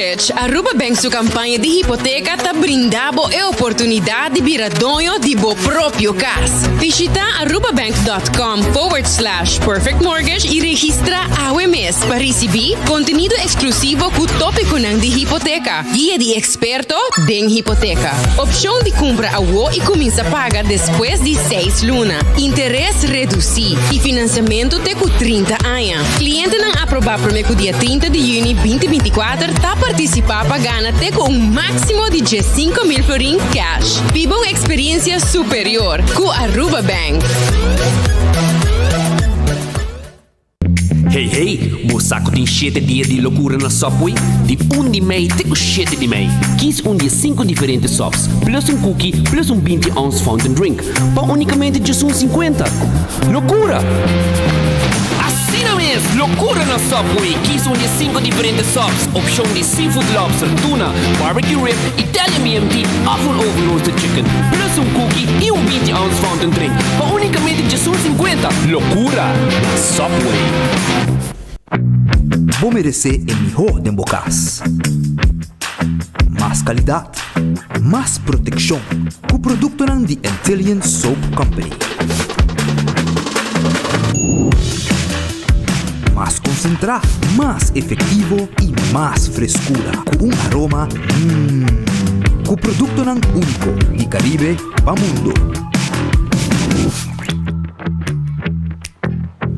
Mortgage, Aruba Bank su campaña di hipoteca ta brinda bo e oportunidad di bira doño di bo propio cas. Bishita arubabank.com forward slash perfect mortgage y registra awe mes pa ricibi contenido exclusivo cu topiconan di hipoteca, guia di experto den hipoteca, opcion di cumpra awo y cuminsa paga despues di seis luna, interes reduci y financiamento te cu 30 aña. Clientenan aproba prome cu dia 30 di juni 2024 ta participa pa gana te cu un maximo di 15,000 florin cash. Biba un experiencia superior cu Aruba Bank. Hey hey, bo sa ku tin shete dia di lokura na Subway? Di un di mei te ku shete di mei. Kis un di e sinku diferente subs, plus un cookie, plus un binti ounce fountain drink, pa unicamente djesun sinkuenta. Lokura! Asina mes! Lokura na Subway! Kis un di e sinku diferente subs, opshon di seafood lobster, tuna, barbecue rib, Italian BMT òf un oven roasted chicken, plus un cookie i un binti ounce fountain drink, pa unicamente djesun sinkuenta. Lokura na Subway! Bo meresé e mihó den bo kas. Mas kalidat, mas protekshon ku produktonan di Antillian Soap Company. Mas konsentrá, mas efektivo i mas freskura ku un aroma mmm. Ku produktonan úniko di Karibe pa mundu.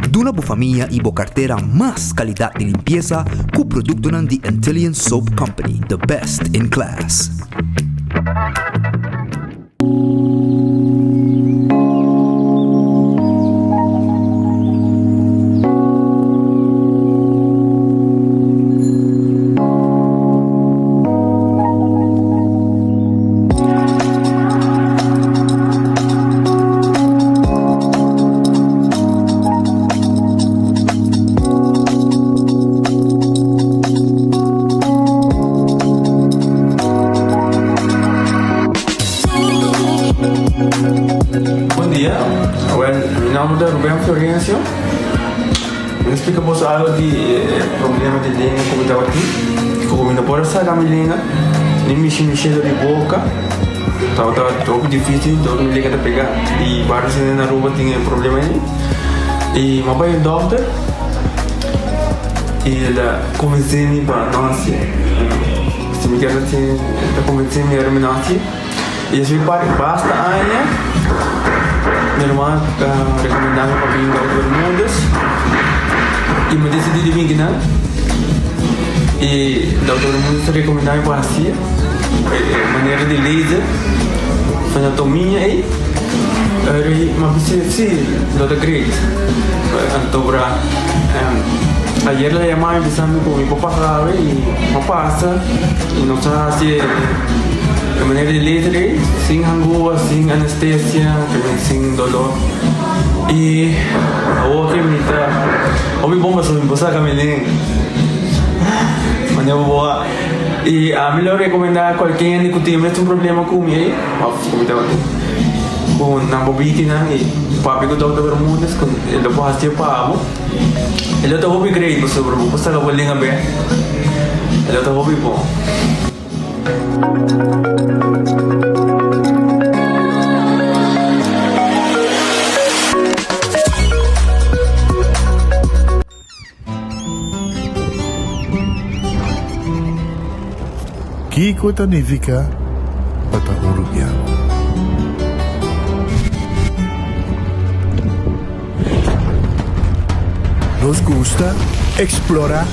Duna bo famia i bo kartera mas kalidat di limpiesa ku produktonan di Antillian Soap Company, the best in class. Bon dia, awel mi nomber ta Ruben Florencio. Mi ta splika boso algo di e problema di lenga ku mi tabatin, ku mi no por a saka mi lenga ni mishi mi shelo di boka. Tabata hopi dificil dor mi lenga ta pega y varios hende na Aruba tin e problema ey. Y mi a bay un dokter y el a convence mi pa no haci. Si mi kier haci el ta convence mi ora mi no haci. Y esey pa basta aña mi hermano a recomenda mi pa bin Dokter Bermudez y mi a decidi di bin kinan y Dokter Bermudez a recomenda mi pa haci. E manera di laser anatomia ei eri m'a bisa si lo ta great. Anto bra ayer la yama mi bisa mi ku mi por pasa awe i m'a pasa i nos a hasi e manera di laser ei sin hangua sin anestesia sin dolor i awor ke mi ta hopi bon pasobra mi por saka mi lenga manera bo a. I ami lo rekomendá kualke hende ku tin mesun problema ku mi ei, òf ku mi tabatin, ku nan por bini kinan i papia ku Dòkter Bermudez ku e lo por hasié pa bo. E lo ta hopi great pasobra bo por saka bo lenga bèk. E lo ta hopi bon. Kiko ta nifiká pa ta un rubiano? Nos gusta eksplorá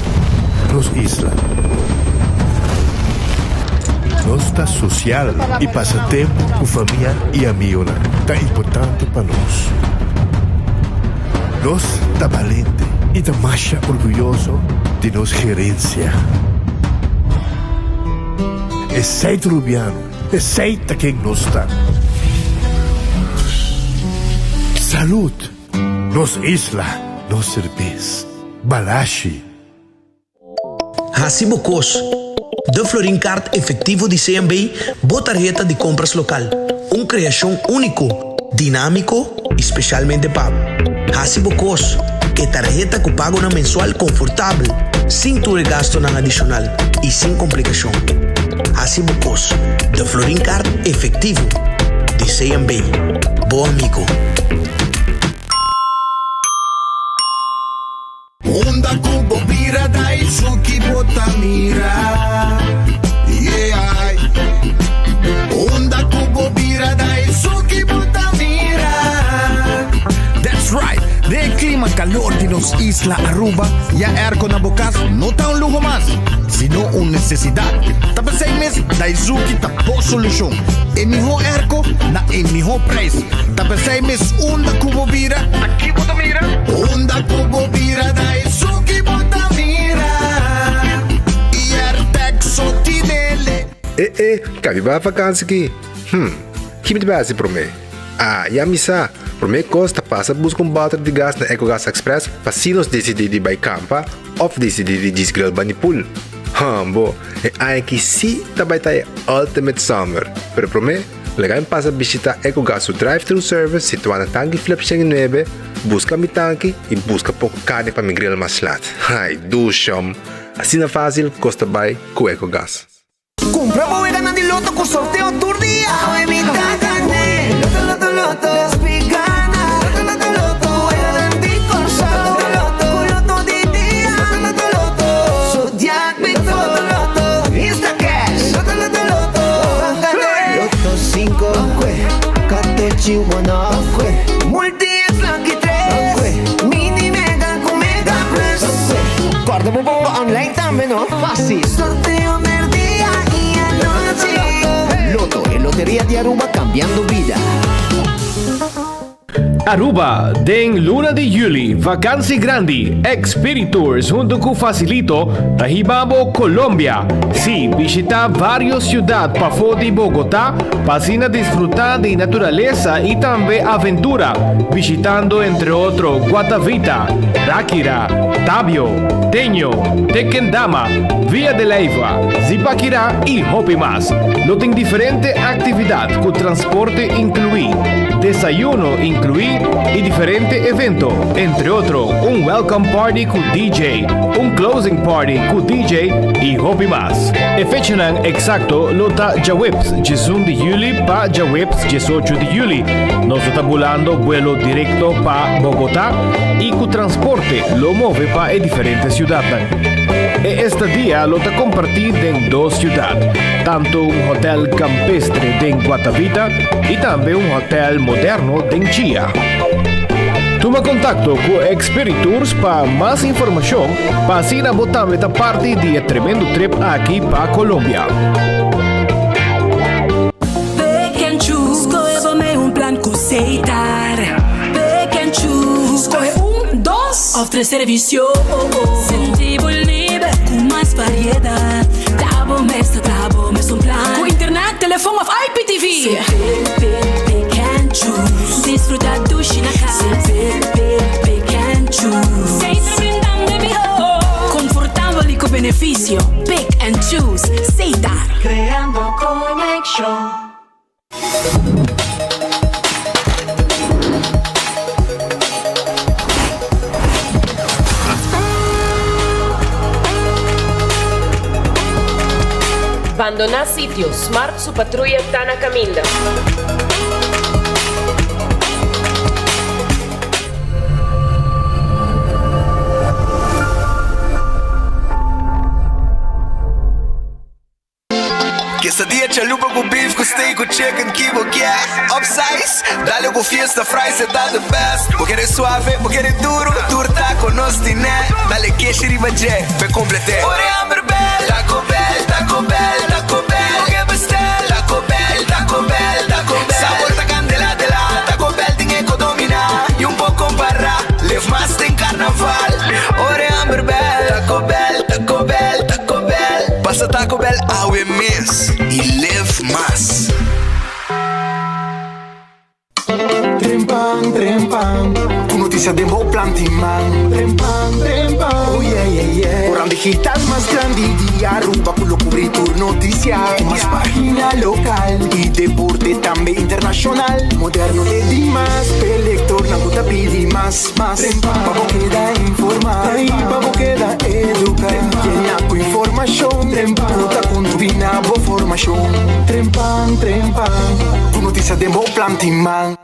nos isla. Nos ta sosial i pasa tempu ku famia i amigonan ta importante pa nos. Nos ta balente i ta masha orguyoso di nos gerensia. Esei ta Rubiano, esei ta ken nos ta. Salud! Nos isla, nos serbes. Balashi! Hasi bo kos. De Florin Card Efectivo di CMB, bo tarheta di compras local. Un creacion unico, dinamico y specialmente pa bo. Hasi bo kos. E tarheta cu pagonan mensual confortabel. Sin tur e gastonan adishonal i sin komplikashon. Hasi bo kos. De Florin Card efektivo di CMB. Bo amigo. Unda ku bo bira Daisuki bo ta mira Yeah Unda ku bo bira Daisuki bo ta mira That's right! Den e klima kalor di nos isla Aruba, ya airco na bo kas no ta un luho mas, sino un nesesidat. Ta p'esei mes Daizuki ta bo solushon. E mihó airco na e mihó preis. Ta p'esei mes unda ku bo bira, ta ki bo ta mira? Unda ku bo bira Daizuki bo ta mira I Airtec so tinele. E e, ka mi bai vakansi ki? Hm, ki mi ta bai hasi promé? Ah, ya mi sa! Promé kos ta pasa buska un bòter di gas na Ecogas Express pa si nos disidí di bai kampa òf disidí di djis grill bani pool. Hòmbo, e aña ki sí ta bai ta e ultimate summer! Pero promé, laga mi pasa bishitá Ecogas su drive-thru service situá na Tanki Flip 109, buska mi tanki i buska poko karni pa mi grill mas lat. Ai, dushòm! Asina fásil kos ta bai ku Ecogas. Cumpra bo weganan di loto cu sorteo tur dia. Awe mi ta gane. Loto, loto, loto. Despi gana. Loto, loto, loto. Weganan di Corsou. Loto, loto, Cu loto di dia. Loto, loto, loto. Zodiac Big Four. Loto, loto, Instacash. Loto, loto, loto. Ban gane. Loto cinco. Katochi one off. Multi X lucky tres. Mini mega cu mega plus. Corda bo bomba online tambe no. Fácil. Sorteo merdia y anochi. Lotto, e loteria di Aruba cambiando bida. Aruba, Den luna di juli, vakansi grandi, Expiritours hunto cu Facilito ta hiba bo Colombia. Sí, bishita varios ciudad pafó di Bogotá pa asina disfruta di naturalesa y tambe aventura, bishitando entre otro Guatavita, Ráquira, Tabio, Teño, Tequendama, Villa de Leyva, Zipaquirá y hopi mas. Lo tin diferente actividad cu transporte inclui, desayuno inclui y diferente evento, entre otro un welcome party cu DJ, un closing party cu DJ y hopi mas. E fechanan exacto lo ta djaweps 11 di juli pa djaweps 18 di juli. Nos lo ta bulando buelo directo pa Bogotá y cu transporte lo move pa e diferente ciudadnan. E estadia lo ta comparti den dos ciudad, tanto un hotel campestre den Guatavita y tambe un hotel moderno den Chia. Tuma contacto cu Expiritours pa mas informacion pa asina bo tambe ta parti di e tremendo trip aki pa Colombia. Pick and choose, scohe bo mee un plan cu Setar. Pick and choose, scohe un, dos of tres servicio. Sinti bo liber cu mas variedad. Ta bo mes ta traha bo mes un plan. Cu internet, telefon of IPTV. Pick, pick, pick and choose. Disfruta dushi na cas. Pick, pick, pick and choose. Setar brindando e miho. Confortabel y cu beneficio. Pick and choose. Setar. Creando conexion. Bandoná sitio, Smart su patruya ta na kaminda. Quesadilla chalupa cu beef cu steak cu chicken ki bo kier Upsize, dale cu fiesta fries e ta the best Bo kere suave, bo kere duro, tur taco nos tine Dale keshi riba dje, p'e complete Ora e hamber bel, Taco Bell, Taco Bell, Taco Bell Bo ke bestel, Taco Bell, Taco Bell, Taco Bell Sabor ta candela de la, Taco Bell tin e co domina Y un por compara, live mas den carnaval Ora e hamber bel, Taco Bell, Taco Bell, Taco Bell Pasa Taco Bell awe mes y live mas. Trempan, trempan, ku notisia den bo planti man. Trempan, trempan, oh yeah, yeah, yeah. Koran digital mas grandi di Aruba ku lo kubri tur notisia. Ku mas pagina lokal i deporte tambe internashonal. Moderno te dimas p'e lektornan ku. ta pidi mas, mas. Pa bo keda informá i pa bo keda eduká. Yena ku informashon ku ta kontribuí na bo formashon. Trempan, trempan, ku notisia den bo plan tin man.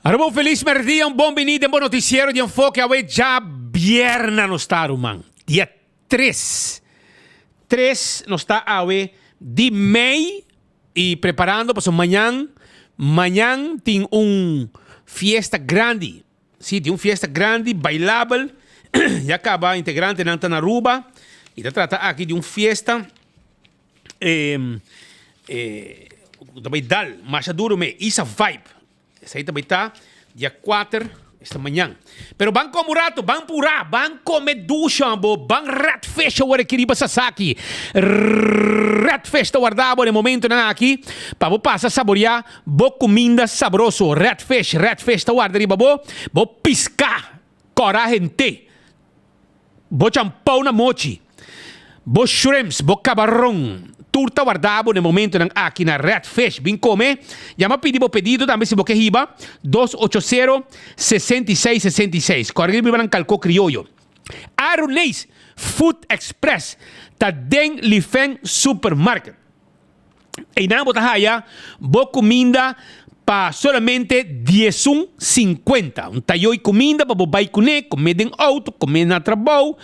Aruba un feliz merdia, un bon bini den bo noticiero di Enfoke awe djabièrna nos ta ruman. Dia tres. Tres nos ta awe di mei y preparando pasobra mañan, mañan tin un fiesta grandi. Si, tin un fiesta grandi, bailabel. Ya caba integrantenan ta na Aruba y ta trata aki di un fiesta cu ta bay dal masha duro me, Isa Vibe. Esey ta bay ta dia cuater esta mañan. Pero ban come un rato, ban pura, ban come dusha bo, ban redfish awor aki riba Sasaki. Redfish ta warda bo den momentonan aki pa bo pasa saborea Bo kuminda sabroso, red fish, red fish ta warda riba bo, bo piská kòrá hent'é, bo champou na mochi, bo shrimps, bo kabaron, tur ta warda bo na e momentonan aki na Red Fish. Bin kome, yama pidi bo pedido tambe si bo ke hiba, 280 66 66. Kòrda riba nan kalkó krioyo. Aruneis Food Express ta den Lifen Supermarket. Einan bo ta haya bo kuminda pa solamente diesun sinkuenta. Un tayoy kuminda pa bo bai kuné, kome den outo, kome na trabou,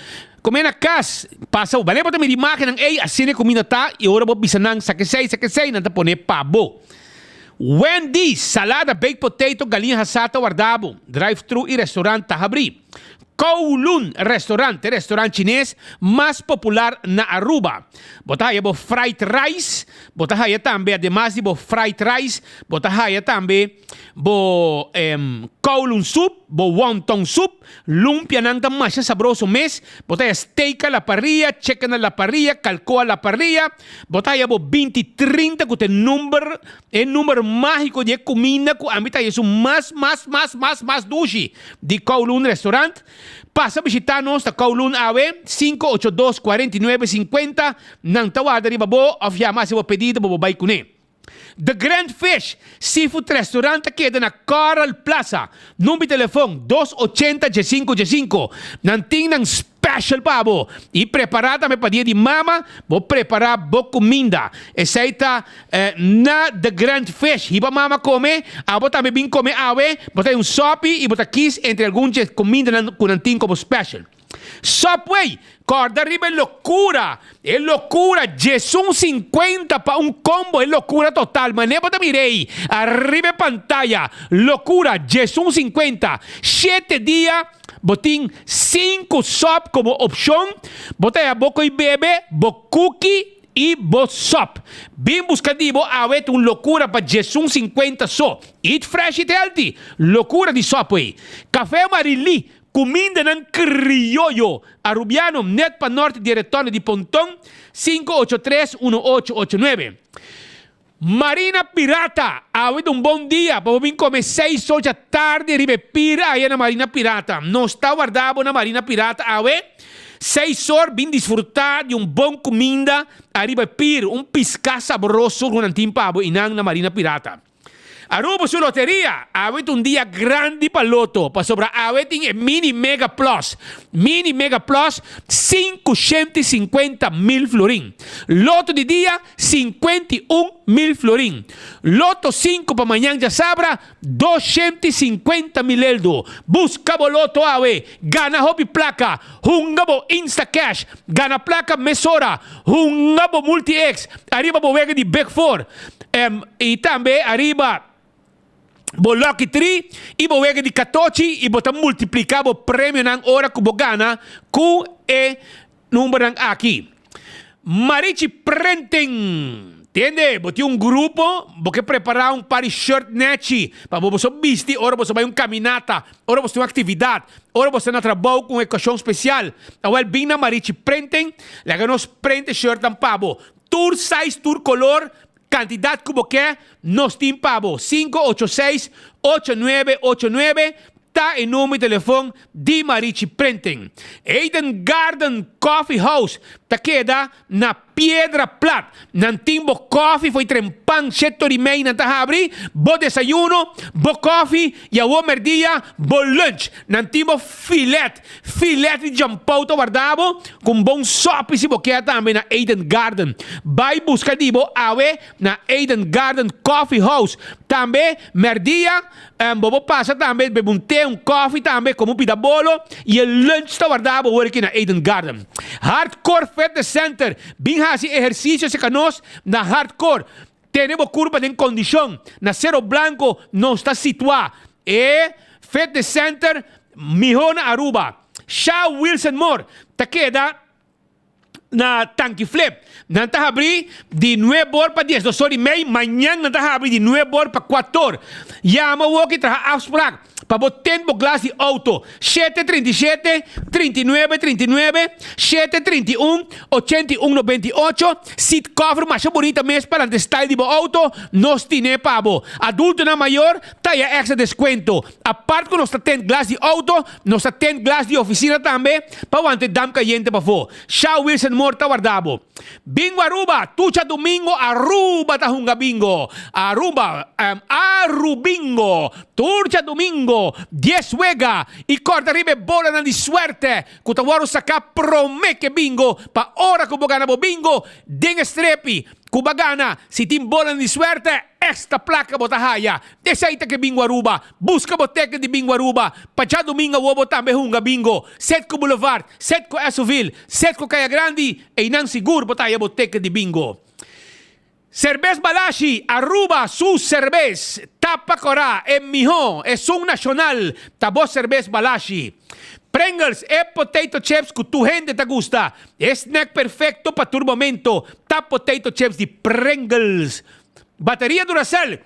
kome na kas. Pasa bo bale bo ta mira imagennan ei, asina e kuminda ta i ora bo bisa nan sa kesei, sa kesei, nan ta pone pa bo. Wendy's, salada, baked potato, galiña hasá ta warda bo. Drive thru i restaurant ta habrí. Kowloon Restaurant, e restaurant chines mas popular na Aruba. Bo ta haya bo fried rice, bo ta haya tambe ademas di bo fried rice, bo ta haya tambe bo Kowloon soup, bo wonton soup, lumpianan ta masha sabroso mes, bo ta haya steak a la parrilla, chicken a la parrilla, calco a la parrilla, bo ta haya bo binti trinta cu ta e number E number mágiko di e kuminda ku ami ta esun mas mas mas mas mas dushi di Kowloon Restaurant. Pasa bishitá nos ta Kowloon awe, 582 49 50. Nan ta warda riba bo òf yama hasi bo pedido pa bo bai kuné. The Grand Fish Seafood Restaurant ta keda na Coral Plaza. Number di telefon, 280 15 15. Nan tin nan. Special pa bo y prepara tambe pa dia di mama, bo prepara bo cuminda. Esey ta na The Grand Fish. Hiba mama come, abo tambe bin come awe, bo ta un sopi y bo ta kies entre algun dje cumindanan cu nan tin como special. Subway, corda riba e locura, e locura, djesun cincuenta pa un combo, e locura total. Mane bo ta mira ey, ariba e pantaya, locura, djesun cincuenta, shete dia. Bo tin sinku sòp komo opshon, bo ta haña bo koi bebe, bo kuki i bo sòp. Bin buska di bo awe ta un lokura pa djesun sinkuenta so. Eat fresh eat healthy! Lokura di Subway. Kafé Marilí, kumindanan krioyo Arubiano net pa nort di e retorno di Ponton, 583 1889. Marina Pirata, awe ta un bon dia pa bo bin come seis ocha tardi riba e pir aya na Marina Pirata. Nos ta warda bo na Marina Pirata awe seis or bin disfruta di un bon cuminda ariba e pir, un pisca sabroso cu nan tin pa bo eynan na Marina Pirata. Aruba su loteria, awe ta un dia grandi pa loto, pasobra awe tin e Mini Mega Plus. Mini Mega Plus, 550 mil florin. Loto di dia, 51 mil florin. Loto 5 pa mañan djasabra, 250 mil eldo. Buska bo loto awe, gana hopi plaka, hunga bo Instacash, gana plaka mesora, hunga bo Multi-X, ariba bo wega di Big Four. I tambe ariba. Bo lucky tree y bo wega di katochi y bo ta multiplica bo premionan ora cu bo gana cu e numbernan aki. Marichi Printing! Tende, bo tin un grupo, bo ke prepara un par di shirt nechi pa bo boso bisti ora boso bai un caminata, ora boso tin un actividad, ora boso ta na trabou cu un ocasion special. Awel bin na Marichi Printing, laga nos print e shirtnan pa bo. Tur size, tur color, Kantidat ku bo ke, nos tin pa bo. 586 8989 ta e number di telefon di Marichi Printing. Eden Garden Coffee House ta keda na Piedra Plat. Nan tin bo kofi fo'i trempan sheto di mei nan ta habri, bo desayuno, bo kofi i awor merdia bo lunch. Nan tin bo filet, filet di jampou ta warda bo ku un bon sopi si bo ke tambe na Eden Garden. Bai buska di bo awe na Eden Garden Coffee House. Tambe merdia bo por pasa tambe bebe un te, un kofi tambe, komo un pida bolo i e lunch ta warda bo wor aki na Eden Garden. Hardcore Fitness Center, bin hasi ehersisio serka nos na Hardcore. Tene bo kurpa den kondishon. Na Sero Blanco nos ta situá. E fitness center mihó na Aruba. Sha Wilson Moore ta keda na Tanki Flip. Nan ta habrí di nuebe or pa diesdos or i mei. Mañan nan ta habrí di nuebe or pa kuator. Yama awor ki traha afsprak. Pa bo tent bo glas di auto, shete 37, 39, 39, shete 31, 81, 98, seat cover masha bunita mes pa lanta style di bo auto, nos tine pa bo. Adultonan mayor ta haya extra descuento. Apart cu nos ta tent glas di auto, nos ta tent glas di oficina tambe pa wanta e damp cayente pafo. Sha Wilson Moore ta warda bo. Bingo Aruba, tucha domingo Aruba ta hunga bingo. Aruba, Arubingo, tur djadomingo, dies wega y corda riba e bolanan di suerte cu ta worde saca prome ke bingo pa ora cu bo gana bo bingo den e strepi cu bo a gana. Si tin bolanan di suerte, extra placa bo ta haya. Esey ta ke Bingo Aruba. Busca bo teken di Bingo Aruba pa djadomingo awo bo tambe hunga bingo. Setco Boulevard, Setco Essoville, Setco Caya Grandi, eynan sigur bo ta haya bo teken di bingo. Serbes Balashi, Aruba su serbes ta pa corá e mihó, esun nacional ta bo serbes Balashi. Pringles, e potato chips cu tur hende ta gusta, e snack perfecto pa tur momento ta potato chips di Pringles. Bateria Duracell,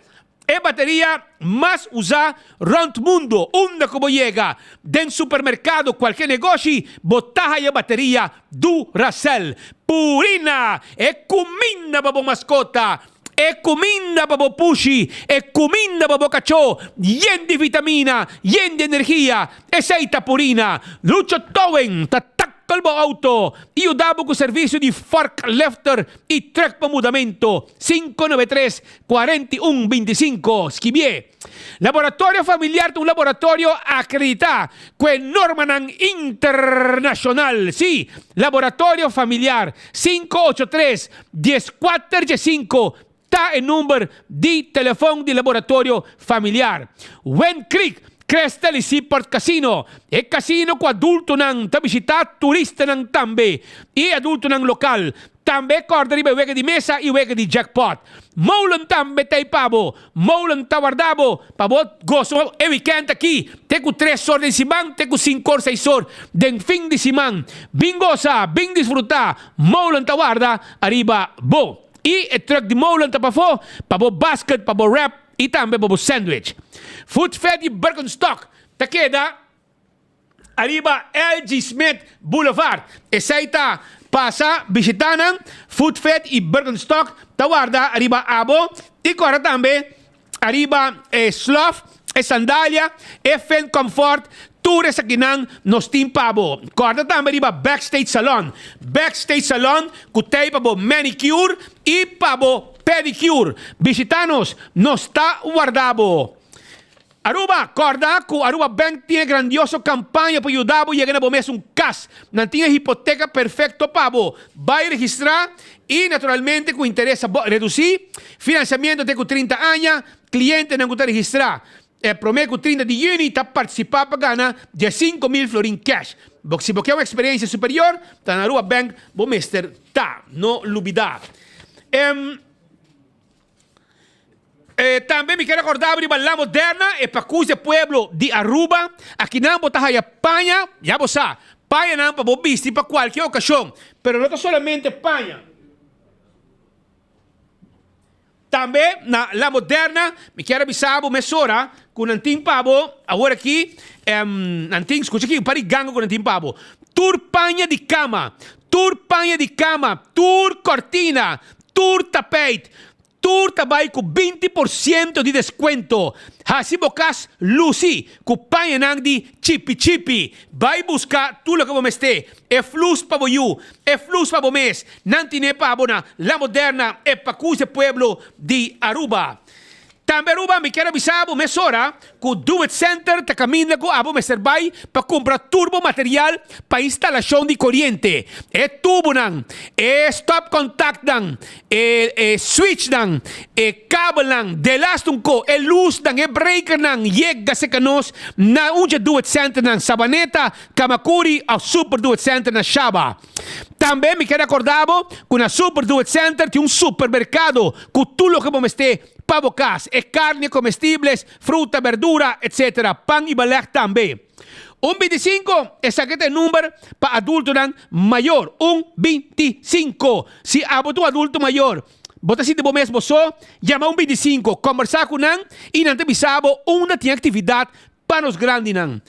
E bateria mas usá rònt mundu. Unda ku bo yega, den supermerkado, kualke negoshi, bo ta haya bateria Duracell. Purina, e kuminda pa bo maskota, e kuminda pa bo pushi, e kuminda pa bo kachó, yen di vitamina, yen di energia. Esei ta Purina. Lucho Towing ta tackle bo auto i yuda bo ku servisio di forklifter i truck pa mudamento. 593 41 25, skibié. Laboratorio Familiar ta un laboratorio akreditá ku e normanan internashonal. Sí, Laboratorio Familiar, 583 1415 ta e number di telefòn di Laboratorio Familiar. Wind Creek, Crystal i Seaport Casino, e kasino ku adultonan ta bishitá, turistanan tambe i adultonan lokal. Tambe kòrda riba e wega di mesa i wega di jackpot. Molen tambe ta ei pa bo. Molen ta warda bo pa bo gosa e wikènt aki te ku tres or den siman te ku sinku or seis or den fin di siman. Bin gosa, bin disfrutá. Molen ta warda ariba bo. I e truck di Molen ta pafó pa bo basket, pa bo wrap i tambe pa bo sandwich. Food Fair di Birkenstock ta keda. Ariba LG Smith Boulevard. Esei ta pasa bishita nan. Food Fit y Birkenstock ta warda ariba abo y cora tambe ariba e slof, e sandalia, e fin comfort, tur esakinan nos tin pa bo. Corda tambe riba Backstage Salon. Backstage Salon cu t'ei pa bo manicure y pa bo pedicure. Bishita nos, nos ta warda bo. Aruba, Kòrda ku Aruba Bank tin e grandioso kampaña pa yuda bo yega na bo mes un kas. Nan tin e hipoteka perfekto pa bo. Bai registrá i naturalmente ku interes a redusí. Finansiamentu te ku 30 aña. Klientenan ku ta registrá e promé ku 30 di yüni ta partisipá pa gana 15,000 florin kèsh. Bo si bo ke un eksperensia superior, ta na Aruba Bank bo mester ta. No lubidá. E. Tambe mi kier a corda riba La Moderna, e pacus e pueblo di Aruba. Akinan bo ta haya paña, ya bo sa, pañanan pa bo bisti pa cualkier ocasion. Pero no ta solamente paña. Tambe na La Moderna, mi kier a bisa bo mesora cu nan tin pa bo awor aki, nan tin, scucha aki, un par di ganga cu nan tin pa bo. Tur paña di cama, tur paña di cama, tur cortina, tur tapijt, Tur ta bai ku 20% di deskuento. Hasi bo kas lusi ku pañanan di chipi chipi. Bai buska tur loke bo mester, e flus pa bo yu, e flus pa bo mes. Nan tine pa bo na La Moderna, e pakus e pueblo di Aruba. Tambe Aruba mi kier a bisa bo mesora ku Do It Center ta kaminda ku abo mester bai pa kumpra tur bo material pa instalashon di koriente, e tubunan, e stopcontactnan, e e switchnan, e kabelnan, delaste un ko, e lusnan, e breakernan, yega serka nos na un dje Do It Centernan, Sabaneta, Kamakuri òf Super Do It Center na Shaba. Tambe mi kier akorda bo ku na Super Do It Center tin un supermerkado ku tur loke bo mester pa bo kas, e karni, komestibles, fruta, berdura, etc. Pan i balèg tambe. Un bintisinko, esaki ta e number pa adultonan mayor. Un bintisinko. Si abo ta un adulto mayor, bo ta sinti bo mes bo so, yama un bintisinko, kòmbersá ku nan i nan ta bisa bo unda tin aktividat Pa nos grandinan.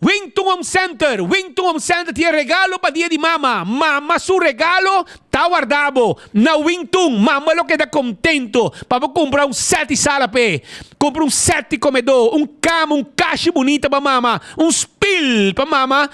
Wington Home Center, Wington Home Center tin e regalo pa dia di mama. Mama su regalo ta warda bo na Wington. Mama lo keda contento pa bo cumpra un set di sala p'e. Cumpra un set di comedor, un cama, un cashi bunita pa mama, un spiel pa mama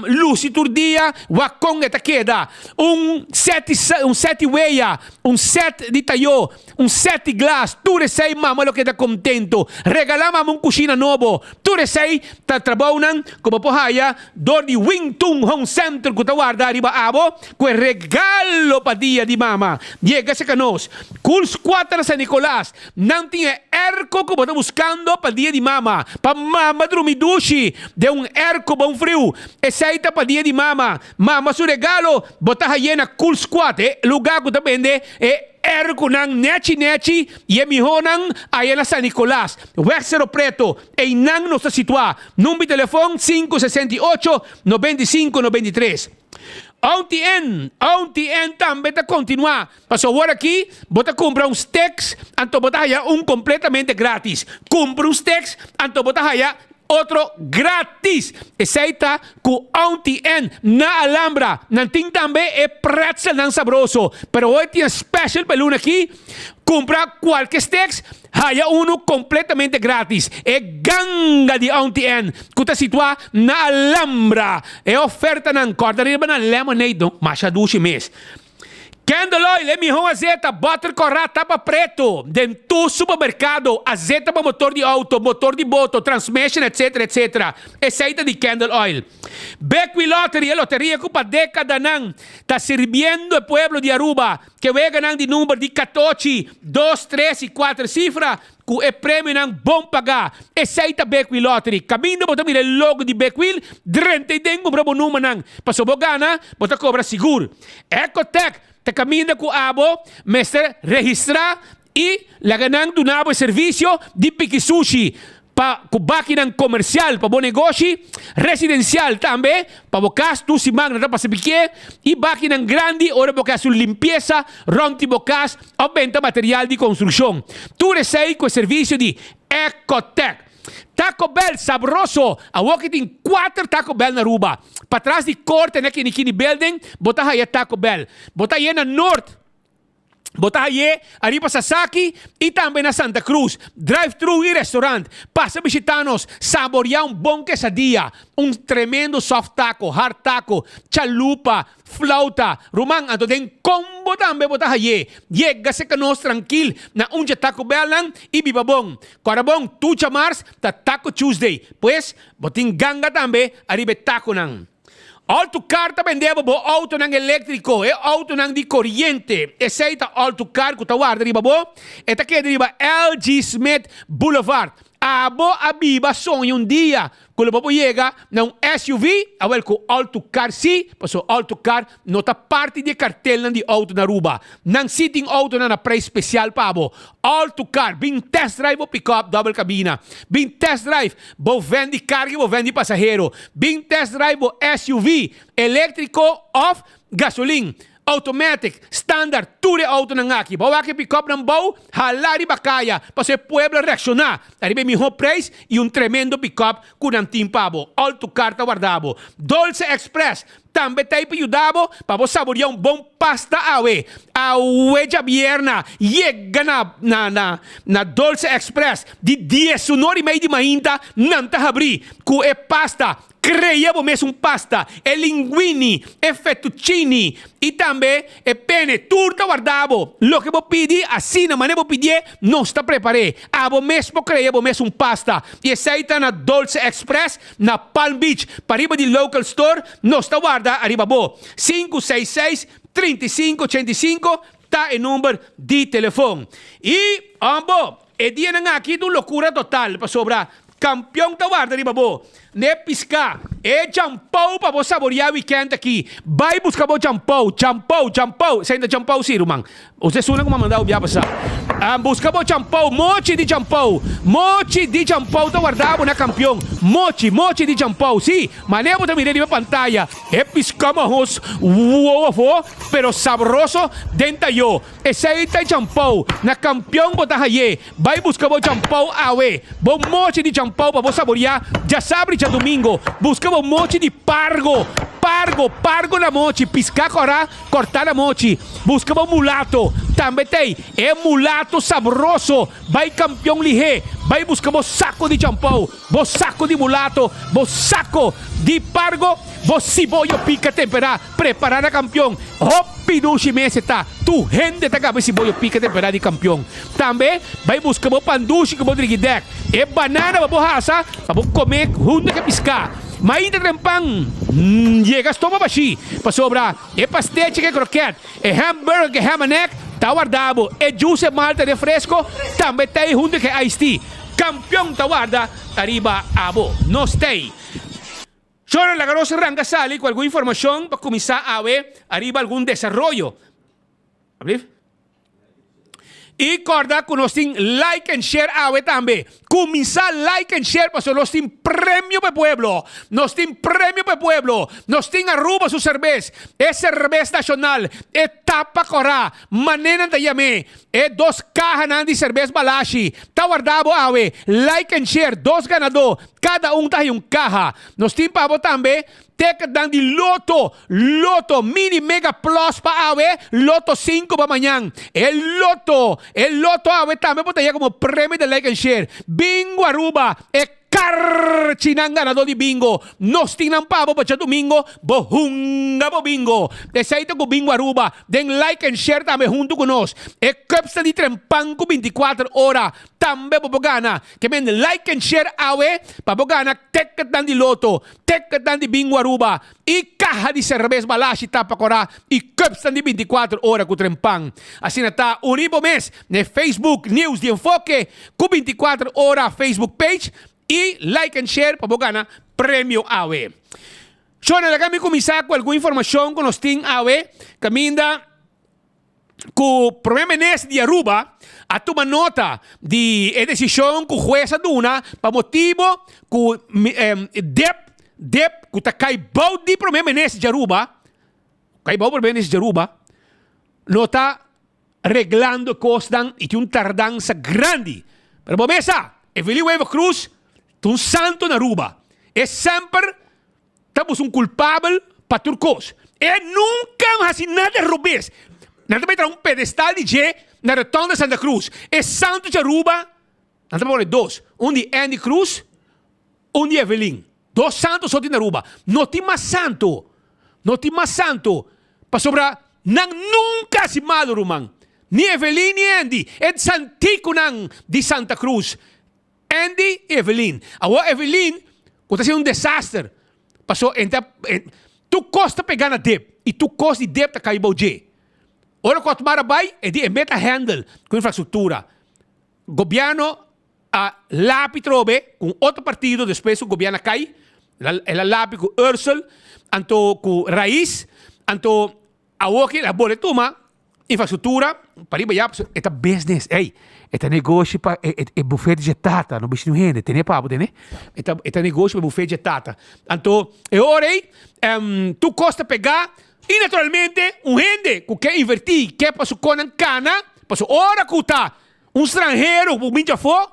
luci tur dia wak con e ta keda. Un set di un set di weya, un set di tayo. Un set di glas, tur esei mama lo keda contento. Regala mama un cushina nobo. Tur esei ta trabounan cu bo por haya door di Wing Tun Home Center cu ta warda riba abo cu e regalo pa dia di mama. Yega cerca nos. Cool Squad na San Nicolas. Nan tin e airco cu bo ta buscando pa dia di mama. Pa mama drumi dushi den un airco bon friu. Esei ta pa dia di mama. Mama su regalo bo ta haye na Cool Squad, e lugar cu ta bende e. Ercunan nechi nechi y e mihonan aya na San Nicolas, weg Cerro Preto, eynan nos ta situa. Number di telefon 568 95 93. Auntie-N, Auntie-N tambe ta continua, pasobra awor aki bo ta cumpra un steaks anto bo ta haya un completamente gratis. Cumpra un steaks anto bo ta haya Otro gratis! Esei ta ku Auntie Ann na Alhambra. Nan tin tambe e pretzelnan sabroso. Pero hoy tin e special pa e luna aki. Kumpra kualke steaks, haya unu kompletamente gratis. E ganga di Auntie Ann ku ta situá na Alhambra. E ofertanan, kòrda riba nan lemonade no, masha dushi mes. Candle oil, e mihó azeta, butter kòrá, tapa preto, den tur supermerkado, azeta pa motor di outo, motor di boto, transmission etc. Etc. Esei ta di candle oil. Bequi Lottery, e loteria ku pa dekadanan ta sirbiendo e pueblo di Aruba, ke weganan di number di katochi, dos, tres i kuater sifra, Ku e premionan bon pagá. Esei ta Bekwil Lottery. Kaminda bo ta mira e logo di Bekwil, drenta i den kumpra bo numbernan. Pasobra bo gana, bo ta kobra sigur. Ecotech ta kaminda ku abo mester registrá i laga nan duna bo e servisio di piki sushi pa ku bakinan komersial pa bo negoshi, residensial tambe pa bo kas tur siman nan ta pasa pikié i bakinan grandi ora bo ke hasi un limpiesa rònt di bo kas. Òf benta material di konstrukshon. Tur esei ku e servisio di Ecotec. Taco Bell sabroso! Awor ki tin kuater Taco Bell na Aruba. Patras di korte na Kinikini Building bo ta haya Taco Bell. Bo ta haye na Noord, bo ta haye ariba Sasaki i tambe na Santa Cruz. Drive thru i restaurant. Pasa bishita nos, saboria un bon quesadilla, un tremendo soft taco, hard taco, chalupa, Flauta, ruman, anto den combo tambe bo ta haye. Yega seca nos trankil na un dje Taco Bell nan y biba bon. Cora bon, tur djamars ta Taco Tuesday, pues bo tin ganga tambe ariba e taconan. All to Car ta bende bo bo autonan electrico, e autonan di coriente. Esey ta All to Car cu ta warda riba bo. E ta keda riba LG. Smith Boulevard. Abo a biba soña un dia ku lo bo por yega na un SUV? Awel ku Alto Car si, pasobra Alto Car no ta parti di e kartelnan di outo na Aruba. Nan si tin outonan na prijs spesial pa bo. Alto Car, bin test drive bo pick-up dòbel kabina. Bin test drive bo van di karga i bo van di pasahero. Bin test drive bo SUV, eléktriko òf gasolin. Automatic, standard, tur e autonan aki. Bo wak e pick-upnan bou, hala riba kaya, pasobra e pueblo a reakshoná ariba e mihó prijs i un tremendo pick-up ku nan tin pa bo. Alto Car ta warda bo. Dolce Express tambe ta ei pa yuda bo pa bo saboreá un bon pasta awe. Awe djabierna, yega na na na na Dolce Express di diesunor i mei di mainta nan ta habrí ku e pasta. Crea bo mes un pasta, e linguini, e fettuccini y tambe e pene, tur ta warda bo. Loke bo pidi, asina manera bo pidié, nos ta prepar'é. Abo mes por crea bo mes un pasta. Y esey ta na Dolce Express na Palm Beach, pariba di Local Store, nos ta warda ariba bo. 566 35 85 ta e number di telefon. Y, hombo, e dianan aki ta un locura total, pasobra Kampion ta warda riba bo. N'e piská e champou pa bo saboriá wikènt aki. Bai buska bo champou, champou, champou. Esei ta champou sí, ruman. Usted suna ku m'a manda bo bia pasá. Buska bo champou, mochi di champou. Mochi di champou ta warda bo na kampion. Mochi, mochi di champou, sí. Manera bo ta mira riba pantaya, e piská mahos wowo afó, pero sabroso den tayó. Esei ta e champou. Na kampion bo ta haye. Bai buska bo champou awe. Bo mochi di champou pa bo saboriá djasabra i djadumingo. Buska bo mochi di pargo. Pargo, pargo na mochi, piská kòrá, kòrtá na mochi. Buska bo mulato. Tambe t'ei e mulato sabroso. Bai Kampion lihé. Bai buska bo sako di champou, bo sako di mulato, bo sako di pargo, bo siboyo pika temperá. Prepará na Kampion. Hopi dushi mes e ta. Tur hende ta gaba e siboyo pika temperá di Kampion. Tambe, bai buska bo pan dushi ku bo drigi dèk. E banana pa bo hasa pa bo kome huntu ku e piská. Mainta trempan yega stoma bashí, pasobra e pastechi ku e krokèt, e hamburger ku e ham and egg ta warda bo. E juice e malta refresko tambe ta ei huntu ku e iced tea. Kampion ta warda ariba abo. Nos t'ei. Shora laga nos ranka sali ku algun informashon pa kuminsá awe ariba algun desaroyo. Ablief? I kòrda ku nos tin like and share awe tambe. Kuminsá like and share pasobra nos tin premio pa e pueblo. Nos tin premio pa e pueblo. Nos tin Aruba su serbes, e serbes nashonal, e tapa kòrá, mané nan ta yam'é. E dos kahanan di serbes Balashi ta wardá bo awe. Like and share, dos ganadó, kada un ta haña un kaha. Nos tin pa bo tambe Ticketnan di Lotto, Lotto Mini Mega Plus pa awe, Lotto 5 pa mañan. E Lotto, e Lotto awe tambe por ta ya como premio di Like and Share. Bingo Aruba, e karchinan ganador di bingo. Nos tin nan pa bo pa djadumingo bo hunga bo bingo. Esey ta cu Bingo Aruba den Like and Share tambe hunto cu nos. E cupsnan di Trempan cu 24 ora tambe bo por gana. Ke men like and share awe pa bo gana ticketnan di Lotto. Ticketnan di Bingo Aruba y caha di cerbes Balashi tapa cora y cupsnan di 24 ora cu trempan. Asina ta uni bo mes n'e Facebook Nieuws di Enfoke cu 24 ora Facebook page y like and share pa bo gana premio awe. Shona laga mi cuminsa cu algun informacion cu nos tin awe caminda. Ku Prome Minister di Aruba a tuma nota di e desishon ku hues a duna pa motibo ku dep dep ku ta kai bou di Prome Minister di Aruba, kai bou Prome Minister di Aruba, no ta reglando e kosnan i tin un tardansa grandi. Pero bo mes sa, Evelyn Wever Croes ta un santo na Aruba. E semper Ta buska un kulpabel pa tur kos. E nunka a hasi nada robes. Nan ta bai traha un pedestal di dje na Rotonda Santa Cruz. E santo dje Aruba, nan ta pone dos. Un di Andy Cruz, un di Evelyn. Dos santo so tin na Aruba. No tin mas santo. No tin mas santo. Pasobra nan nunka hasi malu, ruman. Ni Evelyn ni Andy. E santikunan di Santa Cruz. Andy y Evelyn. Awor Evelyn cu ta haciendo un desaster paso en ta tur cos ta pega na dip y tur cos di dip ta cay bou dje. Ora cu Otmar a bay e di e meta handle cu infrastructura. Gobierno. a lapi trobe ku un otro partido despues ku gobierno a kai, el a lapi ku Ursel, anto ku Raiz, anto awoki el a bole tuma infrastruktura pariba ya pasobra e ta business, ey, e ta negoshi pa e bufet dje tata, no bishi niun hende, tene pa bo tene, e ta e ta negoshi pa e bufet dje tata. Anto e ora ey tur kos ta pega i naturalmente un hende ku ke inverti, ke pa su konan kana, pasobra ora ku ta Un stranhero ku bin djafó,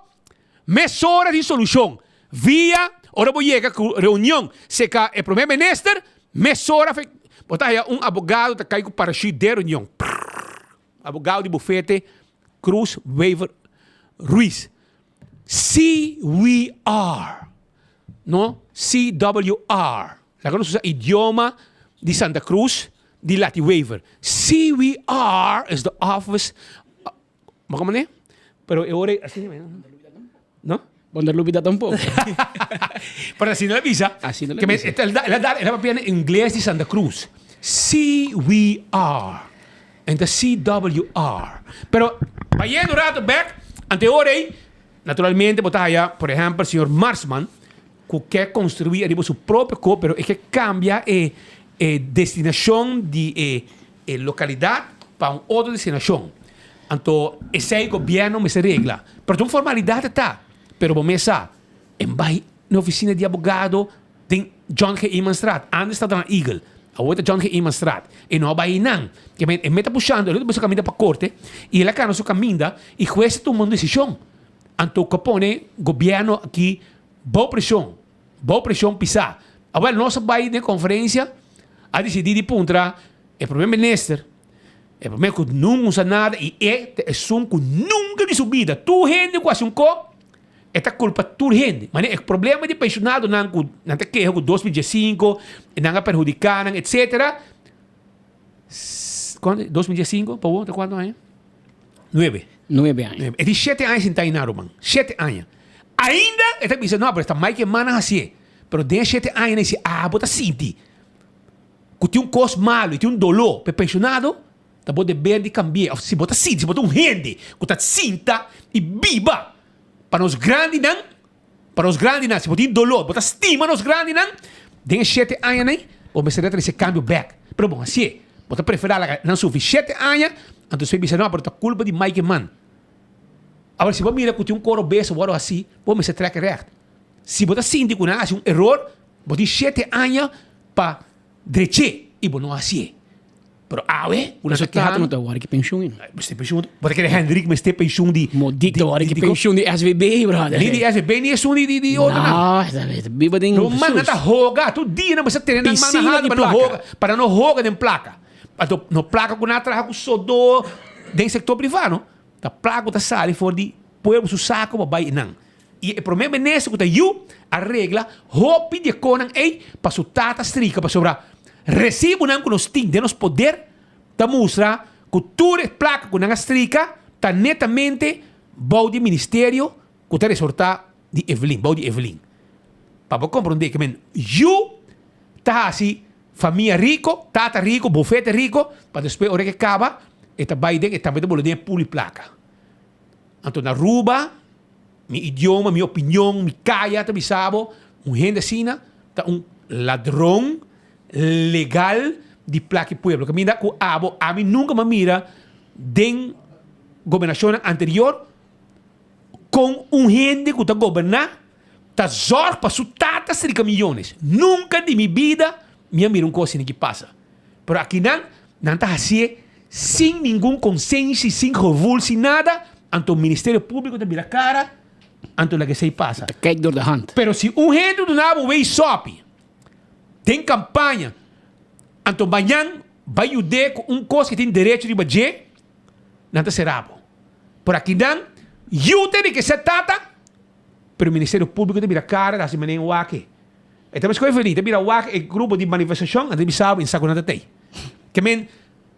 mesora tin solushon. Via ora bo yega ku reunion seka e prome minister, mesora fe bo ta haya un abogado ta kai ku parashut den reunion. Prrrr. Abogado di bufete Cruz Wever Ruiz. CWR. No, CWR. Laga nos usa idioma di Santa Cruz di Lati Wever. CWR is the office Ma como ne? Pero e ora asina me. No? Bo no lubida tampoco. Pero asina la bisa. Asina la bisa. El a dar, el a papia na ingles di Santa Cruz. CWR. Enta CWR. Pero bayendo un rato back, ante e ora ei, naturalmente bo ta haya, por ehempel, señor Marsman, cu ke construi ariba su propio co, pero e ke cambia e e destinacion di e e localidad pa un otro destinacion. Anto esey gobierno mester regla. Pero ta un formalidad e ta. Pero bo mes sa, en bay na oficina di abogado den John G. Emanstraat, antes tabata na Eagle, awor ta John G. Emanstraat, e no a bay einan. Ke men e meta pushando, el otro su caminda pa corte y el a cana su caminda y huez a tuma un decision. Anto cu a pone gobierno aki bou presion. Bou presion pisá. Awel nos a bai den konferensia, a disidí di puntra e primer minister, e primer ku nunka usa nada i e ta esun ku nunka di su bida tur hende ku hasi un ko, e ta kulpa tur hende. Manera e problema di penshonadonan ku nan ta keha ku 2015 nan a perhudiká nan etsetera. Kuantu? 2015 pa bo ta kuantu aña? Nuebe. Nuebe aña. E tin shete aña sin ta einan ruman. Shete aña. Ainda e ta bisa no, pero esta Mike Eman a hasié. Pero den e shete añanan e si abo ta sinti ku tin un kos malu i tin un doló pa e penshonado, ta bo deber di kambi'é. Òf si bo ta sinti, si bo ta un hende ku ta sinta i biba pa nos grandinan, Pa nos grandinan, si bo tin dolor, bo ta stima nos grandinan, den e shete añanan ei, bo mester a trese kambio bèk. Pero bon, hasié. Bo ta preferá laga nan sufri shete aña, anto esei bisa, no, pero ta kulpa di Mike Eman. Awor, si bo mira ku tin un koro bes wòrdu hasí, bo mester trèk règt. Si bo ta sinti ku nan a hasi un eror, bo tin shete aña pa drech'é i bo no hasié. Pero awe, ku nan ta kehando. No ta wòrdu ki penshun ei. Mester penshun. Bo ta kere Hendrik mester penshun di. Modik ta wòrdu ki penshun di SVB, brother. Ni di SVB ni esun di di otro nan. No, biba den. No man, nan ta hoga. Tur dia nan mester tene nan man na handa pa no hoga, pa nan no hoga den plaka. Anto no plaka ku nan a traha ku sodó den sektor privá no. Ta plaka ku ta sali for di pueblo su sako pa bai nan. I e promé minister ku ta yu a regla hopi di e konan ei pa su tata strika pasobra resibunan ku nos tin den nos poder ta mustra ku tur e plaka ku nan a strika ta netamente bou di e ministerio ku ta resortá di Evelyn, bou di Evelyn. Pa bo komprondé ke men yu ta hasi famia riko, tata riko, bufete riko, pa despues ora ke kaba e ta bai den e tambe ta bolo den e pul di plaka. Anto na Aruba, mi idioma, mi opinion, mi kaya ta bisa bo, un hende asina ta un ladron legal di plaki pueblo. Kaminda ku abo, ami nunka m'a mira den gobernashonnan anterior kon un hende ku ta goberná ta zòrg pa su tata strika miyones. Nunka di mi bida mi a mira un kos asina ki pasa. Pero akinan nan ta hasié sin ningun konsenshi, sin gevoel, sin nada, anto Ministerio Públiko ta bira kara, anto laga esei pasa. Ta kijk door de hand. Pero si un hende duna bo wei sòpi den kampaña, anto mañan bai yud'é ku un kos ke tin derecho riba dje, nan ta sera bo. Por akinan yu ta enrikesé tata, pero Ministerio Públiko ta bira kara, ta hasi manera un wak. E ta meskos feliz, ta bira wak e grupo di manifestashon, anto bisa bo in sa ku nan ta tei. Ke men,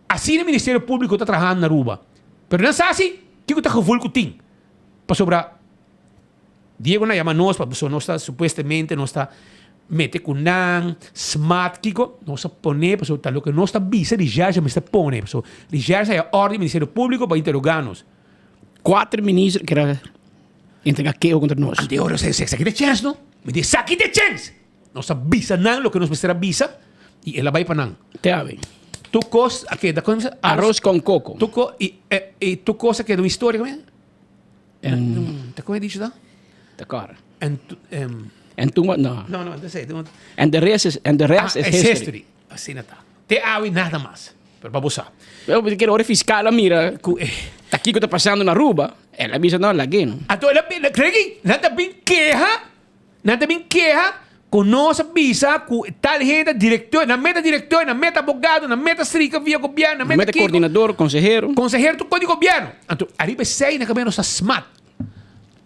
asina e Ministerio Públiko ta trahando na Aruba. Pero nan sa si kiko ta gevoel ku tin. Pasobra Diego nan yama nos pasobra nos ta supuestamente nos ta mete ku nan, smat, kiko, nos a pone pasobra ta loke nos ta bisa Recherche mester pone. Pasobra Recherche a òrdu di Ministerio Públiko pa interogá nos. Kuater minister kera. Entrega keho kontra nos. Ante ora nos esaki ta e chèns no. Mi di esaki ta e chèns. Nos a bisa nan loke nos mester a bisa i el a bai pa nan. Te abi. Tur kos a keda kon Arroz con coco. Tur ko i i tur kos a keda un historia kon Ta kon e dicho ta? Ta kòrda. En En toen wat no. No no ta esei. En de rest is en de rest is history. history. Asina ta. Te awe nada mas. Pero pa bo sa. Pero bo kere ora e fiscal a mira ku e ta kiko ta pasando na Aruba, el a bisa no lag'e no. Anto el a bin, kreki nan ta bin keha, nan ta bin keha ku nos a bisa ku tal hende ta directeur, nan meta directeur, nan meta abogado, nan meta strika via gobierno, nan Nan meta meta kiko. coordinador, consehero. Consehero tur kos di gobierno. Anto ariba esei nan kabia nos ta smat.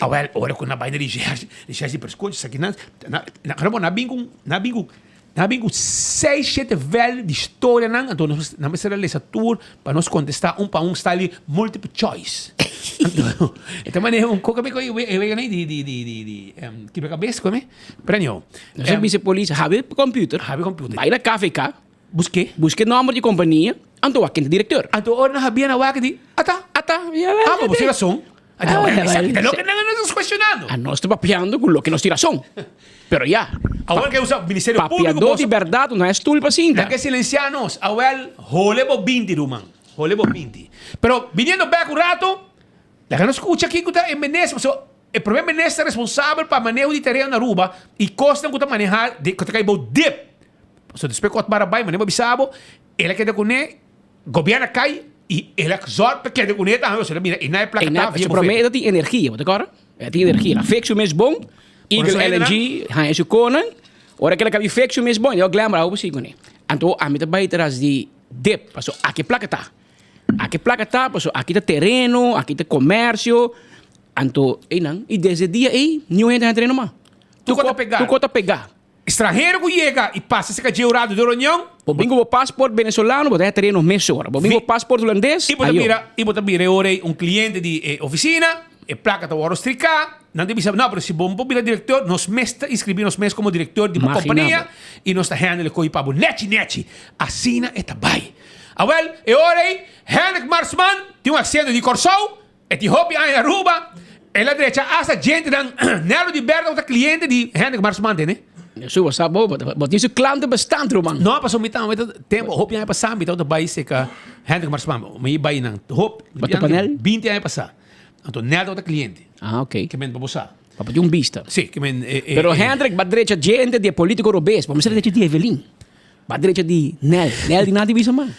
Awel ora ku nan bai na recherche, recherche di pero skucha esaki nan, nan, nan a bin ku, nan a bin ku. Nan a bin ku seis shete vel di storianan, anto nos nan mester a lesa tur pa nos kontestá un pa un style di multiple choice. Anto e ta manera un koka mi e wega nei di di di di di kibra kabes ku mi, pero anyhow. Nos a bisa polis habi computer, Habi computer. bai na KVK, Busk'é. busk'é nomber di kompania, anto wak ken ta direkteur. Anto ora nan habia nan wak di, ata. Ata, Ah, bo tin rason. Esaki ta loke nan nos cuestionando. A nos ta papiando cu loke nos tin rason. Pero ya. Awor ke usa Ministerio Publico. Papiador di berdad no es tul pa sinta. Nan ke silencia nos. Awel, hole bo binti ruman. Hole bo binti. Pero biniendo bek un rato, laga nos scucha kico ta e minister. Pasobra e primer minister responsabel pa maneho di tereno na Aruba y cosnan cu ta maneha, cu ta cay bou dip. Pasobra despues cu Otmar a bay, manera bo bisa bo, el a keda cune. Gobierno a cay y el a zorg pa keda cune tambe pasobra mira e na e placa ta via Su prome e tin energia, bo ta acorda? E tin energia. El a fix su mes bon, Eagle LNG haña su konan, ora ke el a caba di fix su mes bon, e Glamour awo sigui cune. Anto ami ta bay tras di dip, pasobra aki e placa ta. Aki e placa ta, pasobra aki ta tereno, aki ta comercio, anto eynan, y desde e dia ey niun hende a haña tereno mas. Tur ko ta pega. Tur ko ta pega. Stranhero ku yega i pasa serka dje urado di reunion. Bo bin ku bo pasport venezolano, bo ta tereno mesora. Bo bin ku bo pasport hulandes, I bo ta ayo. bira, i bo ta bira e ora ei un kliente di e ofisina, e plaka ta wòrdu striká, nan ta bisa, no, pero si bo por bira direktor, nos mes ta inskribí nos mes komo direktor di bo Magina kompania bo. i nos ta handle e ko'i pa bo nèchi nèchi. Asina e ta bai. Awèl, e ora ei, Hendrik Marsman tin un aksento di Kòrsou, E tin hopi aña na Aruba, el a drecha hasta djentenan Nello di Berta ku ta kliente di Hendrik Marsman tene. Su bo sa bo, bo tin su klanten bastant ruman. No, pasobra mi ta, mi ta tempo hopi aña pasá mi tabata bai serka Hendrik Marsman, mi bai nan hop, Bo ta panel? 20 aña pasá. Anto Nello tabata kliente. Ah, ok. Ke men pa bo sa. Pa bo tin un bista. Si, ke men e, e, Pero e. Hendrik ba drecha djente di e politico robes, bo mester drecha di Evelyn. Ba drecha di Nel. Nel di nada di bisa mas.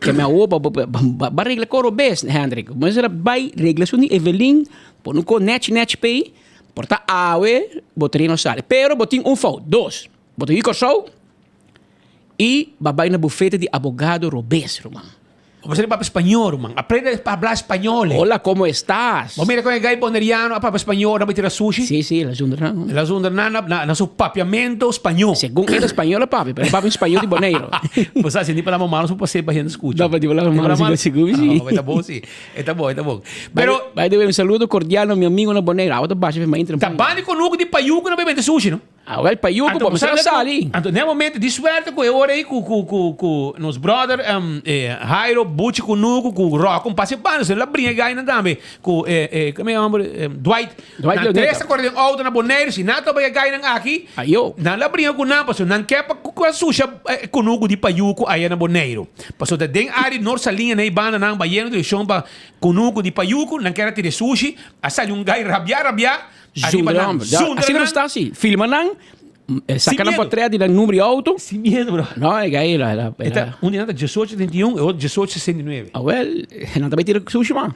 Ke me awo ba ba ba regla koro bes, Hendrik. Bo mester a bai regla su ni Evelyn, por un ko nech nech pei, por ta awe bo tereno sali. Pero bo tin un fout, dos. Bo ta yu Kòrsou i ba bai na bufete di abogado robes, ruman. Bo mester papia spañol, ruman. Aprende pa habla spañol. Hola, como estás? Bo mira con e gai boneriano a papia spañol na tira sushi? Sí, sí, el a zundra nan. El a zundra nan na, na su papiamento spañol. Segun el ta spañol a papia, pero el papia un spañol di Boneiro. Bo sa, si ni palabra malo su pasé pa hende scucha. No, pa di palabra malo, sigur, sigur, sí. Ah, e ta bon, sí. E ta bon, e ta bon. Pero. By the way, un saludo cordial na mi amigo na Boneiro. Awa ta basha fe mainta. Ta bani conuco di payuco na bebe sushi, no? Awel pa yu ku bo mester a sali. Anto den momento di suerte ku e ora ei ku ku ku ku nos brother Jairo Buchi Kunuku ku Rocco un pase banda so el a bringa e gainan tambe ku e e kome e homber Dwight. Dwight Nan Leoneta. tres a kore den auto na Boneiru si nan a topa e gainan aki Ayo. nan la bringa ku nan pasobra nan ke pa ku a susha e kunuku di payuku aya na Boneiru. Pasobra ta den área di Noord Saliña na e banda nan bayendo direkshon pa kunuku di payuku nan ker a tira e sushi a sali un gai rabia rabia. Arriba Zundra nan. hombre. Ja, Zundra asina nan. no sta si. Filma nan, eh, Sin saca nan miedo. portret di nan numero di auto. Sin miedo, bro. No, e gai la, la, E ta, la. un di nan ta 1871 e otro 1869. Awel, nan ta bai tira sushi man.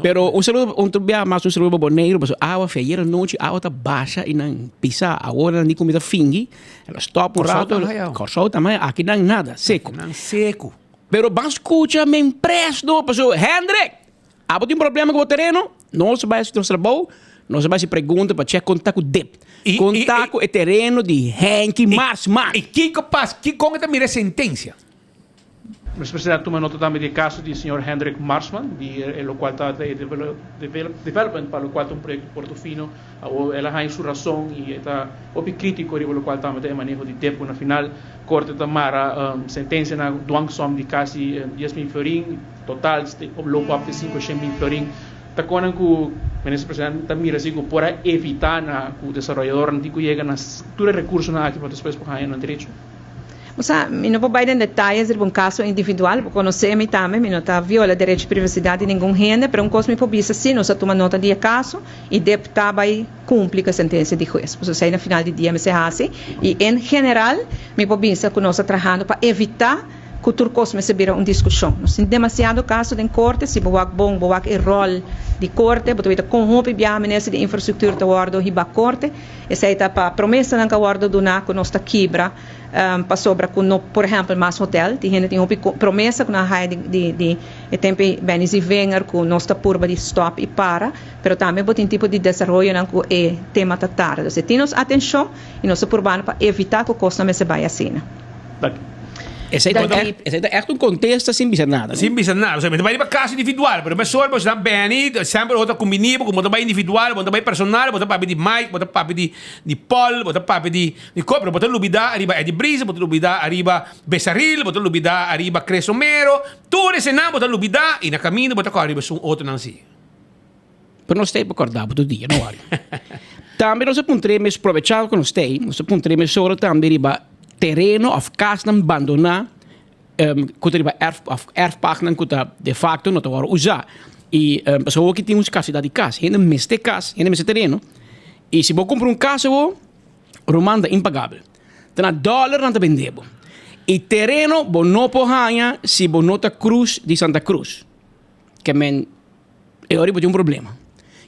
Pero un saludo, un bia mas un saludo pa Boneiru, pasobra awa fe ayer anochi awa ta basha y nan pisa. Awor nan di cu mi ta fingi, el a stop un Kòrsou rato. tambe hay awa. Kòrsou tambe hay, aki nan nada, seco. Nan seco. Pero ban scucha men presto, pasobra Hendrik, Abo tin problema ku bo tereno? Nos bai hasi nos trabou, nos bai hasi pregunta pa chek kon ta ku dip. Kon ta ku e tereno di Henky Marsman. I kiko pas, ki kon e ta mira e sentensia? Mester Presidente, tuma nota tambe di e caso di señor Hendrik Marsman, di e locual ta e development pa locual ta un proyecto Portofino. Awor el a haña su rason y e ta hopi critico riba locual tambe ta e maneho di dip cu na final Corte ta mara sentencia na dwangsom di casi 10,000 florin. Total, lo papia 500,000 florin. Ta konan ku Minister President ta mira si ku por a evitá na ku desaroyadornan tin ku yega na tur e rekursonan aki pa despues por haña nan derecho. Bo sa, mi no por bai den detayes riba un kaso individual, bo konosé mi tambe, mi no ta viola derecho di privasidat di ningun hende, pero un kos mi por bisa si, nos a tuma nota di e kaso i dep ta bai kumpli ku e sentensia di hues. Pasobra esei na final di dia mester hasi i en general mi por bisa ku nos ta trahando pa evitá ku tur kos mester bira un diskushon. Nos tin demasiado kaso den korte, si bo wak bon, bo wak e ròl di korte, bo ta weta kon hopi biaha minister di infrastruktur ta wòrdu hibá korte. Esei ta pa promesanan ku a wòrdu duná ku nos ta kibra pasobra ku no, por ehèmpel mas hotèl, tin hende tin hopi promesa ku nan a haya di di di e tempu ei Benny Zievinger ku nos ta purba di stòp i para, pero tambe bo tin tipo di desaroyonan ku e tema ta tarda. Dus e tin nos atenshon i nos ta purbando pa evitá ku kosnan mester bai asina. Esei ta echt, esei ta echt un contesta sin bisa nada, no? Sin bisa nada. Osea, mi ta bai riba caso individual, pero mesora bo esnan beni, semper bo ta cumbini bo cu bo ta bai individual, bo ta bai personal, bo ta papia di Mike, bo ta papia di di Paul, bo ta papia di di co, pero bo ta lubida ariba Eddie Brice, bo ta lubida ariba Besaril, bo ta lubida ariba Chris Romero, tur esenan bo ta lubida y na caminda bo ta cora riba esun otronan si. Pero nos ta pa corda bo tur dia, no worry. Tambe nos a puntra e mes, probecha cu nos ta ey, nos a puntra e mesora tambe riba tereno of casnan bandona cu ta riba erf of erfpachtnan cu ta de facto no ta worde usa. Y pasobra awor aki tin un scarsidad di cas, hende mester cas, hende mester tereno. Y si bo cumpra un cas awor, ruman ta impagabel. Ta na dollar nan ta bende bo. Y tereno bo no por haña si bo no ta cruz di Santa Cruz. Ke men e ora bo tin un problema.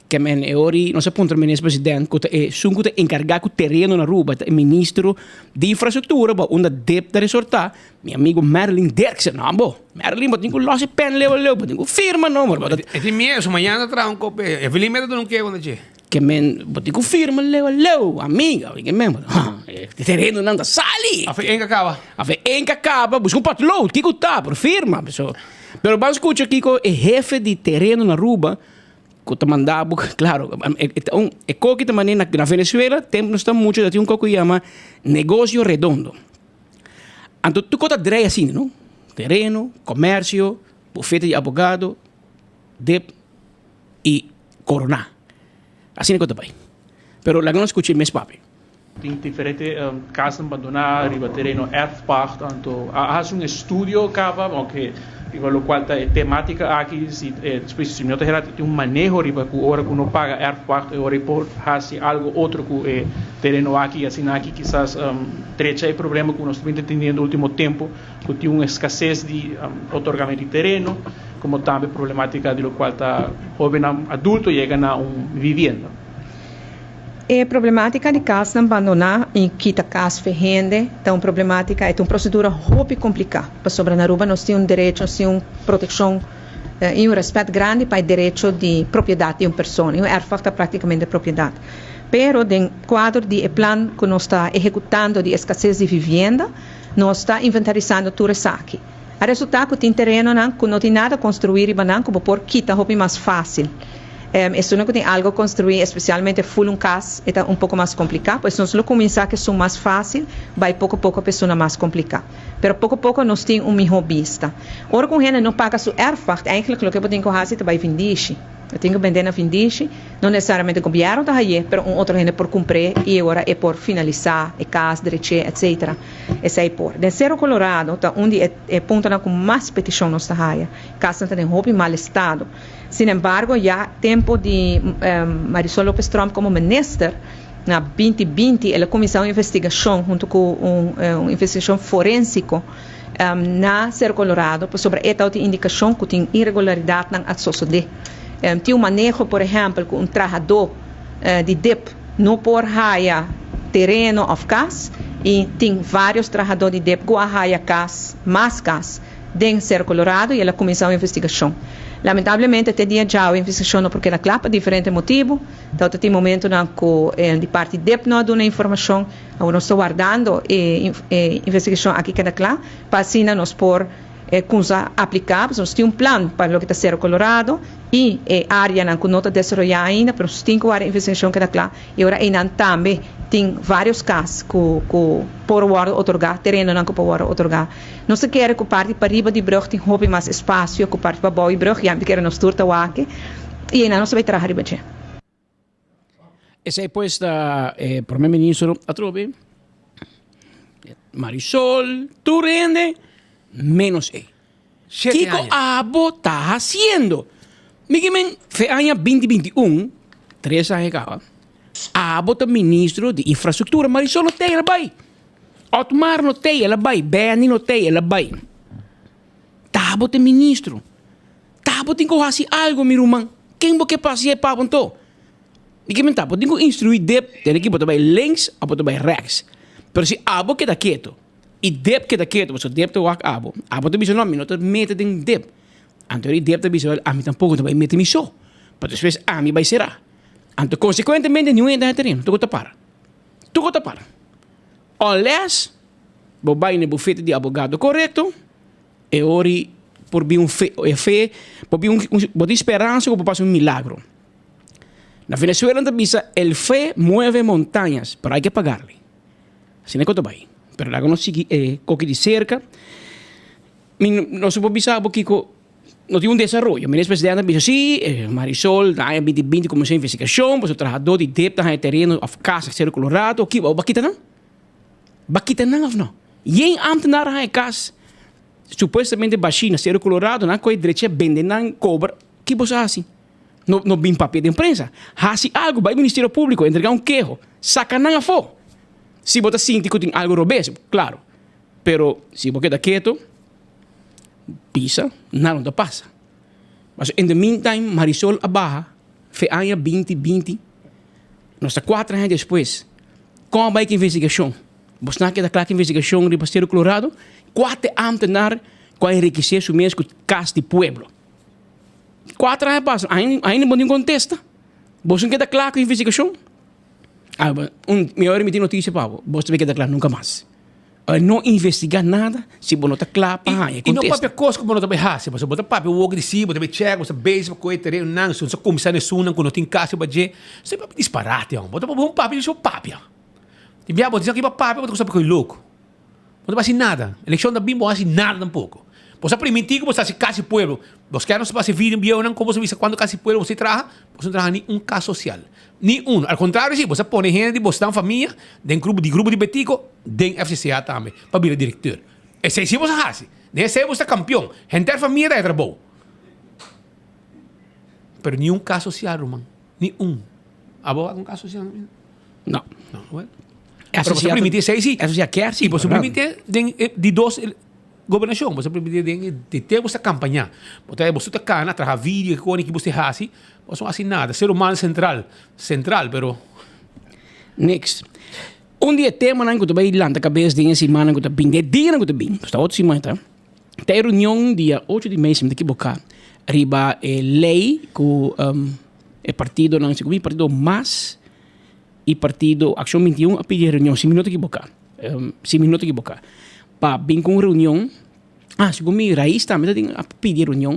Ke men e ora nos a puntra minister president ku ta esun ku ta enkargá ku tereno na Aruba ta e ministro di infrastruktura bo unda dep ta resortá mi amigo Merlin Derksen no bo Merlin bo tin ku los e pen leu leu bo tin ku firma no bo ta E tin miedo su mañana ta traha un kop e Evelyn mester duna un kego na dje. Ke men bo tin ku firma leu leu amiga ke men e terenonan ta sali. Afe enka kaba. Afe enka kaba buska un potlood kiko ta por firma so. Pero ban skucha kiko e hefe di tereno na Aruba ku ta manda bo klaro e ta un e koki ta manera na Venezuela tempu nos ta mucha ta tin un kos ku yama negocio redondo. Anto tur kos ta drei asina no tereno, komersio, bufete di abogado, dep i korona. Asina ku ta bai. Pero laga nos skucha e mes papia. Tin diferente kasnan bandoná riba tereno erfpacht, anto a hasi un estudio kaba, ounke riba lokual ta e temátika aki, si despues si mi no ta hera tin un maneho riba ku ora ku no paga erfpacht e ora ei por hasi algu otro ku e tereno aki i asina aki kisas drecha e problema ku nos ta bin ta teniendo ultimo tempu ku tin un eskases di otorgamentu di tereno komo tambe problematika di lokual ta hóbennan adulto yega na un vivienda. E problematica di casnan bandona y kita cas fe hende ta un problematica, e ta un procedura hopi complica, pasobra na Aruba nos tin un derecho, nos tin un proteccion y un respet grandi pa e derecho di propiedad di un persona, y un erfpacht ta practicamente propiedad. Pero den cuadro di e plan cu nos ta ehecutando di escasez di vivienda, nos ta inventarisando tur esaki. A resulta cu tin terenonan cu no tin nada construi riba nan cu bo por kita hopi mas facil. Esunnan cu tin algo construi, especialmente full un cas, e ta un poco mas complica. Pues nos lo cuminsa cu esun mas facil, bay poco poco pa esunnan mas complica. Pero poco poco nos tin un miho bista. Ora cu un hende no paga su erfpacht, eigenlijk loke bo tin cu haci ta bay vindishi. Bo tin cu bende na vindishi. No necesariamente gobierno ta haye, pero un otro hende por cumpr'e y e ora e por finalisa e cas, drech'e, etc. Esey por. Den Cerro Colorado ta un di e puntonan cu mas peticion nos ta haya. Casnan ta den hopi mal estado. Sin embargo, ya tempo di Marisol Lopez Tromp como minister, na binti binti el a cuminsa un investigacion hunto cu un investigacion forensico na Cerro Colorado pasobra e tawata tin indicacion cu tin irregularidadnan a sosode. Tin un maneho, por ehempel, cu un trahador di dip no por haya tereno of cas y tin varios trahador di dip cu a haya cas, mas cas. den Cerro Colorado y el a cuminsa un investigacion. Lamentablemente te dia djawe e investigacion no por keda cla pa diferente motibu. Tawata tin momentonan cu di parti dip no a duna informacion. Awor nos ta wardando e investigacion aki keda cla pa asina nos por cunsa aplica. Pasobra nos tin un plan pa loke ta Cerro Colorado y e areanan cu no ta desaroya ainda, pero nos tin cu warda e investigacion keda cla y ora eynan tambe tin varios cas cu cu por wordo otorga, terenonan cu por wordo otorga. Nos ta kere ku parti pariba di brug tin hopi mas espasio ku parti pabou di brug, ya mi ta kere nos tur ta wak i einan nos ta bai traha riba dje. Esei pues ta e prome ministro atrobe, Marisol, tur hende menos e. Kiko abo ta hasiendo? Mi ke men fe aña binti binti un, tres aña kaba, abo ta ministro di infrastruktura, Marisol no tei el a bai, Otmar no tei el a bai, Benny no tei el a bai. Ta abo ta ministro, ta abo tin ku hasi algu mi ruman, ken bo ke pasa e pabo anto? Mi ke men ta bo tin ku instruí dip, tene ki bo ta bai links òf bo ta bai rèks, pero si abo keda ketu. I dep keda ketu, pasobra dep ta wak abo. Abo ta bisa, no, mi no ta mete den dep. Anto e dep ta bisa, wèl, ami tampoko no ta bai mete mi so, pa despues ami bai será. Anto konsekuentemente niun hende a tereno, tur ku ta para. Tur ku ta para. Unless bo bai na e bufete di abogado korekto, e ora por bin un fe, e fe, por bin un, bo tin speransa ku por pasa un milagro. Na Venezuela nan ta bisa, el fe mueve montañas, pero hay que pagarle. Asina ku ta bai. Pero laga nos sigui e koki di serka. Mi no por bisa bo kiko no tin un desaroyo. Minister presidente a bisa si, Marisol na aña binti binti kuminsá investigashon pasobra trahadó di dip ta haña tereno òf kas na Sero Colorado. Ki bo a kita nan? Bo a kita nan òf no? Yen ámtenar a haña kas supuestamente bashí na Sero Colorado, nan a kohe drechi a bende nan kobra. Ki bo sa hasi? No no bin papia den prensa. Hasi algu, bai Ministerio Públiko, entregá un keho, saka nan afó. Si bo ta sinti ku tin algu robes, klaro. Pero si bo keda keto, bisa, nada no ta pasa. Pasobra in the meantime Marisol a baha fe aña binti binti, nos ta kuater aña despues, kon a bai ku investigashon? Bosnan a keda kla ku investigashon riba Sero Colorado? Kuater ámtenar ku a enrikesé su mes ku kas di pueblo. Kuater aña pasa, ainda bo no tin kontesta. Bo no keda kla ku investigashon? Ah, un, mi ora mi tin notisia pa bo, bo ta keda kla nunka mas. No investigá nada si bo no ta kla pa haña I no kontesta. papia kos ku bo no ta bai hasi, pasobra bo ta papia wok di si, bo ta bai chèk, bo ta bezig pa kohe terenonan, si bo ta kuminsá na esunnan ku no tin kas riba dje. Esei papia disparate, hòmber. Bo ta papia un papia, bo papia. Tin bia bo ta bisa bo papia, bo ta kuminsá papia koe loko. Bo no ta hasi nada. Elekshon ta bin, bo no hasi nada tampoko. Bo sa primintí ku bo sa hasi kas di pueblo. Bo sker nos pasa e video bieunan kon bo sa bisa kuantu kas di pueblo bo si traha. Bo no traha ni un kas sosial. Ni uno. Al kontrario si, bo sa pone hende di bosnan famia den grupo di grupo di Betico den FCCA tambe pa bira direkteur. Esei si bo sa hasi. Den esei bo sa kampion. Henter famia ta e trabou. Pero ni un kas sosial ruman. Ni un. Abo wak un kas sosial? No. No, well. Pero boso primiti esei si. Eso si a kier si. Y boso primiti den e di dos gobernacion. Boso primiti den di te boso ta campaña. Bo ta boso ta cana traha video ki koni ki boso ta hasi. Boso no hasi nada. Ser humano central. Central pero. Next. Un di e temanan ku ta bai lanta kabes den e simannan ku ta bin, den e dianan ku ta bin, ta otro siman ta, ta e reunion dia ocho di mei si mi ta ekiboká riba e lei ku e partidonan, segun mi partido mas i partido Accion 21 a pidi e reunion, si mi no ta ekiboká, si mi no ta ekiboká, pa bin ku un reunion, ah segun mi Raiz tambe ta tin a pidi e reunion,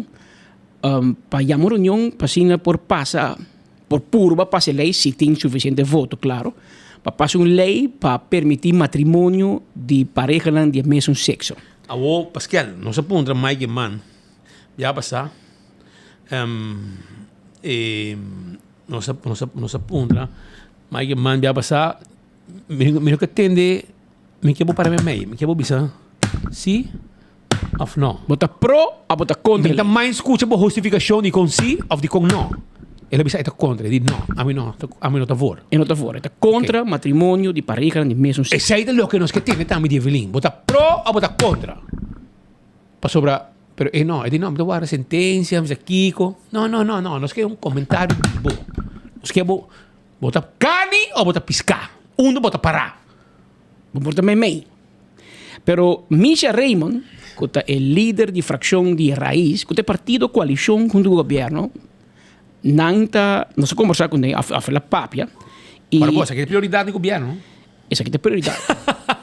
pa yama un reunion pa asina por pasa, por purba pasa e lei si tin sufisiente voto klaro, pa pasa un lei pa permití matrimonio di parehanan di e mesun sekso. Awor Paskel, nos a puntra Mike Eman bia pasá, e nos a nos a nos a puntra Mike Eman bia pasá mi mi no ke tende mi ke bo para mi mei mi ke bo bisa si òf no. Bo ta pro òf bo ta kontra? Mi ta mai skucha bo hustifikashon di kon si òf di kon no. El a bisa e ta kontra, e di no, ami no ami no ta voor. E no ta voor, e ta kontra matrimonio di parehanan di mesun sekso. Esei ta loke nos ke tende tambe di Evelyn, bo ta pro òf bo ta kontra? Pasobra, pero e no, e di no, mi ta warda sentencia, mi sa kiko. No, no, no, no, nos ke un comentario di bo. Nos ke bo, bo ta carni o bo ta pisca? Unda bo ta para? Bo por ta meimei. Pero Misha Raymond, ku ta e lider di frakshon di Raiz, ku ta e partido koalishon huntu ku gobierno, nan ta, nos a kombersá kuné, òf el a papia, i. Ora bo, esaki ta prioridat di gobierno. Esaki ta prioridat.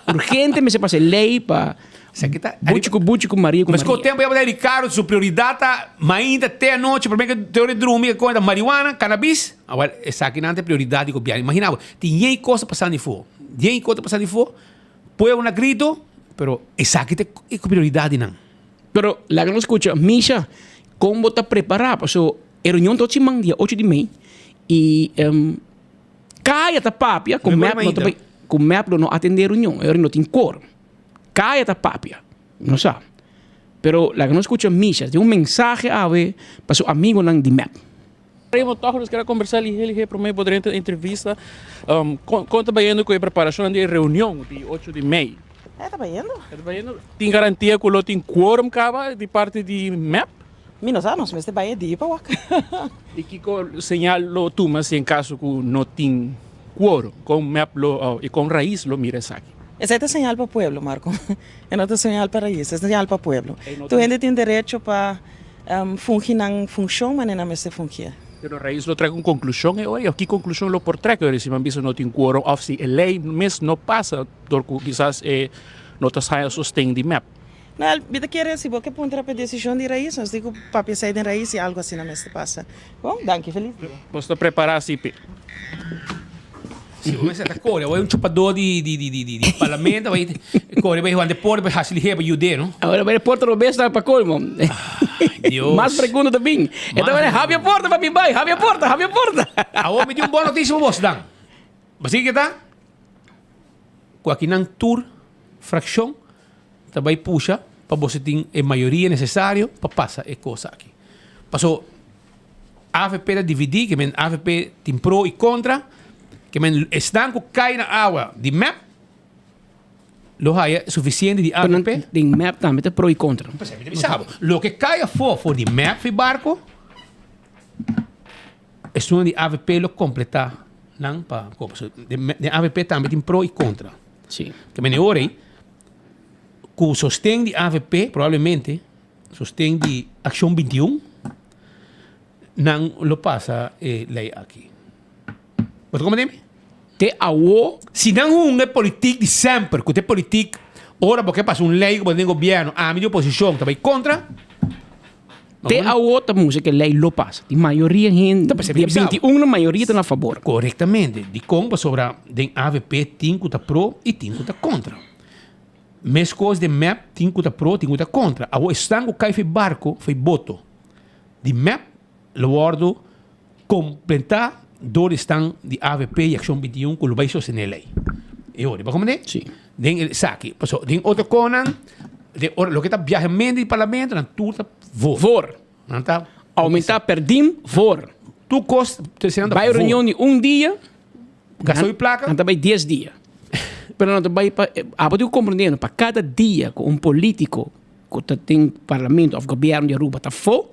Urgente mester pasa e lei pa buchi ku buchi ku Maria ku Maria. Mes ku tempu ya bo ta Ricardo su prioridat ta mainta te anochi prome ke te ora di drumi e kome ta marihuana, cannabis. Awor esakinan ta e prioridat di gobièrnu. Imagina bo, tin yen kos ta pasando afó, yen kos ta pasando afó, pueblo na grito, pero esaki ta e prioridat di nan. Pero laga nos skucha, Misha, kon bo ta prepará? Pasobra e reunion ta otro siman, dia ocho di mei, i. Kaya ta papia ku mep no ta bai ku mep lo no atende reunion e ora no tin quorum. Kaya ta papia. No sa. Pero laga nos skucha Misha tin un mensahe awe pa su amigonan di mep. Raymond toch nos kere kombersá lihé lihé promé bo drenta entrevista. Kon ta bayendo ku e preparashonnan di e reunion di ocho di mei? E ta bayendo. E ta bayendo. Tin garantia ku lo tin quorum kaba di parti di mep? Mi no sa, nos mester bai e dia pa wak. I kiko señal lo tuma si en kaso ku no tin quorum? Kon mep lo i kon Raiz lo mira esaki? Esei ta señal pa pueblo, Marco. E no ta señal pa Raiz, e señal pa pueblo. Tur hende tin derecho pa fungi nan funshon manera nan mester fungié. Pero Raiz lo trek un konklushon e ora? Ki konklushon lo por trek e ora si nan bisa no tin quorum òf si e lei mes no pasa dor ku kisas e no ta haña sosten di mep? Noel, mi ta kere si bo ke puntra pa e desishon di Raiz, nos di ku papia esei den Raiz i algu asina mester pasa. Bon, danki, felis dia. Bos ta prepará si p'e. Si bo mester ta kore, awor e un chupadó di di di di di parlamento, awor e kore bai Juan de Porta bai hasi lihé pa yud'é, no? Awor bai Porta robes ta pa colmo. Dios. Mas pregunta ta bin. E ta bai habri e porta pa mi bai, habri e porta, habri e porta. Awor mi tin un bon notisia pa bos, Dan. Bo sigui ke ta? Ku akinan tur frakshon ta bai pusha pa boso tin e mayoria nesesario pa pasa e kos aki. Paso avp ta dividí, ke men avp tin pro i kontra, ke men esnan ku kai na awa di mep lo haya sufisiente di avp. Den mep tambe ta pro i kontra. P'esei mi ta bisa bo, loke kai afó for di mep fi barko, esun di avp lo kompletá nan pa kopa. So den avp tambe tin pro i kontra. Sí. Ke men e ora ei, Ku sosten di avp, probablemente sosten di Akshon 21, nan lo pasa e lei aki. Bo ta komprende mi? Te awo. Si nan hunga e politik di semper, ku ta e politik ora bo ke pasa un lei ku bo ta den gobièrnu, ami di oposishon ta bai kontra. Te awo ta mustra ku e lei lo pasa. Di mayoria hende, di e 21 na mayoria ta na fabor. Korektamente. Dikon? Pasobra den avp tin ku ta pro i tin ku ta kontra. Meskos den mep tin ku ta pro tin ku ta kontra. Awor esnan ku kai for e barko, for e boto di mep lo wòrdu kompletá dor di esnan di avp i Akshon 21 ku lo bai sostené lei. E ora, bo komprendé? Sí. Den esaki, pasobra den otro konan, den ora loke ta biahamentu di parlamento nan tur ta voor. Voor. Nan ta Oumentá perdin, voor. Tur kos ta esnan ta Bai voor. reunion di un dia. Gasta hopi plaka. Nan ta bai dies dia. Pero nan ta bai pa, abo tin ku komprendé no, pa kada dia ku un polítiko ku ta den parlamento òf gobièrnu di Aruba ta afó,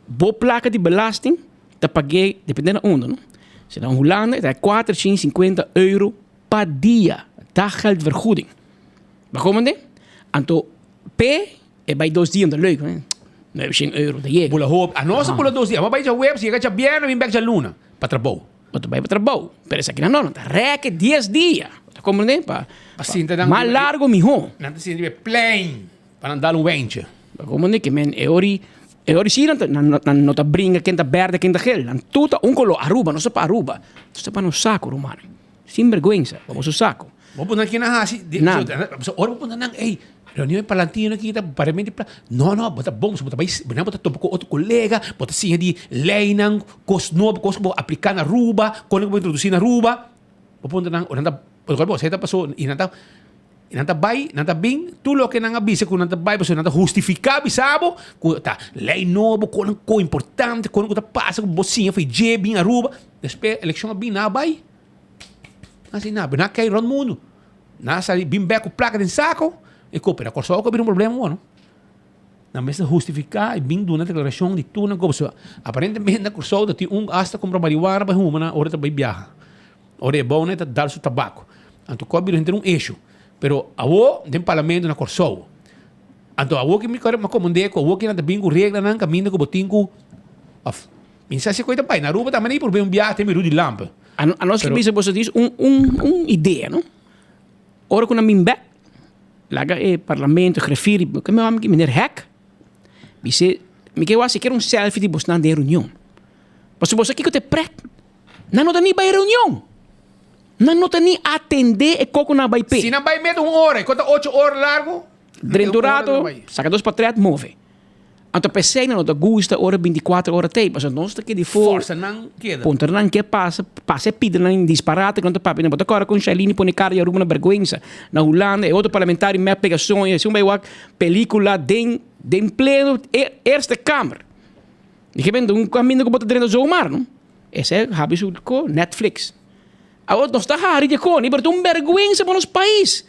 bo plaka di belasting ta pag'é, depende na unda no, si ta na Hulanda e ta 450 euro pa dia, daggeldvergoeding. Bo a komprendé? Anto p'e e bai dos dia, ta leuk, 900 euro ta yega. Bula hopi. Anos a bula dos dia. Abo a bai djaweps, yega djabièrnè, bin bèk djaluna pa trabou. Bo ta bai pa trabou, pero esaki nan no, nan ta rèk e dies dia. Bo ta komprendé? Pa, Pa sinta nan mas largo mihó. Nan ta sinta riba e plein pa nan dal un wentje. Bo ta komprendé? Ke men e ori, e ori si nan ta, nan, nan no ta bringa ken ta bèrdè, ken ta gel. Nan tur ta un koló. Aruba, nos ta pa Aruba. Nos ta pa nos saku, rumannan. Sin bergwensa, pa boso saku. Bo puntra kinan hasi, Nada. ora bo puntra nan, ey, reunion e palantino aki ta paramente pla. No, no, bo ta bon, bo ta bai, bo ta topa ku otro kolega, bo ta siña di leinan, kos nobo, kos ku bo apliká na Aruba, kon ku bo introdusí na Aruba. Bo puntra nan, ora nan ta, bo sa ta pasó, i nan ta, i nan ta bai, nan ta bin, tur loke nan a bisa ku nan ta bai, pasobra nan ta hustifiká bisa bo ku ta lei nobo, kon ku importante, kon ku ta pasa ku bo siña for dje bin Aruba. Despues elekshon a bin, nan a bai. Nan si na, nan a kai rond mundu. Nan a sali bin bek ku plaka den sako i kope. Na Kòrsou ku a bira un problema awor no. Nan mester hustifiká i bin duna deklarashon di tur nan kope. So aparentemente na Kòrsou ta tin un asta kumpra mariwana pa huma nan ora e ta bai biaha. Ora e bou nan e ta dal su tabako. Anto ku a bira henter un esho. Pero awor den parlamento na Kòrsou. Anto awor ki mi kore mi a komprendé ku awor ki nan ta bin ku reglanan kaminda ku bo tin ku òf Mi sa si koe ta bai na Aruba tambe nan por bin un biaha te mi Rudy Lampe. A nos ke bisa boso dis un un un idea no. Ora ku nan bin bek laga e parlamento grefir ke mi wami meneer Hek bis'e mi ke wak sikiera un selfie di bosnan den reunion. Pasobra boso kiko ta e pret nan no ta ni bai reunion nan no ta ni atende e koko nan a bai pe. Si nan bai mete un ora e kota ocho ora largo Drenta un rato saka dos patret move. Anto p'esei nan no ta gusta ora binticuater ora t'ei, pasobra nos ta keda for. Forsa nan keda. Puntra nan ke pasa, pasa e pida nan disparate ku nan ta papia. Nan bo ta kòrda kon Shailene pone kara di Aruba na bèrgwensa. Na Hulanda e otro parlamentario mep pega soño, esun bai wak pelikula den den pleno Eerste Kamer. Di ke bende un kaminda ku bo ta drenta zomaar no. Esei habi su ko Netflix. Awor nos ta hari di e koni, pero ta un bèrgwensa pa nos pais.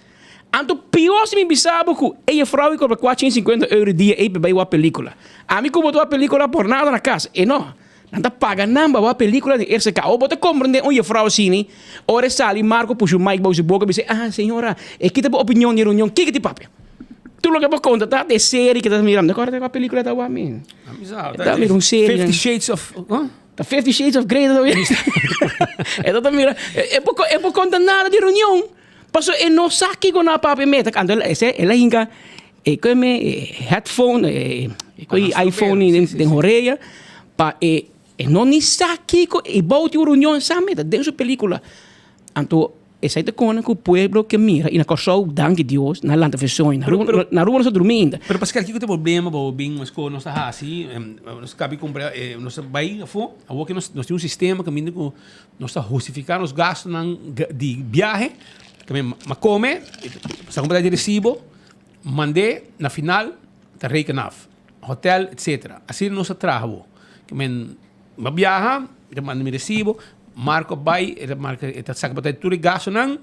Anto pió si mi bisa bo ku e jefrou ei kobra 450 euro e dia ei pa bai wak pelíkula. Ami ku bo ta wak pelíkula por nada na kas. E no. Nan ta paga nan pa wak pelíkula den eerste ka. Awor bo ta komprendé un jefrou asini, ora e sali Marco pushi un mic bou su boka i bisa, ah señora, e kita bo opinion di e reunion, kiko ti papia? Tur loke bo konta ta e serie ke ta mira. Mi ta kòrda kua pelíkula ta wak mi. Ta mira un serie. Fifty Shades of. Ta Fifty Shades of Grey ta mira. E ta mira, e por e por konta nada di reunion. Paso e no sa kiko nan a papia meta. Anto el el a hinka e kome e headphone e e iPhone den den horea pa e e no ni sa kiko e bou di un reunion sa meta den su pelicula. Anto Esei ta kone ku pueblo ke mira i na Kòrsou, danki Dios, nan lanta fe soño. Na Aruba, na Aruba nos ta drumi ainda. Pero Pascal, kiko ta e problema bo bin mas ku nos ta hasi? Nos kabi kumpra, nos ta bai afó, awor ke nos nos tin un sistema kaminda ku nos ta hustifiká nos gastunan di biahe, ke mi a kome, sa kumpra di resibo, mand'é, na final ta reken af, hotel etcetera. Asina nos ta traha bo. Ke men Mi a biaha, mi ta manda mi resibo, Marco a bai, e ta marca, e ta saca pa tur e gastonan,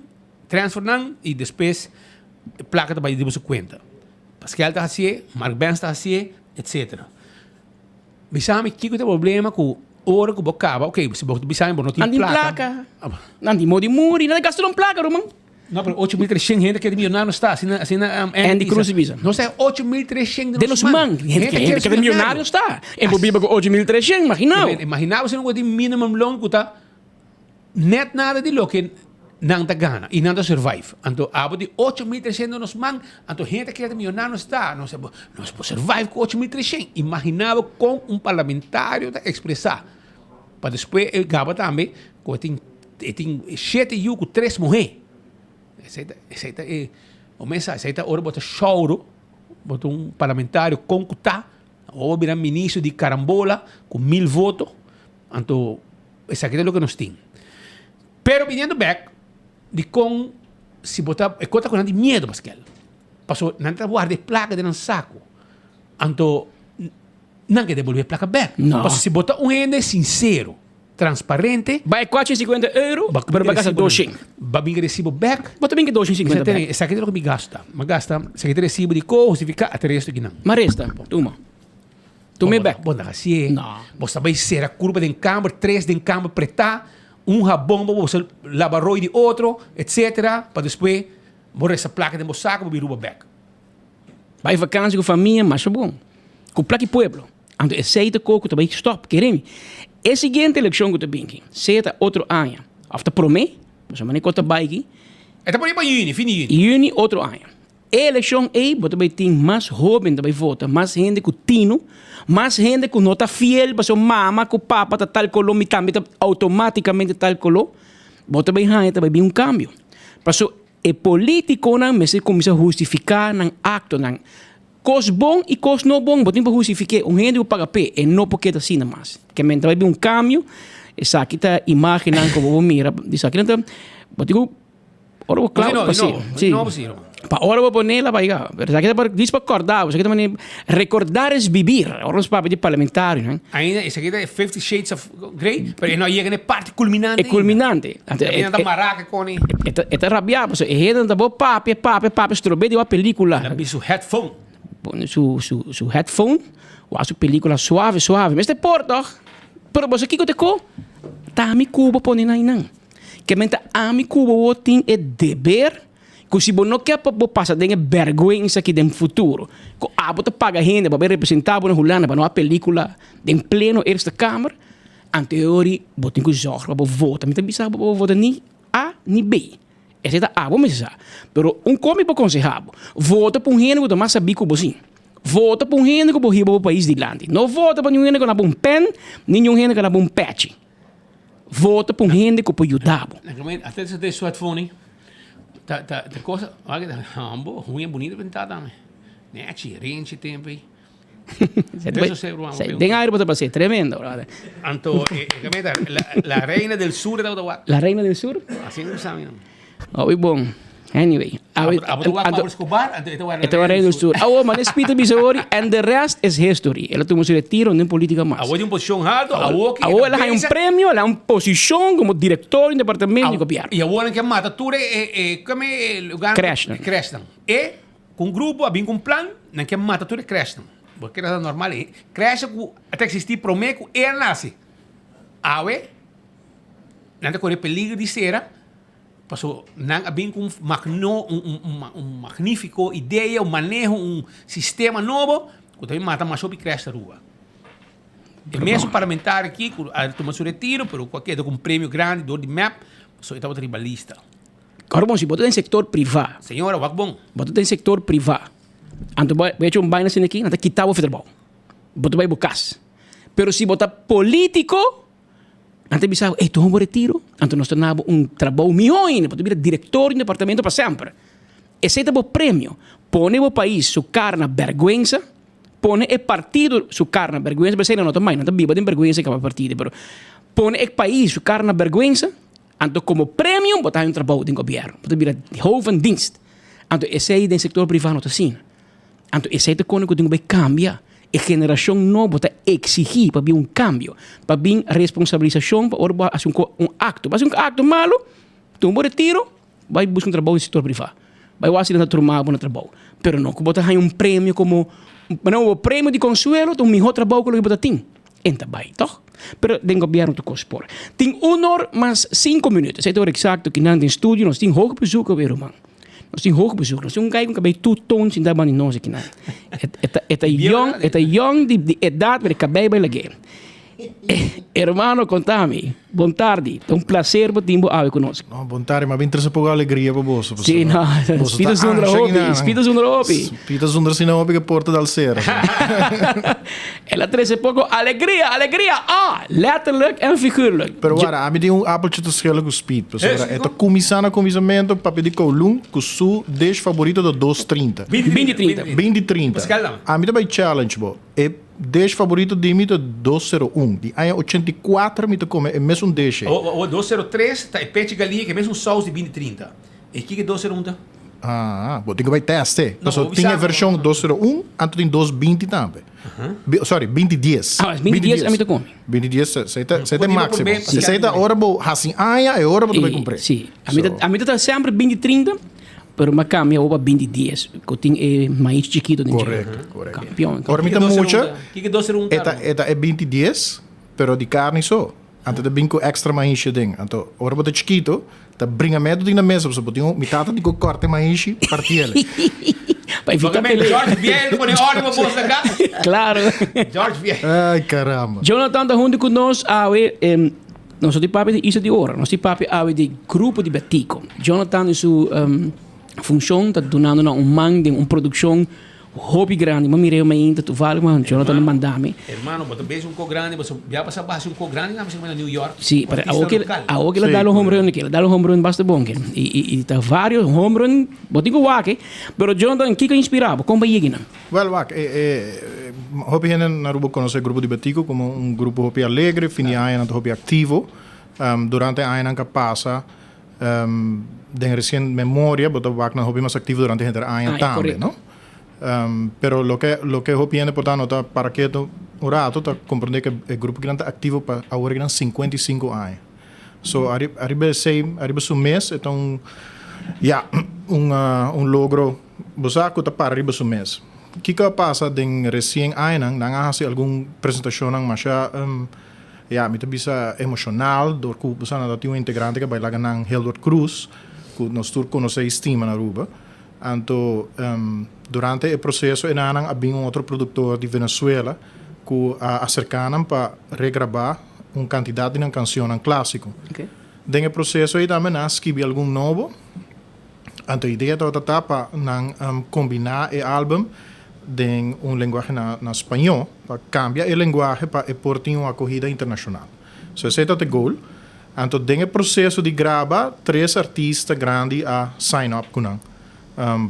transfernan y despues e placa ta bai riba su cuenta. Pascal ta hacié, Mark Benz ta hacié, etcetera. Bisa mi kico ta e problema cu ora cu bo caba, ok, si bo bisa mi bo no tin Nan tin placa. placa, nan tin modo di muri, nan ta gasta nan placa, ruman. No, pero 8.300 hende kere millonario sta, asina, asina um, Andy Cruz bisa. bisa. Nos ta 8.300 De nos man, hende Hende hende kere millonario sta. En por biba ku 8.300, imaginao. Imaginao si nan tin minimum loan ku ta net nada di loke nan ta gana y nan ta survive. Anto abo di 8.300 de nos man, anto hende kere millonario sta, nos nos por survive ku 8.300. Imaginao kon un parlamentario ta expresa pa despues e gaba tambe ku e tin E tin shete yu ku tres muhé. Esei ta, esei ta e, bo mes sa, esei ta ora bo ta shouro, bo ta un parlamentario kon ku ta, awor bo bira ministro di karambola ku mil voto, anto esaki ta loke nos tin. Pero biniendo bek, dikon si bo ta, e kos ta ku nan tin miedu paskel, pasobra nan ta warda e plaka den nan saku, anto nan ke debolbe e plaka bek. No. Pasobra si bo ta un hende sinsero, Transparente. Bai 450 euro, pero ba gasta 200. Ba bin recibo bek. Bo ta bin ki 250 bek. Esaki ta loke mi gasta. Mi gasta, esaki ta recibo di ko hustifica, ata resto kinan. Ma resta, tuma. Tuma e bek. Bo na hacié. No. Bo sa bai cera curpa den camber, tres den camber preta, un habon pa bo laba rooi di otro, etcetera, pa despues bo resta placa den bo saco, bo bin ruba bek. Bai vakantie ku famia, masha bon. Ku plaki pueblo. Anto esei ta ko ku ta bai stop, kere mi. E siguiente elekshon ku ta bin aki, sea ta otro aña òf ta promé, pasobra manera ku ta bai aki. E ta pone pa yüni, fin di yüni. Yüni otro aña. E elekshon ei bo ta bai tin mas hóben ta bai vota, mas hende ku tinu, mas hende ku no ta fiel pasobra mama ku papa ta tal koló, mi tambe ta outomátikamente tal koló. Bo ta bai haña ta bai bin un kambio. Pasobra e polítikonan mester kuminsá hustifiká nan aktonan. Kos bon i kos no bon bo tin pa hustifik'é. Un hende ku paga p'e, e no por keda asina mas. Ke men ta bai bin un kambio, esaki ta imágennan ku bo por mira, esakinan ta, bo tin ku ora bo kla pa si. Si. Pa ora bo pone la baiga. Pero esaki ta pa djis pa kòrda bo, esaki ta manera rekordar es bibir. Ora nos papia di parlamentarionan. Ainda esaki ta e Fifty Shades of Grey, pero e no a yega na e parti kulminante E kulminante. Anto e ta maraka koni. E ta e ta rabia pasobra e hendenan ta bo papia papia papia strob'é di wak pelikula. El a bin su headphone. Pone su su su headphone wak su pelikula suave suave. Mester por tòg? Pero boso kiko ta ko? Ta ami ku bo pone nan einan. Ke men ta ami ku bo bo tin e deber Ku si bo no ke pa bo pasa den e bèrgwensa aki den futuro, ku abo ta paga hende pa bai representá bo na Hulanda pa no a pelíkula den pleno Eerste Kamer, anto e ori bo tin ku zòrg pa bo vota. Mi ta bisa bo pa bo vota ni A ni B. Esei ta abo mester sa. Pero un kos mi por konsehá bo, vota pa un hende ku ta mas sabí ku bo sin. Vota pa un hende ku por hiba bo pais dilanti. No vota pa niun hende ku na bo un pèn, ni niun hende ku na bo un pèchi. Vota pa un hende ku por yuda bo. Hasta esa de smartphone ta ta ta cosa hambo huña bonito pintada tambe. Nechi, renchi tempo ei. Den aire bo ta pas'é, tremendo, brother. Anto, e e la, la reina del sur tabata wak. La reina del sur? Asina mi sa mi. Hopi bon. Anyway. Awe, abo ta wak Pablo Escobar, anto e ta wak la reina del sur. Awo, man Speed a bisa ori, and the rest is history. El a tuma su retiro den politica mas. Awo tin un posicion halto, awo ki Awo el a haña un premio, el a haña un posicion como director di un departamento di gobierno. Y awo nan ke mata tur e, e, e, kome e lugar. Crashnan. Crashnan. E. Ku un grupo a bin ku un plan, nan ke mata tur e crèshnan. Bo kere ta normal ei. Crèshnan ku a ta eksistí promé ku e a nase. Awe, nan ta kore peligro di sera, paso nan a bin ku un magno, un un un un magnífiko idea, un maneho, un sistema nobo ku ta bin mata mas hopi crèsh na Aruba. E mesun parlamentario aki ku a tuma su retiro, pero ku a keda ku un premio grandi dor di mep, paso e tabata riba lista. Ora bon, si bo ta den sector priva. Señora, wak bon. Bo ta den sector priva. Anto bo hecho un baina asina aki, nan ta kita bo for trabou. Bo ta bai bo cas. Pero si bo ta politico, nan ta bisa bo, ey, tuma bo retiro, anto nos ta na bo un trabou miho ainda, bo ta bira director di un departamento pa semper. Esey ta bo premio. Pone bo pais su cara na berguensa, pone e partido su cara na berguensa, pero esey nan no ta mai, nan ta biba den berguensa caba partido, pero pone e pais su cara na berguensa, Anto komo premio bo ta haña un trabou den gobièrnu, bo ta bira hoofddienst. Anto esei den sektor privá no ta asina. Anto esei ta kone ku tin ku bai kambia. E generashon nobo ta eksigí pa bin un kambio, pa bin responsabilisashon pa ora bo hasi un un akto. Bo hasi un akto malu, tuma bo retiro, bai buska un trabou den sektor privá. Bai wak si nan ta truma bo na trabou. Pero no ku bo ta haña un premio komo, bo premio di konsuelo ta un mihó trabou ku loke bo ta tin. En ta bai, toch? Pero den gobierno ta cos por. Tin un or mas cinco minuut. Esei ta ora exacto ki nan den studio. Nos tin hoog bezoek awe, ruman. Nos tin hoog bezoek. Nos tin un guy cu cabei two tone sinta banda di nos aki nan. E ta yong, e ta yong di edad, pero e cabei bai lag'é. Hermano, conta mi. Bon tardi. Ta un placer pa tin bo awe cu nos. No, bon tardi. M'a bin trece poco alegria pa boso. Sí, no. Spito zundra hopi. Spito zundra hopi. Spito zundra asina hopi ke porta dal cera. El a trece poco alegria, alegria! Ah! Letterlijk en figuurlijk. Pero wara, ami tin un appeltje te schillen cu Speed. Pasobra e ta cuminsa na cuminsamento papia di Kowloon cu su dish favorito ta dos trinta. Binti trinta. Binti trinta. Ami ta bay challenge bo. E dish favorito di mi ta dos sero un. Di aña 84 mi ta come e mesun dish ei. Awor 203 ta e pechi galiña ku e mesun saus di binti trinta. E kiko e 201 ta? Ah, bo tin ku bai test e. No, Paso bo tin bisa e vershon 201, anto tin 220 tambe. Sorry, binti dies. Ah, binti dies ami ta come. Binti dies, esei ta esei ta e Bo tin máksimo. promé, Si esei ta ora bo hasi aña, e ora bo ta bai kumpr'é. Si, ami ta ami ta semper binti trinta. Pero m'a cambia awor pa binti dies, cu tin e maichi chikito den dje. Correcto, correcto. Campeon. Ora mi ta mucha, e ta e ta e binti dies, pero di carni so. Anto ta bin cu extra maishi aden. Anto ora bo ta chikito, ta bringa meto tin na mesa, pasobra bo tin un, mi tata tin cu corta e maishi, partiele. Pa evita pelea. George Vieira ta pone orde pa bos na cas. Claro. George Vieira. Ay, caramba. Jonathan ta hunto cu nos awe. Nos no tin papia di Isla di Oro, nos tin papia awe di grupo di Betico. Jonathan den su funcion ta dunando nan un man den un produccion hopi grandi. Mi a mira e mainta toevallig ma Jonathan a manda mi. Hermano, bo ta bes un ko grandi, bo ya pasa basa un ko grandi nan na New York. Si, pero awo ke awo ke la dal un home run, ke la dal un home run basta bon ke. Y y y ta varios home run, bo tin ku wak e. Pero Jonathan, kiko a inspira bo? Kon bo a yega nan? Wel, wak, e, e, hopi hende na Aruba conoce e grupo di Betico como un grupo hopi alegre, fin di aña nan ta hopi activo. Durante e añanan cu a pasa, den recien memoria bo ta wak nan hopi mas activo durante henter aña tambe, no? Pero loke, loke hopi hende por ta nota para keto un rato ta comprende cu e grupo kinan ta activo pa awor kinan 55 aña. So, ariba esey, ariba su mes e ta un, ya, un, un logro. Bo sa ku ta para riba su mes. Kiko a pasa den resien añanan? Nan a hasi algun presentashonnan masha, ya, mi ta bisa emoshonal, dor ku bo sa nan ta tin un integrante ku a bai laga nan, Hildward Cruz, ku nos tur konosé i stima na Aruba. Anto, durante e proseso enanan a bin un otro produktor di Venezuela ku a aserká nan pa regrabá un kantidat di nan kansionnan klásiko. Den e proseso ei tambe nan a skibi algun nobo. Anto idea tabata ta pa nan kombiná e álbum den un lenguahe na na spañó, pa kambia e lenguahe pa e por tin un akohida internashonal. So esei tabata e goal. Anto den e proseso di graba, tres artista grandi a sign up ku nan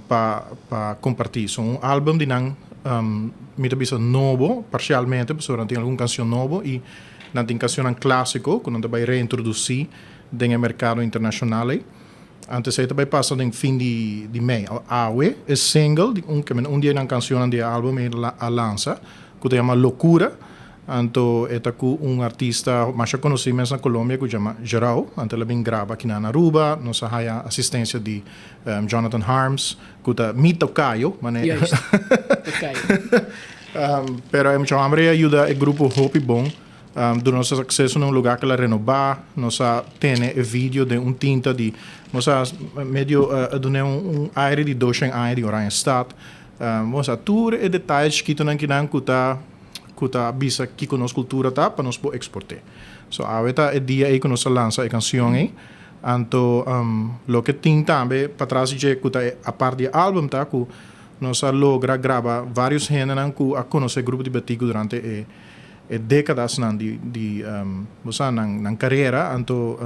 pa pa kompartí. So un álbum di nan. mi ta bisa nobo parcialmente pasobra nan tin algun cancion nobo y nan tin cancionnan clasico cu nan ta bay reintroduci den e mercado internacional ey. Anto esey ta bay pasa den fin di di mei. Awe e single di un un di e nan cancionnan di e album ey a lansa cu ta yama Locura. Anto e ta cu un artista masha conoci mes na Colombia cu yama Gerao. Anto el a bin graba aki na Aruba. Nos a haya asistencia di Jonathan Harms cu ta mi tocayo, mane. Juist, tocayo. Pero e mucha homber ey a yuda e grupo hopi bon. Duna nos acceso na un lugar cu el a renoba. Nos a tene e video den un tinta di, nos a medio a dun'e un aire di doshen aña di Oranjestad. Nos a tur e detaye chikitonan kinan cu ta. ku ta bisa kiko nos kultura ta pa nos por eksport'é. So awe ta e dia ei ku nos a lansa e kansion ei. Anto loke tin tambe patras di dje ku ta apart di e album ta ku nos a logra graba vários hendenan ku a konosé Grupo di Batiku durante e e dékadasnan di di bo sa nan nan karera. Anto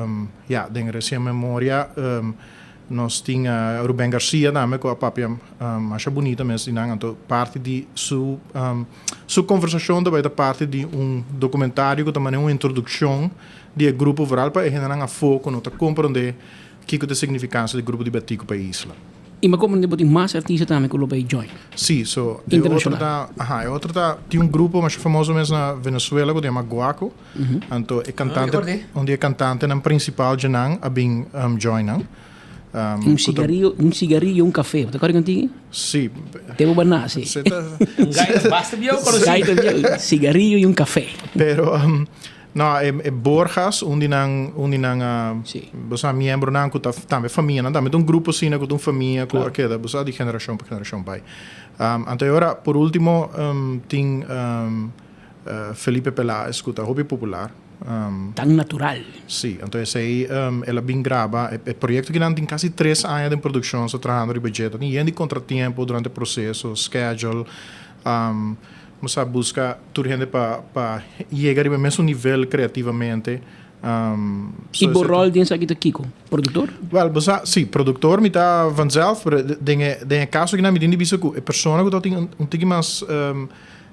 ya den resien memoria Nos tin Ruben Garcia tambe ku a papia masha bunita mes di nan. Anto parti di su su konversashon ta bai ta parti di un dokumentario ku ta manera un introdukshon di e grupo vooral pa e hendenan afó ku no ta komprondé kiko ta e signifikansia di grupo di Batiku pa e isla. I mi a komprondé bo tin mas artista tambe ku lo bai join. Si, so e otro ta, aha, e otro ta tin un grupo masha famoso mes na Venezuela ku ta yama Guaco. Anto e cantante, un di e cantantenan principal dje-nan a bin join nan. Un cigarillo, un cigarillo, un café. Bo ta acorda contigo? Si. Te bo bana, si. Un gaita basta bieu conoci. Gaita bieu, cigarillo y un café. Pero, no, e Borjas, un di nan, un di nan, bo sa, miembronan cu ta tambe famianan, tambe ta un grupo asina cu ta un famia cu a keda, bo sa, di generacion pa generacion bai. Anto e ora, por ultimo, tin. Felipe Peláez cu ta hopi popular. Tan natural. Si, anto esey el a bin graba e proyecto kinan tin casi tres aña den produccion sa trahando riba dje ta tin yen di contratiempo durante e proceso, schedule, nos a busca tur hende pa pa yega riba e mesun nivel creativamente. Y bo rol den esaki ta kico? Productor? Wel, bo sa, si, productor mi ta vanzelf, pero den e den e caso kinan mi tin di bisa cu e persona cu ta tin un tiki mas.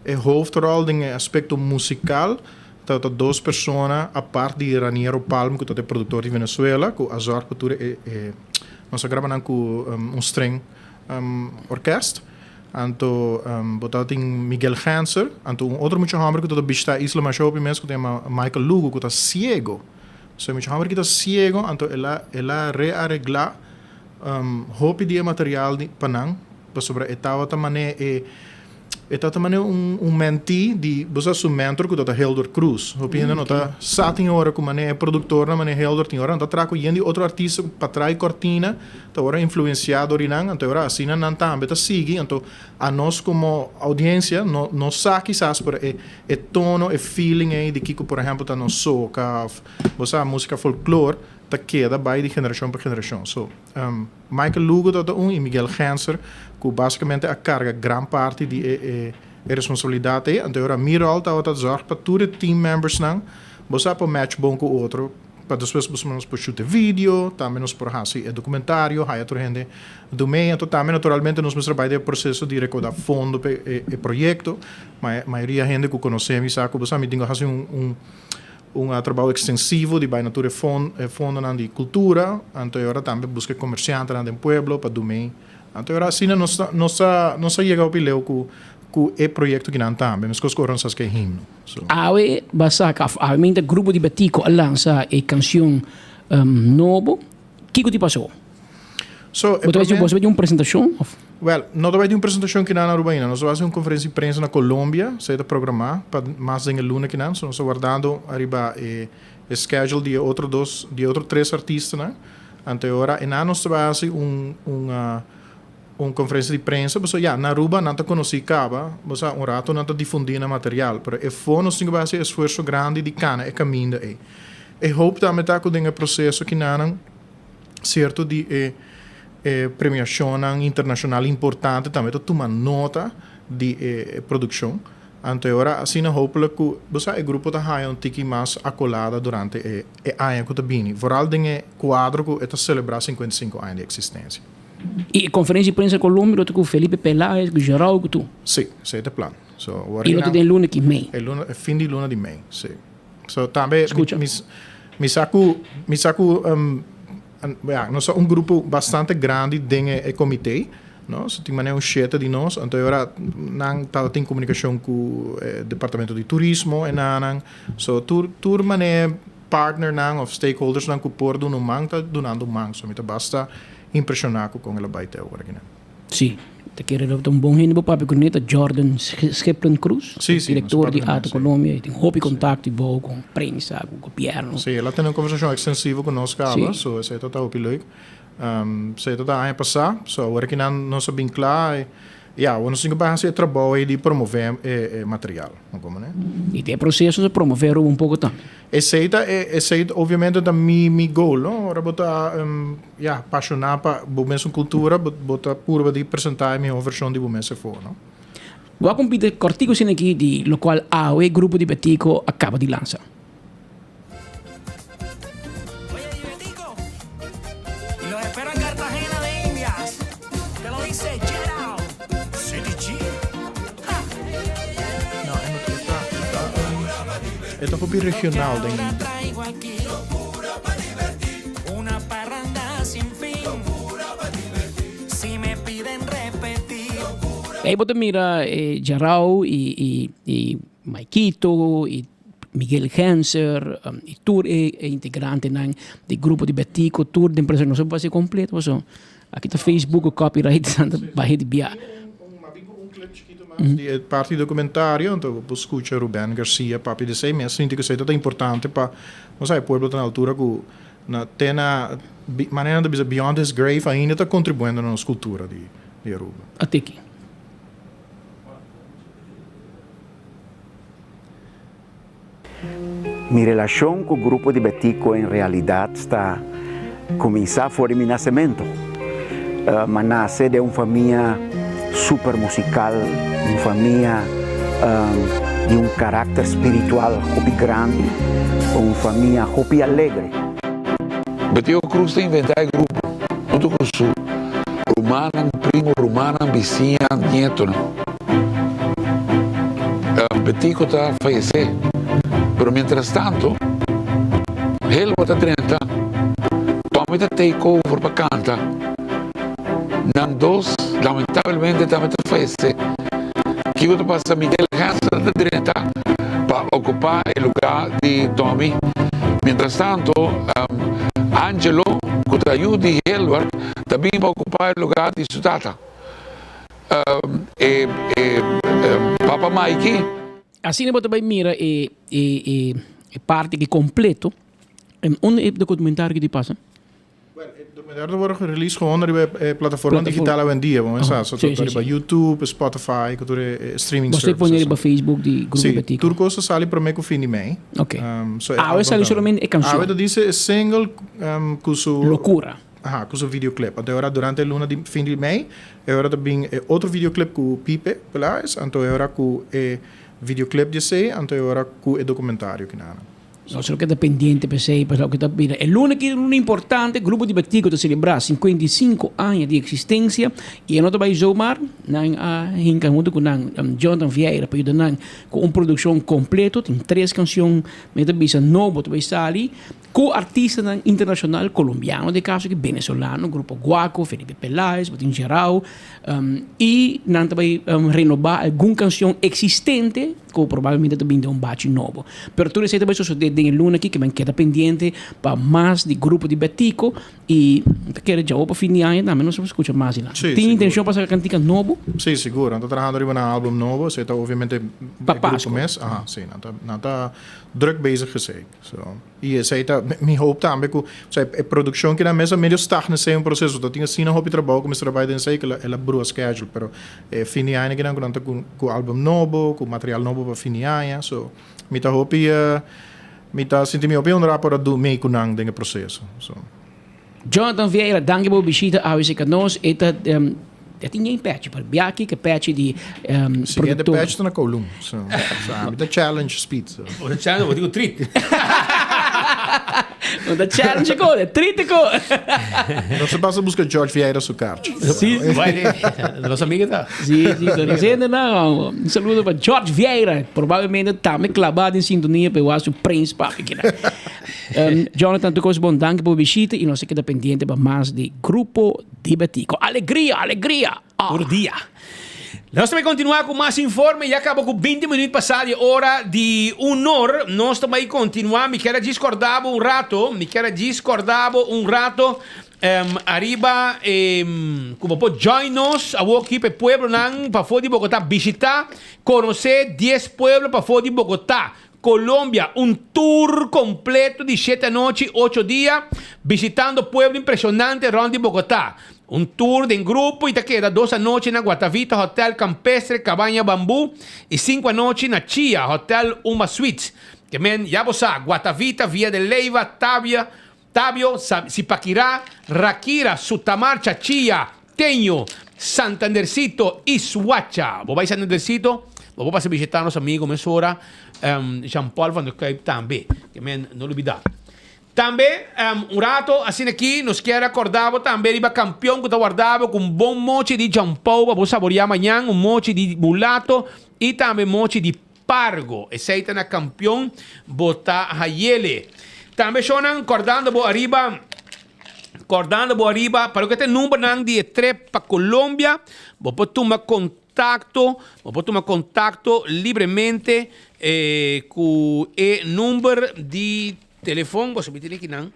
E hoofdrol den e aspecto musical tabata dos persona apart di Raniero Palm cu ta e productor di Venezuela cu a zorg pa tur e e nos a graba nan cu un string orkest. Anto bo tabatin Miguel Genser, anto un otro mucha homber cu tabata bishita Isla masha hopi mes cu ta yama Michael Lugo cu ta ciego. So e mucha homber aki ta ciego anto el a el a rearegla hopi di e material di pa nan pasobra e tabata mane e E ta ta manera un un mentee di bo sa su mentor ku ta ta Hildor Cruz. Hopi hende no ta sa tin ora ku manera e produktornan manera Hildor tin ora nan ta traha ku yen di otro artista ku pa trai kortina ta ora influensiá dor di nan anto e ora asina nan tambe ta sigui anto anos komo oudiensia no no sa kisas pero e e tono e feeling ei di kiko por ehèmpel ta nos soka òf bo sa músika folklor ta keda bai di generashon pa generashon so. Michael Lugo tabata un y Miguel Genser cu basicamente a carga gran parti di e e responsabilidad ey. Anto e ora mi rol tabata zorg pa tur e team membersnan bo sa por match bon cu otro pa despues bo nos por shoot e video, tambe nos por haci e documentario, haya tur hende dumey. Anto tambe naturalmente nos mester bay den e proceso di recauda fondo pa e proyecto. Mayoria hende cu conoce mi sa cu bo sa mi tin cu haci un. Un trabou ekstensivo di bai na tur e fondonan di kultura, anto e ora tambe buska e komersiantenan den pueblo pa dumei. Anto e ora asina nos ta nos ta nos a yega hopi leu ku ku e proyekto kinan tambe, meskos ku ora nos a haske e himno. So. Awe ba saka of awe minta grupo di Betico a lansa e kansion nobo. Kiko ti pasó? So, e Bo ta bai prome. bo ta bai di un presentashon of? Wèl, no ta bai di un presentashon kinan na Aruba ainda. Nos ta bai hasi un konferensia di prensa na Colombia. Esei ta programá pa mas den e luna kinan. So nos ta wardando ariba e e schedule di e otro dos, di e otro tres artistanan. Anto e ora einan nos ta bai hasi un un un konferensia di prensa. Pasobra ya, na Aruba nan ta konosí kaba. Bo sa, un rato nan ta difundí nan material. Pero e for nos tin ku bai hasi esfuerso grandi di kana e kaminda ei. E hoop tambe ta ku den e proseso kinanan sierto di e e premiashonnan internashonal importante tambe ta tuma nota di e produkshon. Anto e ora asina hopelijk ku bo sa e grupo ta haña un tiki mas akolada durante e e aña ku ta bini, vooral den e kuadro ku e ta selebrá 55 aña di eksistensia. Y e conferencia di prensa Colombia lo ta cu Felipe Peláez, cu Gerao, cu tur. Si, esey ta e plan. So, Y lo ta den luna ki mei. E luna, e fin di luna di mei, si. So tambe mi, mi sa cu, mi sa cu, um, ja, nos ta un grupo bastante grandi den e, e comité, no? So tin manera un shete di nos, anto e ora nan tabatin comunicacion cu e departamento di turismo en nan. So tur, tur manera partnernan of stakeholdersnan cu por duna un man ta dunando un man. So mi ta basta impresiona cu con el a bay te awor aki nan. Sí, ta kere lo ta un bon hende bo papia cu ne ta Jordan Schiplen Cruz, Sí, sí, director di nos papia Arte Colombia y tin hopi contacto y bou con prensa, cu gobierno. Sí, el a tene un conversacion extensivo cu nos caba, Sí. so esey ta ta hopi leuk. Esey ta ta aña pasa, so awor aki nan nos a bin cla y ya, awor nos tin cu bay haci e trabou ey di promove e material, no como ne? Y den e proceso ta promove Aruba un poco tambe. Esey ta e esey obviamente ta mi mi goal no ora bo ta ya pasiona pa bo mesun cultura bo bo ta purba di presenta e miho version di bo mes efo no. Bo a compite cortico asina aki di locual awe grupo di Betico a caba di lansa. E ta hopi regional den. Ei bo ta mira e Jarau i i Maikito i Miguel Genser i tur e integrantenan di grupo di Betico tur den presa nos a por hasi completo pasobra Aki ta Facebook ku copyright ta bahe di bia. Di e parti documentario, anto bo por scucha Ruben Garcia papia di esey. Mi a sinti cu esey ta importante pa, no sa, e pueblo ta na altura cu na te na, manera nan ta bisa beyond his grave ainda ta contribuendo na nos cultura di di Aruba. A tiki. Mi relashon ku Grupo di Betico en realidat ta kuminsá for di mi nasementu. M'a nase den un famia super musikal, un famia di un karakter spiritual hopi grandi, un famia hopi alegre. Betico Cruz ta inventá e grupo huntu ku su rumannan, primo, rumannan, bisiña, nietonan. Betico ta fayecé, pero mientras tanto Helwa ta drenta, Tommy ta take over pa canta, nan dos lamentablemente tambe ta fayecé. Kico ta pasa? Miguel Hansen ta drenta pa ocupa e lugar di Tommy, mientras tanto Angelo cu ta yu di Helward ta bin pa ocupa e lugar di su tata. E Papa Mikey. Asina bo ta bai mira e e e parti aki completo. Unda e documentario aki di pasa? Well, e documentario ta worde gereleased gewoon riba e plataforma digital awendia, bo mester sa. So ta riba YouTube, Spotify, ku tur e streaming services. Bo ta pone riba Facebook di Grupo Betico? Si, tur kos ta sali prome ku fin di mei. Ok. Awe sali solamente e canción? Awe ta dice e single ku su. Locura. Aha, cu su videoclip. Anto e ora durante e luna di fin di mei, e ora ta bin e otro videoclip cu Pipe Peláez, anto e ora cu e videoclip di esey, anto e ora cu e documentario kinanan. Nos lo keda pendiente pa esey, pa loke ta bira. E luna aki ta un luna importante, Grupo di Batico ta celebra 55 aña di existencia y e no ta bay zomaar. Nan a hinca hunto cu nan Jonathan Vieira pa yuda nan cu un produccion completo. Tin tres cancion, mi ta bisa nobo ta bay sali. Ku artistanan internashonal kolombiano den kaso aki venezolano, Grupo Guaco, Felipe Peláez, Botin Gerao, i nan ta bai renobá algun kanshon eksistente ku probablemente ta bin den un bachi nobo. Pero tur esei ta bai sosodé den e luna aki ke men keda pendiente pa mas di grupo di Betico i ta kere djawo pa fin di aña tambe nos ta skucha mas di nan. Tin intenshon pa saka kantika nobo? Sí, sigur. Nan ta trahando riba nan album nobo. Esei ta obviamente Pa e grupo Pasku. mes. Aha, sí. Nan ta nan ta druk bezig esei. So, y esey ta mi hoop tambe cu, o e produccion ki nan mes a medio stagna esey un proceso. Ta tin asina hopi trabou cu mester a bay den esey cu el a brua schedule. Pero e fin di aña kinan cu nan ta cu cu album nobo, cu material nobo pa fin di aña. So, mi ta hopi, mi ta sinti mi hopi honra por a du mee cu nan den e proceso. So. Jonathan Vieira, danki pa bo bishita awe cerca nos. E ta e tin geen pechi, pero biaki ke pechi di Siguiente productor. pechi ta na Kowloon. So, so ami ta challenge speed. So. O ta challenge, o digo treat. No ta challenge ko, e trite ko. Nos a pasa busca George Vieira su kaartje. Sí. Nos amiga ta. Sí, sí, nos hende na. Un saludo pa George Vieira. Probablemente tambe klabá den sintonia pe wak su prins papi kina. Um, Jonathan, tu kos bon danki pa bo bishita i nos a keda pendiente pa mas di Grupo di Betico. Alegria, alegria! Ah. Tur dia. Nos ta bai continua cu mas informe. Ya caba cu 20 minuut pasa di ora di unor. Nos ta bai continua. Mi kier a djis corda bo un rato. Mi kier a djis corda bo un rato um, ariba um, cu bo por join nos awoki pa e pueblonan pafo di Bogota. Bishita, conoce 10 pueblo pafo di Bogota. Colombia, un tour completo di shete anochi, ocho dia, bishitando pueblo impresionante rond di Bogotá. Un tour den grupo y ta keda dos anochi na Guatavita Hotel Campestre Cabaña Bambú y cinco anochi na Chia Hotel Uma Suites. Ke men ya bo sa, Guatavita, Villa de Leyva, Tabia, Tabio, Zipaquirá, Raquira, Sutamarcha, Chia, Teño, Santandercito y Suacha. Bo bai Santandercito, bo por pasa bishita nos amigo mesora Jean Paul van der Kuyp tambe. Ke men no lubida. Tambe un rato asina aki nos kier acorda bo tambe riba campeon cu ta warda bo cu un bon mochi di Jean Paul pa bo saboria mañan, un mochi di mulato y tambe mochi di Pargo. Esey ta na campeon bo ta hayele. Tambe shownan cordando bo ariba cordando bo ariba pa loke ta e numbernan di e trip pa Colombia bo por tuma contacto bo por tuma contacto libremente cu e number di telefon bo sabiti aki nan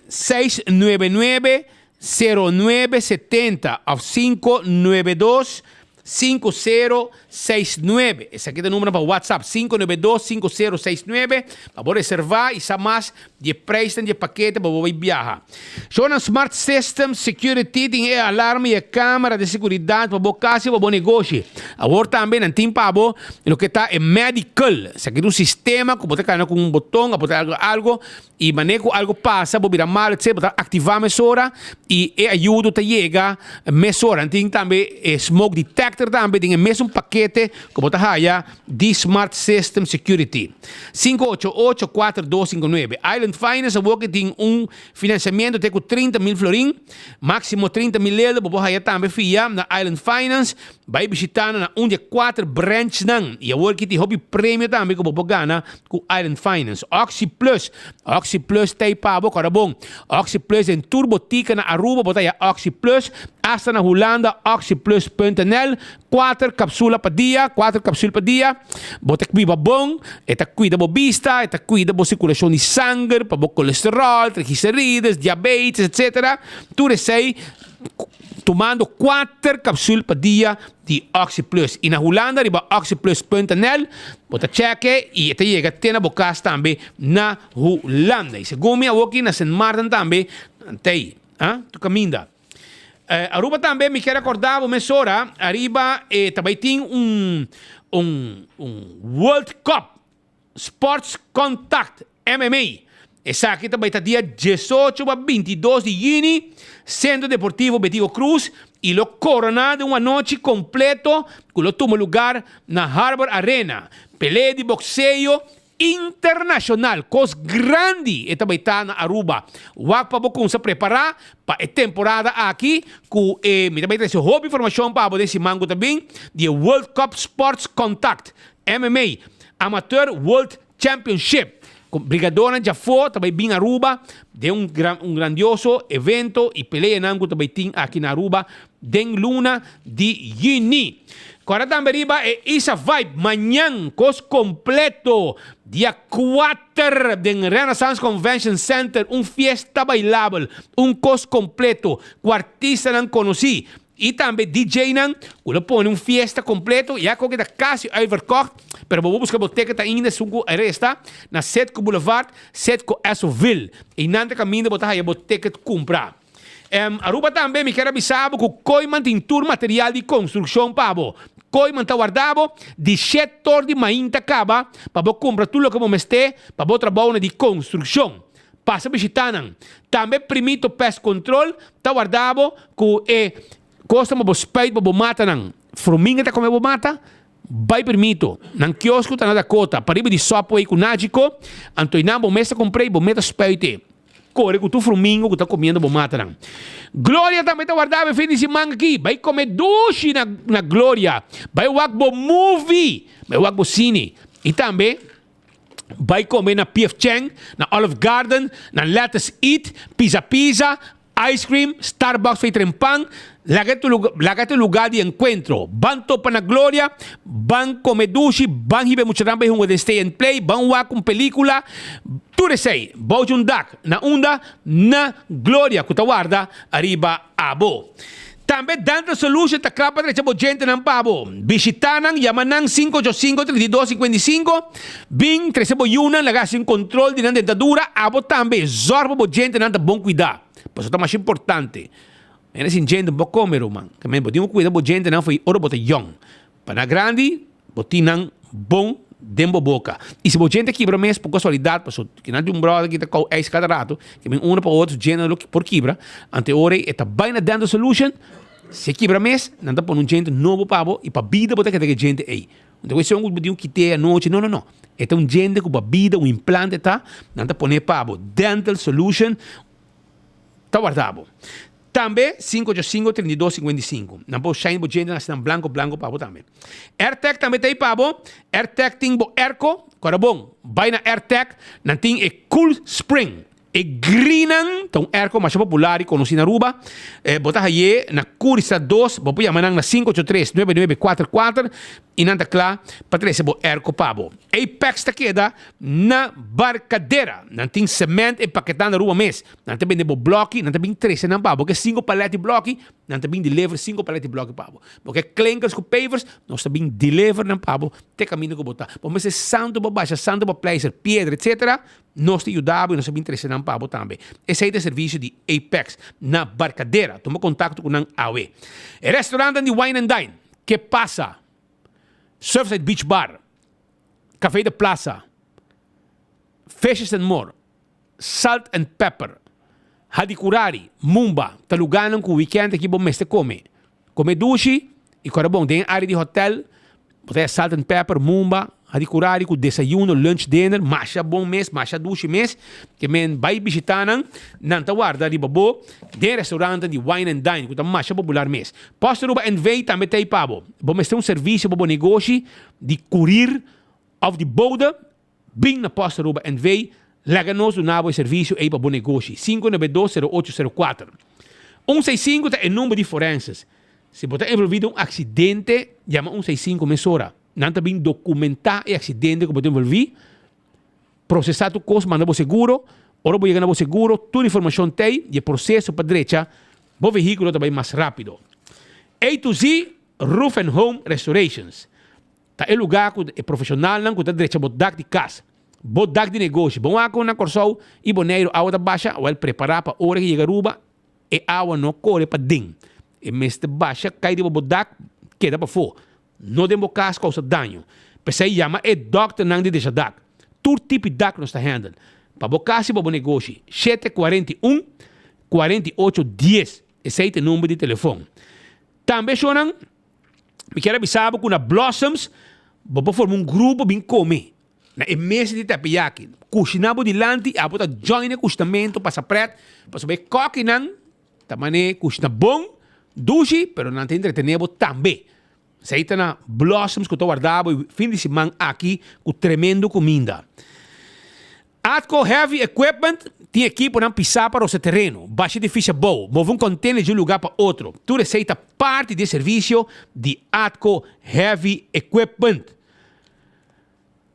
699 0970 of 592 5069. Esaki ta numero pa WhatsApp, 592 5069, pa bo reserva y sa mas di e prijsnan di e pakete pa bo bay biaha. Shownan Smart System Security tin e alarma y e camera di seguridad pa bo cas y pa bo negoshi. Awor tambe nan tin pa bo loke ta e medical. Esaki ta un sistema cu bo ta cana cu un boton, apo ta algo Y manera cu algo pasa, bo bira malo, etc, bo ta activa mesora y e ayudo ta yega mesora. Nan tin tambe e smoke detector tambe den e mesun pakete cu bo ta haya di Smart System Security. 5884259. Island Finance awor ke tin un financiamiento te cu 30 mil florin, maximo 30 mil euro bo por haya tambe fia na Island Finance. Bai bishita nan na un di e kuater branchnan y awor ki tin hopi premio tambe ku bo por gana ku Island Finance. Oxi Plus, Oxi Plus ta ei pa bo, kòrda bon. Oxi Plus den tur botika na Aruba bo ta haya Oxi Plus, asta na Hulanda oxiplus.nl, kuater kapsula pa dia, kuater kapsul pa dia, bo ta biba bon, e ta kuida bo bista, e ta kuida bo sirkulashon di sanger, pa bo kolesterol, triglicerides, diabetes, etc. Tur esei Tumando kuater kapsul pa dia di OxyPlus. I na Hulanda riba oxyplus.nl bo ta cheke i e ta yega te na bo kas tambe na Hulanda. I segun mi awoki na Sint Maarten tambe nan ta ei. Ah, tur kaminda. Aruba tambe mi kier akorda bo mesora ariba e ta bai tin un un un World Cup. Sports Contact MMA. Esaki ta bai ta dia diesocho pa bintidos di yüni, Centro Deportivo Betico Croes y lo corona den un anochi completo cu lo tuma lugar na Harbor Arena. Pelea di boxeo internacional, cos grandi e ta bai ta na Aruba. Wak pa bo cunsa prepara pa e temporada aki cu e mi ta bai trece hopi informacion pa bo den siman cu ta bin di e World Cup Sports Contact MMA, Amateur World Championship. Ku brigadornan djafó ta bai bin Aruba den un gran un grandioso evento i peleanan ku ta bai tin aki na Aruba den luna di yüni. Kòrda tambe riba e Isa Vibe mañan kos kompleto dia kuater den Renaissance Convention Center un fiesta bailabel un kos kompleto ku artistanan konosí Y tambe DJnan cu lo pone un fiesta completo, ya cu ta casi uitverkocht, pero bo por busca bo ticket ainda esun cu a resta na Citgo Boulevard, Citgo Essoville. Eynan ta caminda bo ta haya bo ticket cumpra. Aruba tambe mi kier a bisa bo cu Kooyman tin tur material di construccion pa bo. Kooyman ta warda bo di shet tor di mainta caba pa bo cumpra tur loke bo mester pa bo trabounan di construccion. Pasa bishitá nan. Tambe Primito Pest Control ta warda bo ku e kos ta bo spuit pa bo mata nan. Fruminga ta kome bo mata? Bai permito, nan kiosko ta na Dakota, pariba di Subway ku Nagico, anto einan bo mes ta kumpr'é i bo mes ta spuit'é. Kore ku tur frumingo ku ta komiendo bo matanan. Gloria tambe ta wardá bo e fin di siman aki. Bai kome dushi na na Gloria. Bai wak bo movie. Bai wak bo sine. I tambe bai kome na PF Chang, na Olive Garden, na Lettuce Eat, Pizza Pizza, Ice cream, Starbucks fei tren pan, laga e laga e lugar di encuentro. Ban topa na Gloria, ban come dushi, ban hiba e muchanan bay hunga den stay and play, ban wak un pelicula, tur esey bou di un dak. Na unda? Na Gloria cu ta warda ariba abo. Tambe Dental Solution ta kla pa drecha bo djentenan pa bo. Bishita nan, yama nan 585 32 55, bin trese bo yunan laga hasi un control di nan dentadura, abo tambe zorg pa bo djentenan ta bon cuida, pasobra ta masha importante. Hende sin djente no por come ruman, kimen bo tin ku cuida bo djentenan fo'i ora bo ta yong, pa na grandi bo tin nan bon den bo boca. Y si bo djente kibra mes por casualidad, pasobra kinan tin un brother ki ta kou ijs cada rato, ke bin uno pa otro su djente lo por kibra, anto e ora ei e ta bai na Dental Solution, si e kibra mes nan ta pone un djente nobo pa bo y pa bida bo ta keda ku e djente ei. No ta cuestion ku bo tin ku kit'é anochi, no no no, e ta un djente ku pa bida, un implante ta, nan ta pone pa bo. Dental Solution ta warda bo. Tambe 585 32 55. Nan por shine bo djentenan asina blanco blanco pa bo tambe. Airtec tambe ta ei pa bo. Airtec tin bo airco. Kora bon, bai na Airtec, nan tin e Cool Spring. E greennan ta un airco masha popular y conoci na Aruba. Bo ta haye na Curista 2, bo por yama nan na 583 9944 y nan ta cla pa trece bo airco pa bo. Apex ta keda na Barcadera. Nan tin cement empaketá na Aruba mes. Nan ta bende bo bloki, nan ta bin trese nan pa bo. Bo ke sinku palet di bloki, nan ta bin deliver sinku palet di bloki pa bo. Bo ke klinkers ku pavers, nos ta bin deliver nan pa bo te kaminda ku bo ta. Bo mester santu pa basha, santu pa pleister, piedra, etsetera, nos ta yuda bo i nos ta bin trese nan pa bo tambe. Esei ta e servisio di Apex na Barcadera. Tuma kontakto ku nan awe. E restaurantnan di Wine and Dine, Ke Pasa, Surfside Beach Bar, Café de Plaza, Fishes and More, Salt and Pepper, Hadicurari, Mumba, ta lugánan ku wikènt aki bo mester kome. Kome dushi i kòrda bon, den e área di hotèl bo ta haña Salt and Pepper, Mumba, Hadicurari ku desayuno, lunch, dinner, masha bon mes, masha dushi mes. Ke men bai bishitá nan, nan ta warda riba bo den e restaurantnan di Wine and Dine ku ta masha popular mes. Post Aruba NV tambe ta ei pa bo. Bo mester un servisio pa bo negoshi di kurir òf di boude, Bin na Post Aruba NV, laga nos duna bo e servisio ei pa bo negoshi. 592 0804. 165 ta e number di forenses. Si bo ta envolvi den un aksidente, yama 165 mesora. Nan ta bin dokumentá e aksidente ku bo ta envolvi, prosesá tur kos, manda bo seguro. Ora bo yega na bo seguro, tur informashon ta ei i e proseso pa drecha bo vehíkulo ta bai mas rápido. A to Z Roof and Home Restorations. Ta e lugá ku e profeshonalnan ku ta drecha bo dak di kas, bo dak di negoshi. Bon wak na Kòrsou i Boneiru awa ta basha, wèl prepará pa ora ki yega Aruba e awa no kore paden. E mester basha kai riba bo dak keda pafó, no den bo kas kousa daño. P'esei yama e dòkternan di drecha dak. Tur tipi dak nos ta hèndel. Pa bo kas i pa bo negoshi, 741 48 10, esei ta e number di telefòn. Tambe shownan. Mi kier a bisa bo ku na Blossoms bo por forma un grupo bin kome na e mesa di teppanyaki. Kushiná bo dilanti i abo ta join e kushinamentu pasa pret pasobra e kòkinan ta man'é kushina bon, dushi, pero nan ta entretené bo tambe. Esei ta na Blossoms ku ta warda bo e fin di siman aki ku tremendo kuminda. Atco Heavy Equipment tin ekiponan pisá pa rosa tereno, basha edifisio abou, move un container di un lugá pa otro. Tur esei ta parti di e servisio di Atco Heavy Equipment.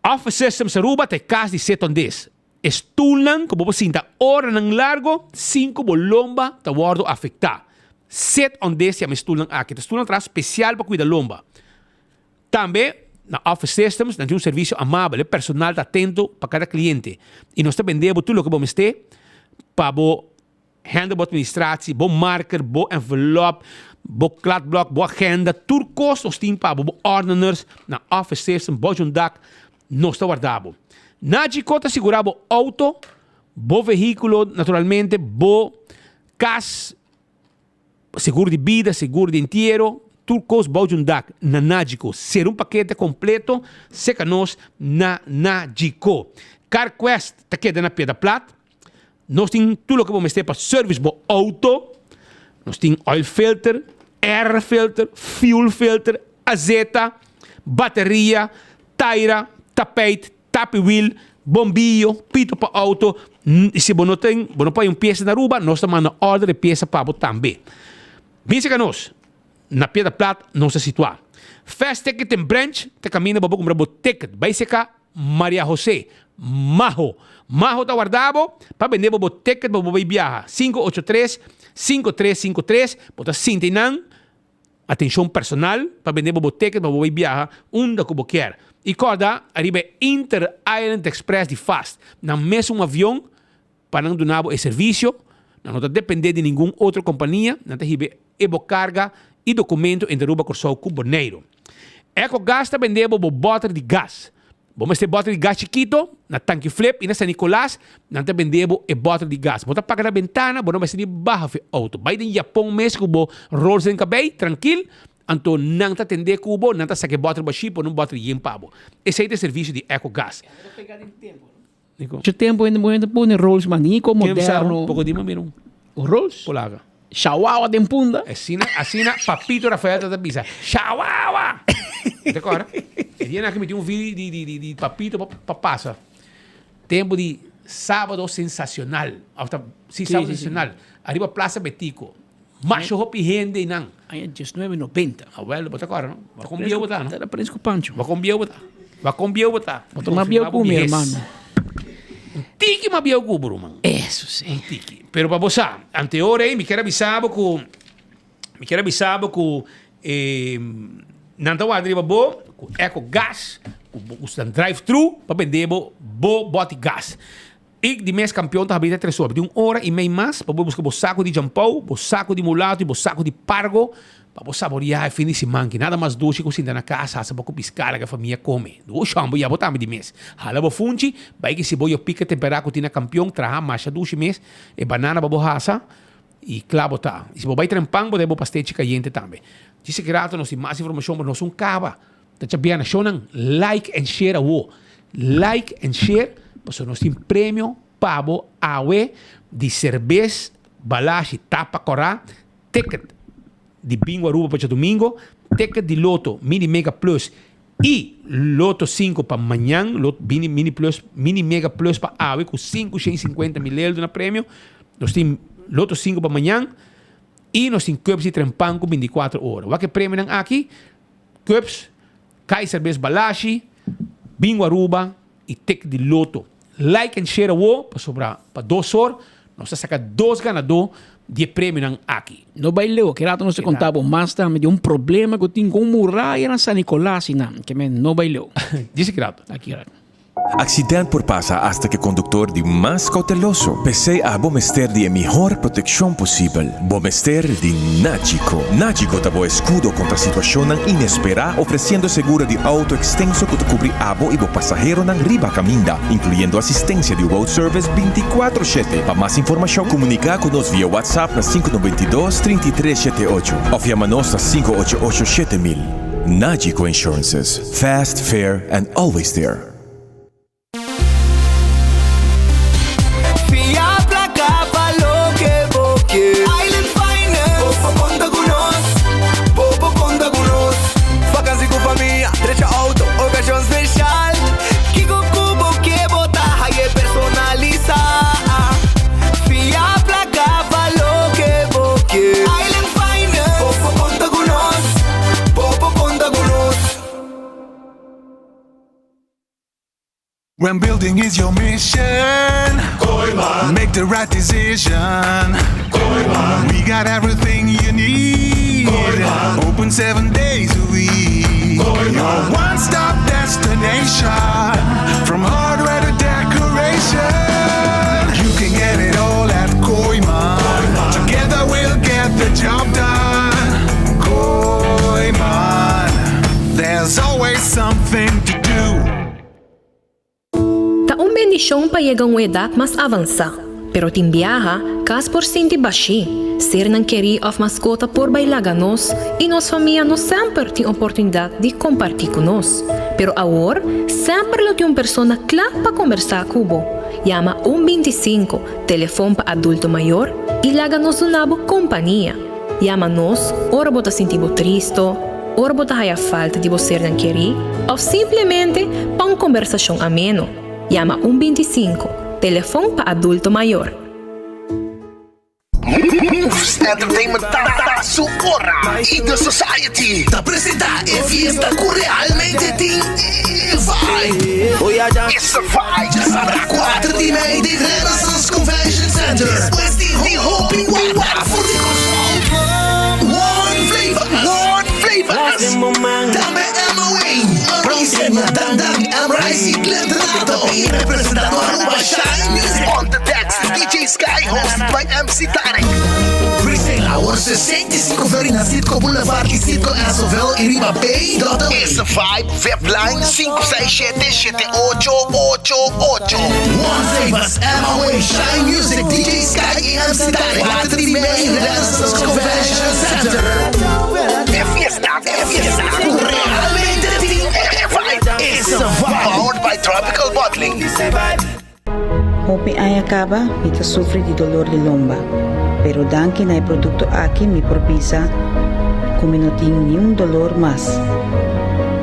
Office Systems Aruba ta e kas di Setondes. E stulnan ku bo por sinta oranan largo sin ku bo lomba ta wòrdu afektá. Sit on This yama e stulnan aki. Ta stulnan traha spesial pa kuida lomba. Tambe, na Office Systems nan tin un servisio amabel, e personal ta atento pa kada kliente i nos ta bende bo tur loke bo mester pa bo handle bo administratie, bo marker, bo envelop, bo kladblok, bo agenda, tur kos nos tin pa bo, bo ordeners na Office Systems, bo jundak, nos ta warda bo. Nagico ta sigura bo auto, bo vehículo, naturalmente bo kas, Seguro di bida, seguro di entiero. Tur kos bou di un dak na Nagico. Ser un pakete kompleto seka nos na Nagico. CarQuest ta keda na Piedra Plat. Nos tin tur loke bo mester pa service bo auto. Nos tin oil filter, air filter, fuel filter, azeta, bateria, taira, tapijt, tapi wiel, bombillo, pito pa auto. Y si bo no tin, bo no por hay un pieza na Aruba, nos ta manda order e pieza pa bo tambe. Bin seka nos. Na Piedra Plat nos ta situá. Fast Ticket en Branch ta kaminda bo por kumpra bo ticket. Bai seka Maria Jose, Maho. Maho ta warda bo pa bende bo bo ticket pa bo bai biaha. 583 5353 Bo ta sinti nan atencion personal pa bende bo bo ticket pa bo bai biaha unda ku bo kier. I kòrda ariba e Inter Island Express di Fast. Nan mesun avion Pa nan duna bo e servisio, nan no ta dependé di ningun otro kompania, nan ta hiba e bo karga i dokumento entre Aruba, Kòrsou ku Boneiru. Ecogas ta bende bo bo bòter di gas. Bo mester bòter di gas chikito, na Tanki Flip i na San Nicolas nan ta bende bo e bòter di gas. Bo ta paga na bentana, bo no mester ni baha for e outo. Bai den Japon mes ku bo rols den kabei, trankil, anto nan ta tende ku bo, nan ta saka e bòter bashí pone un bòter yen pa bo. Esei ta e servisio di Ecogas. Mucho tempo hende muhé ta pone rolls manico moderno. Poco di mira un. Rolls? Polaga. Shawawa den punda. Asina, asina Papito Rafael ta bisa. Shawawa! Te acorda? E dia na que mi tin un video di di di di Papito pa pa pasa. Tempo di Sábado Sensacional. Of ta si Sábado Sensacional. Ariba Plaza Betico. Masha hopi hende einan. Aña 1990. Awel, bo ta acorda no? Bo con bieu bo ta no? Ta Prins cu Pancho. Bo con bieu bo ta? Bo con bieu bo ta? Bo ta mas bieu cu mi, hermano. Un tiki mas bieu cu bo, ruman. Eso si. Un tiki. Pero pa bo sa, anteora ei mi kier a bisa bo cu, mi kier a bisa bo cu eh, nan ta warda riba bo cu Eco Gas, cu bo usa nan drive thru pa bende bo bo boti gas. Ik di mes kampion ta habita tres ora. Di un ora i mei mas pa bo buska bo saku di jampou, bo saku di mulato i bo saku di pargo pa bo saboriá e fin di siman ki nada mas dushi ku sinta na kas hasa bo ku piská laga e famia kome. Duo shòmbo ya bo tambe di mes. Hala bo funchi, bai ki si bo yo pika temperá ku tin na kampion traha masha dushi mes e banana pa bo hasa i kla bo ta. I si bo bai tren pan bo ta e bo pastechi kayente tambe. Djis ki rato nos tin mas informashon pero nos un kaba. Ta chabia na shownan like and share awo. Like and share pasobra nos tin premio pa bo awe di serbes Balashi tapa kora, ticket di Bingo Aruba pa djadumingo, ticket di Lotto Mini Mega Plus y Lotto 5 pa mañan, Lotto Mini Mini Plus Mini Mega Plus pa awe ku 550 mil eldo na premio. Nos tin Lotto 5 pa mañan y nos tin cups di Trempan ku 24 ora. Wak e premionan aki. Cups, Kaiser Bes Balashi, Bingo Aruba y Tik di Lotto. Like and share awo pasobra pa dos or nos ta saca dos ganador di e premionan aki. No bay leu, ke rato nos ta conta bo mas tambe di un problema cu tin cu un muraya na San Nicolas y nan, ke men no bay leu. Djis aki rato. Aki rato. Accident por pasa hasta cu e conductor di mas cauteloso. P'esey abo mester di e mihor proteccion posibel. Bo mester di Nagico. Nagico ta bo escudo contra situacionnan inespera, ofreciendo seguro di auto extenso cu ta cubri abo y bo pasaheronan riba caminda, incluyendo asistencia di road service binticuatro shete. Pa mas informacion, comunica cu nos via WhatsApp na 592 33 shete ocho of yama nos na 588 7000. Nagico Insurances. Fast, fair and always there. Fia placa pa loke bo ke. Island Finance. Bo por conta cu nos. Bo por conta cu nos. Vakantie cu famia, drecha auto, ocasion special. Kico cu bo ke bo ta haye personalisa. Fia placa pa loke bo ke. Island Finance. Bo por conta cu nos. Bo por conta cu nos. When building is your mission, make the right decision. We got everything you need. Open seven days a week. Your one stop destination. From hardware to decoration. You can get it all at Kooiman. Together we'll get the job done. Kooiman. There's always something to do. Ta un bendishon pa yega un edat mas avansá. Pero tin biaha, kas por sinti bashí, sernan kerí òf maskota por bai laga nos i nos famia no semper tin oportunidat di kompartí ku nos. Pero awor, semper lo tin un persona kla pa kombersá ku bo. Yama un 25, telefon pa adulto mayor, i laga nos duna bo kompania. Yama nos ora bo ta sinti bo tristo, ora bo ta haya falta di bo sernan kerí òf simplemente pa un kombersashon ameno. Yama un 25, telefon pa adulto mayor. Moves Entertainment ta su ora y The Society ta presenta e fiesta cu realmente tin e vibe. It's a vibe! Djasabra 4 di mei den Renaissance Convention Center despues di hopi wak for di Kòrsou. One Flavors! One Flavors! Tambe MOA, Reason, Dan Dan, M-Rise y Glenn Renato. Y representando Aruba Shine Music on the decks, DJ Sky hosted by MC Tarek. Presale awor 65 florin na Citgo Boulevard y Citgo Esoville y riba Bay.aw. It's a vibe, Vip Line 567 7888. One Flavors, MOA, Shine Music, DJ Sky y MC Tarek. 4 di mei, Renaissance Convention Center. E fiesta, e fiesta cu realmente tin e vibe. It's a vibe. Powered by Tropical Bottling. Hopi aña caba mi ta sufri di dolor di lomba, pero danki na e producto aki mi por bisa cu mi no tin niun dolor mas.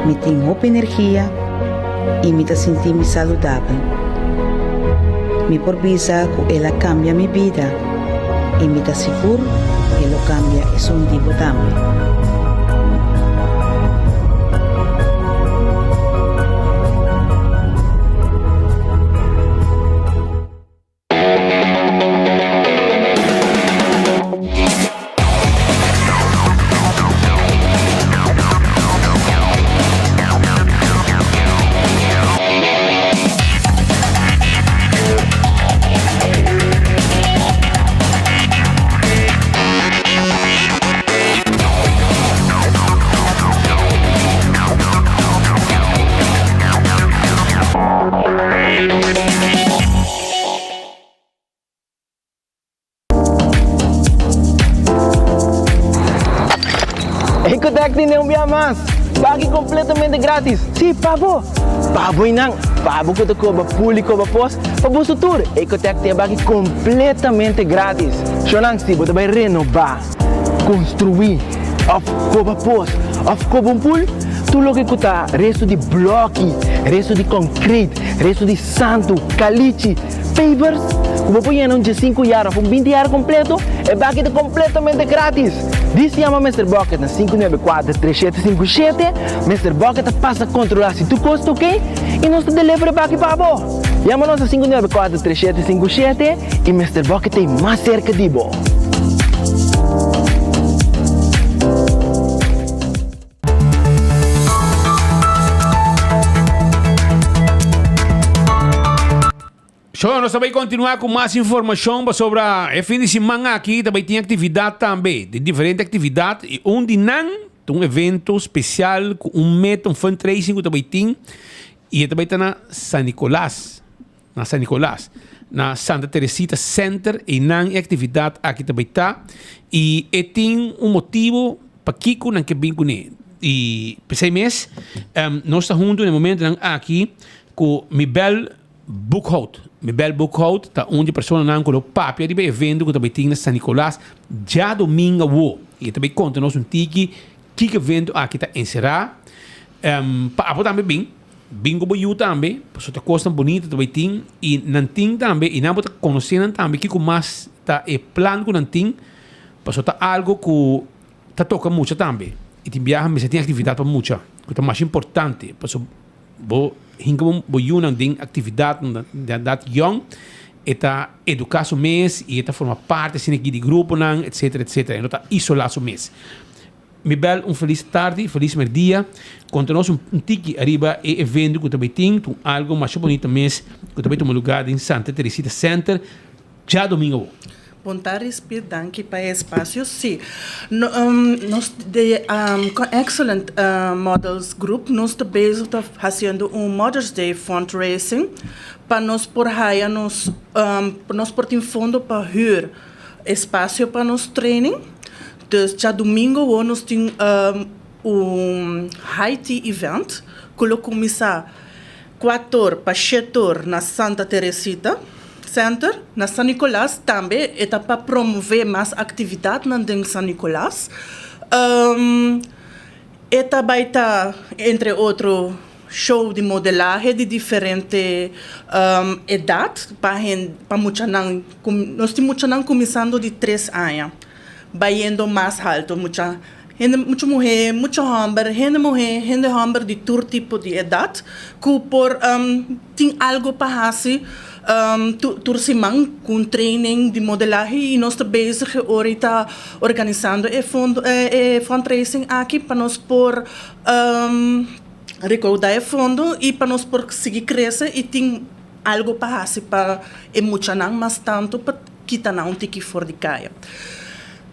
Mi tin hopi energia y mi ta sinti mi saludabel. Mi por bisa cu el a cambia mi bida y mi ta sigur e lo cambia esun di bo tambe. Ecotec tin un bia mas! Baki completamente gratis! Sí, pa bo! Pa bo y nan! Pa bo cu ta coba pool y coba pos, pa boso tur! Ecotec tin e baki completamente gratis! Shownan, si bo ta bay renoba, construi, of coba pos, of coba un pool, tur loke cu ta resto di bloki, resto di concrete, resto di santu, kalichi, pavers, ku bo por yena un diesinku yar òf un binti yar kompleto, e baki ta kompletamente gratis! Dis yama Mister Bucket na 594 3757, Mister Bucket ta pasa kontrolá si tur kos ta oke i nos ta deliver e baki pa bo! Yama nos na 594 3757 i Mister Bucket ta ei mas serka di bo! So, nos ta bay continua cu mas informacion pasobra e fin di siman aki ta bay tin actividad tambe, di diferente actividad y un di nan ta un evento special cu un meta, un fundraising cu ta bay tin y e ta bay ta na San Nicolas. Na San Nicolas, na Santa Teresita Center, einan e actividad aki ta bay ta y e tin un motibo pakico nan ke bin cune. Y p'esey mes nos ta hunto na e momentonan aki cu Mibel Boekhout. Mibel Boekhout ta un di e personanan cu lo papia riba e evento cu ta bay tin na San Nicolas djadomingo awo. Y e ta bay conta nos un tiki kiko e evento aki ta encera. Pa abo tambe bin. Bin ku bo yu tambe, pasobra ta kosnan bunita ta bai tin i nan tin tambe i nan bo ta konosé nan tambe kiko mas ta e plan ku nan tin, pasobra ta algu ku ta toka mucha tambe i tin biaha mester tin aktividat pa mucha ku ta masha importante pasobra bo hinka bo yunan den aktividat den edat yòn e ta eduká su mes i e ta forma parti asina aki di gruponan etsetera etsetera e no ta isolá su mes. Mibel un felis tardi, felis merdia. Konta nos un tiki ariba e evento ku ta bai tin, ta un algo masha bonito mes ku ta bai tuma lugar den Santa Teresita Center djadomingo awo. Bon tardi Speed, danki pa e espacio. Si, nos di Excellent Models Group nos ta bezig ta haciendo un Mother's Day fundraising pa nos por haya nos, pa nos por tin fondo pa huur espacio pa nos training. Dus djadumingo awor nos tin un high tea event cu lo cuminsa Kuator pa shetor na Santa Teresita Center na San Nicolas tambe e ta pa promove mas actividadnan den San Nicolas. E ta bay ta entre otro show di modelahe di diferente edad pa pa muchanan nos tin muchanan cuminsando di tres aña bayendo mas halto mucha Hende mucha muhé, mucha hòmber, hende muhé, hende hòmber di tur tipo di edat ku por tin algu pa hasi tur siman ku un training di modelahe i nos ta bezig e ora i ta organisando e fondo e fundraising aki pa nos por rekoudá e fondo i pa nos por sigui krese i tin algu pa hasi pa e muchanan mas tantu pa kita nan un tiki for di kaya.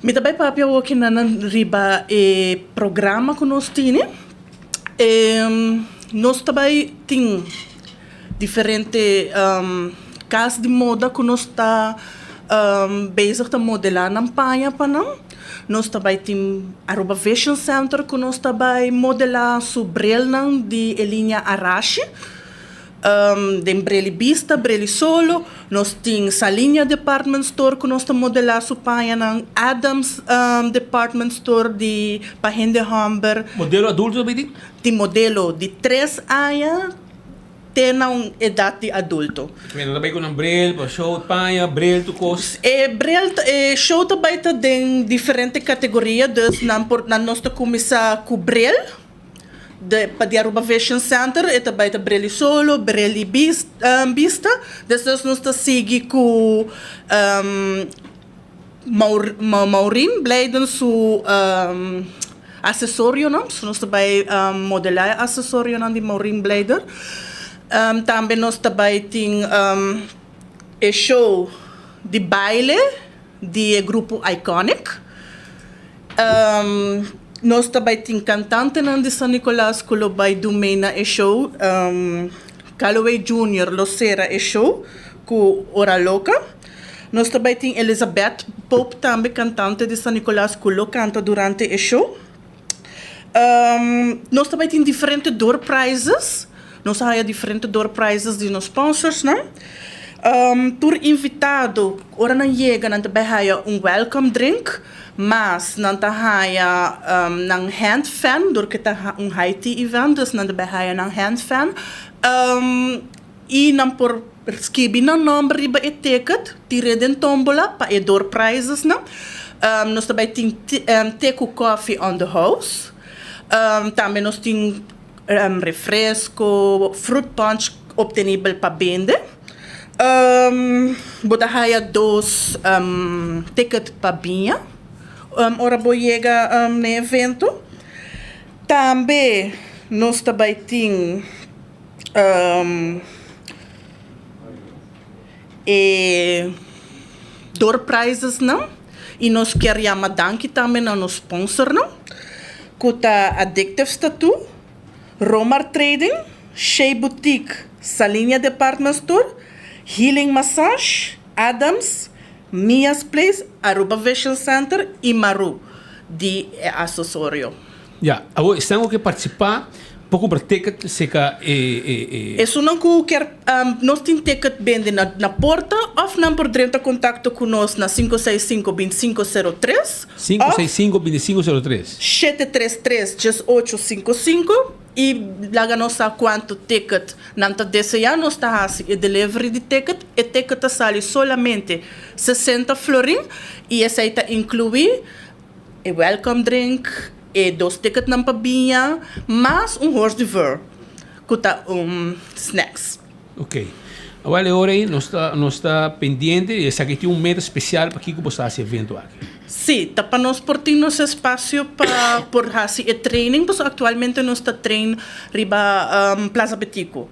Mi ta bai papia awoki nan riba e programa ku nos tini. Nos ta bai tin diferente kas di moda ku nos ta bezig ta modelá nan paña pa nan. Nos ta bai tin Aruba Vision Center ku nos ta bai modelá su brilnan di e liña Arashi. Den Breli Bista, Breli Solo, nos tin Saliña Department Store ku nos ta modelá su pañanan, Adams Department Store di pa hende hòmber. Modelo adulto ta bini? Tin modelo di tres aña te na un edat di adulto. Nan ta bai ku nan bril pa show paña, bril tur kos? E bril, e show ta bai ta den diferente kategoria, dus nan por, nan nos ta kuminsá ku bril. De pa di Aruba Vision Center e ta bai ta Breli Solo, Breli Bista, despues nos ta sigui ku Maureen Blijden su asesorionan, so nos ta bai modela e asesorionan di Maureen Blijden. Tambe nos ta bai tin e show di baile di e grupo Iconic. Nos ta bai tin kantantenan di San Nicolas ku lo bai dumei na e show. Calloway Junior lo sera e show ku Ora Loca. Nos ta bai tin Elizabeth Pope tambe kantante di San Nicolas ku lo kanta durante e show. Nos ta bai tin diferente door prizes. Nos a haya diferente door prizes di nos sponsorsnan. Tur invitado ora nan yega nan ta bai haya un welcome drink, mas nan ta haya nan hand fan dor ke ta un high tea event dus nan ta bai haya nan hand fan y nan por skibi nan nomber riba e ticket tire den tombola pa e door prizesnan. Nos ta bai tin te cu coffee on the house. Tambe nos tin Refresco, fruit punch obtenibel pa bende. Bo ta haya dos ticket pa biña ora bo yega n'e evento. Tambe nos ta bai tin e door prizesnan y nos kier yama danki tambe na nos sponsornan cu ta Addictive Tattoo, Romar Trading, Shea Boutique, Saliña Department Store, Healing Massage, Adams, Mia's Place, Aruba Vision Center y Maru di e asesorio. Ya, awor esnan ku ke partisipá por kumpra ticket serka e e e. Esunnan ku kier nos tin ticket bende na na porta òf nan por drenta kontakto ku nos na 565 2503 Sinku seis sinku 2503. 733 1855 i laga nos sa kuantu ticket nan ta deseá. Nos ta hasi e delivery di ticket. E ticket ta sali solamente 60 florin i esei ta inkluí E welcome drink, e dos ticketnan pa biña, mas un hors d'oeuvre cu ta un snacks. Ok. Awel e ora ei nos ta nos ta pendiente y esaki tin un meta special pakico bo sa haci evento aki. Sí, ta pa nos por tin nos espacio pa por haci e training pasobra actualmente nos ta train riba Plaza Betico.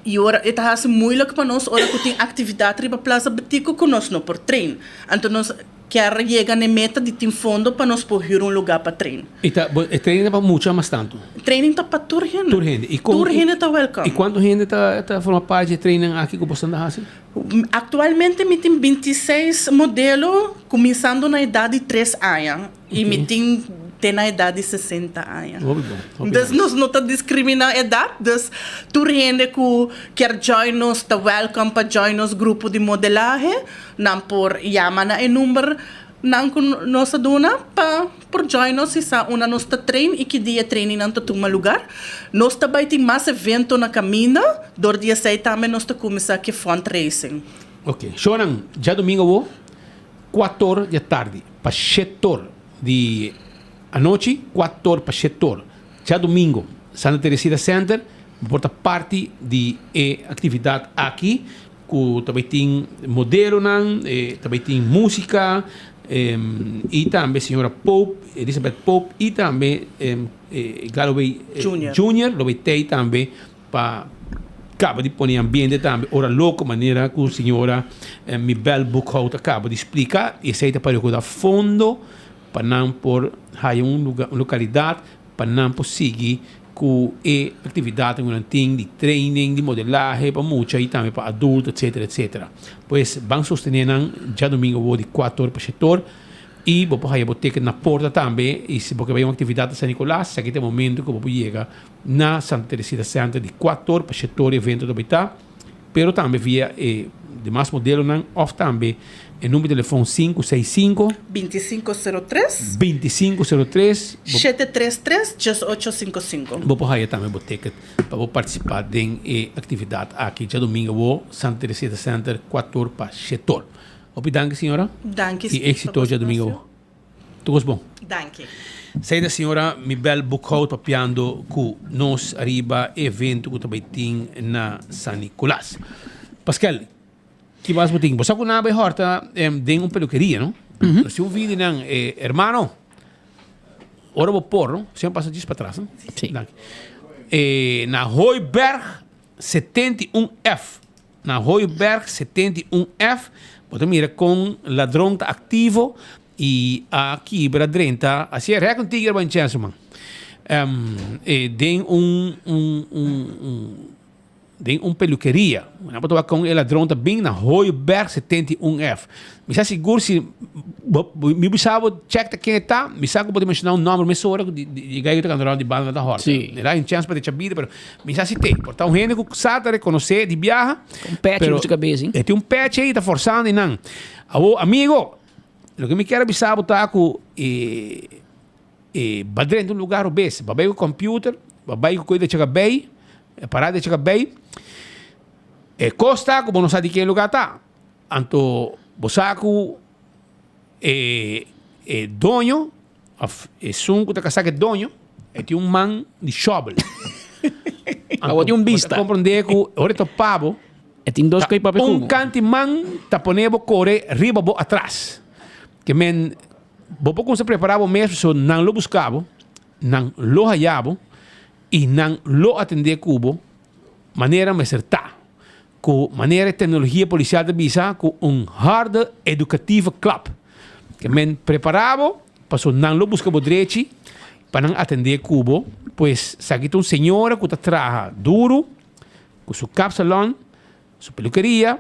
Y ora e ta haci moeilijk pa nos ora cu tin actividad riba Plaza Betico cu nos no por train. Anto nos kier yega na e meta di tin fondo pa nos por huur un lugar pa train. Y ta, bo, e training ta pa mucha mas tanto? Training ta pa tur hende. Tur hende. Y con, Tur hende ta welcome. Y cuanto hende ta, ta forma parti di e training aki cu bo esnan ta haci? Actualmente mi tin bintiseis modelo cuminsando na edad di tres aña y mi tin te na edad di sesenta aña. Hopi bon, hopi Dus nice. nos no ta discrimina edad, dus tur hende cu kier join nos ta welcome pa join nos grupo di modelahe, nan por yama na e number nan cu nos a duna pa por join nos y sa unda nos ta train y ki dia trainingnan ta tuma lugar. Nos ta bay tin mas evento na caminda, dor di esey tambe nos ta cuminsa cu e fundraising. Ok, shownan djadomingo awo, cuator di atardi pa shetor di anochi, cuator pa shetor djadomingo, Santa Teresita Center, bo por ta parti di e actividad aki. Ku ta bai tin modelonan, ta bai tin músika i tambe señora Pope, Elizabeth Pope i tambe Galloway Junior lo bai tei tambe pa kaba di pone ambiente tambe ora loko manera ku señora Mibel Boekhoudt a kaba di splika i esei ta pa rekoda fondo pa nan por haya un luga un lokalidat pa nan por sigui ku e aktividatnan ku nan tin di training, di modelahe pa mucha i tambe pa adulto etsetera etsetera. Pues ban sostené nan djadumingu awor di kuator pa shetor i bo por haya bo ticket na porta tambe i si bo ke bai un aktividat na San Nicolas esaki ta e momento ku bo por yega na Santa Teresita Center di kuator pa shetor e evento ta bai ta. Pero tambe via e demas modelonan of tambe e number di telefon 565. 2503. 2503. 733 1855. Bo por haya tambe bo ticket pa bo participa den e actividad aki djadomingo awo Santa Teresita Center cuator pa shetor. Hopi danki señora. Danki Y exito djadomingo awo. Tur cos bon. Danki. Esei ta señora Mibel Boekhout papiando cu nos ariba e evento cu ta bay tin na San Nicolas. Pascal, ki mas bo tin? Bo sa cu nan a bay horta den un peluqueria, no? Nos tin un video nan, hermano, ora bo por, no? Siempre pasa djis patras, no? Sí. Danki. Na Hooiberg 71F. Na Hooiberg 71 F bo ta mira kon ladron ta aktivo i a kibra drenta asi e rek un tigre ban chensu man den un un un den un pelukeria nan por ta wak kon e ladron ta bin na Hooiberg 71 F mi sa sigur si bo mi bisa bo check ta ken e ta mi sa ku bo ta menshona un nomber mesora ku di di guy ku ta kanda rond di banda ta horta e da un chens pa decha bida pero Mi sa si te, por ta un hende ku sa ta rekonosé di biaha. Un pechi riba su kabes, E tin un pechi ei ta forsando einan. Awo, amigo, loke mi kier a bisa bo ta ku e e ba drenta un lugar robes. Ba bai ku computer, ba bai ku koi di cheka bei, aparato di cheka bei. E kos ta ku bo no sa di ken lugar ta. Anto bo sa ku e e doño Of esun ku ta kasá ku e doño, e tin un man di shòbel. Awor tin un bista. Bo ta komprondé ku ora e topa bo, E tin dos koi papia ku un bo. kanti man ta pone bo kore riba bo atras. Ke men, bo por kuminsá prepará bo mes pasobra nan lo buska bo, nan lo haya bo i nan lo atendé ku bo manera mester ta. Ku manera e teknologia polisial ta bisa ku un harde edukatieve klap. Ke men prepará bo paso nan lo buska bo drechi pa nan atendé ku bo. Pues esaki ta un señora ku ta traha duru ku su kapsalon, su pelukeria,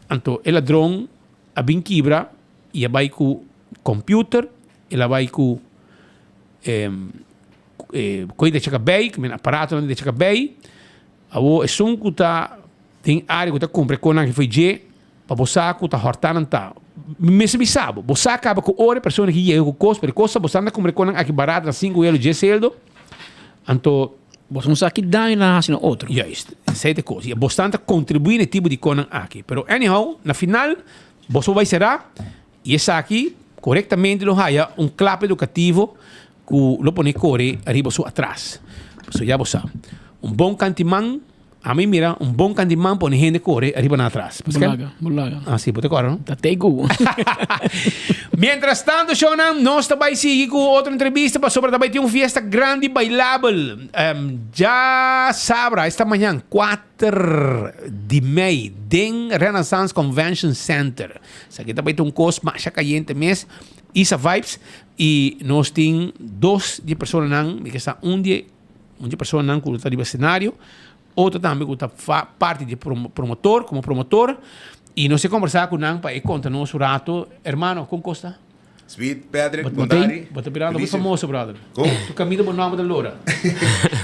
anto e ladron a bin kibra i a bai ku computer, el a bai ku koe di chakabei, ku men aparatonan di chakabei. Awor esun ku ta den área ku ta kumpra e konan aki fo'i dje, pa bo sa ku ta hòrtá nan ta. Mi mester bisa bo, bo sa kaba ku ora e persona ki yega ku kos, pero e kos ta bo sa nan ta kumpra e konan aki barat na sinku elo dje seldo, anto. Bo no sa ki daño nan a hasi na otro. Juist, esei ta e kos. I bo stan ta kontribuí na e tipo di konan aki. Pero anyhow, na final, bo so bai será i esaki korektamente lo haya un klap edukativo ku lo pone kore ariba su atras. Pasobra ya bo sa, un bon kantiman. Ami mira un bon candyman pone hende core ariba na atras. Pascal? Bolaga, bolaga. Ah, si, bo ta corda, no? Ta tego. Mientras tanto, shownan, nos ta bai sigui cu otro entrevista pasobra ta bai tin un fiesta grandi bailabel. Um, ja sabra, esta mañan, 4 di mei, den Renaissance Convention Center. Esaki ta bai ta un cos masha cayente mes. Isa Vibes. Y nos tin dos di e personanan, mi ke sa un di e Un di e personanan ku ta riba escenario, otro tambe ku ta parti di e promotor, komo promotor, i nos a kombersá ku nan pa e konta nos un rato. Hermano, kon kos ta? Sweet, Patrick, bon tardi. Bo ta birando muy famoso, brother. Kon? Tu kaminda bo nòmber ta lora.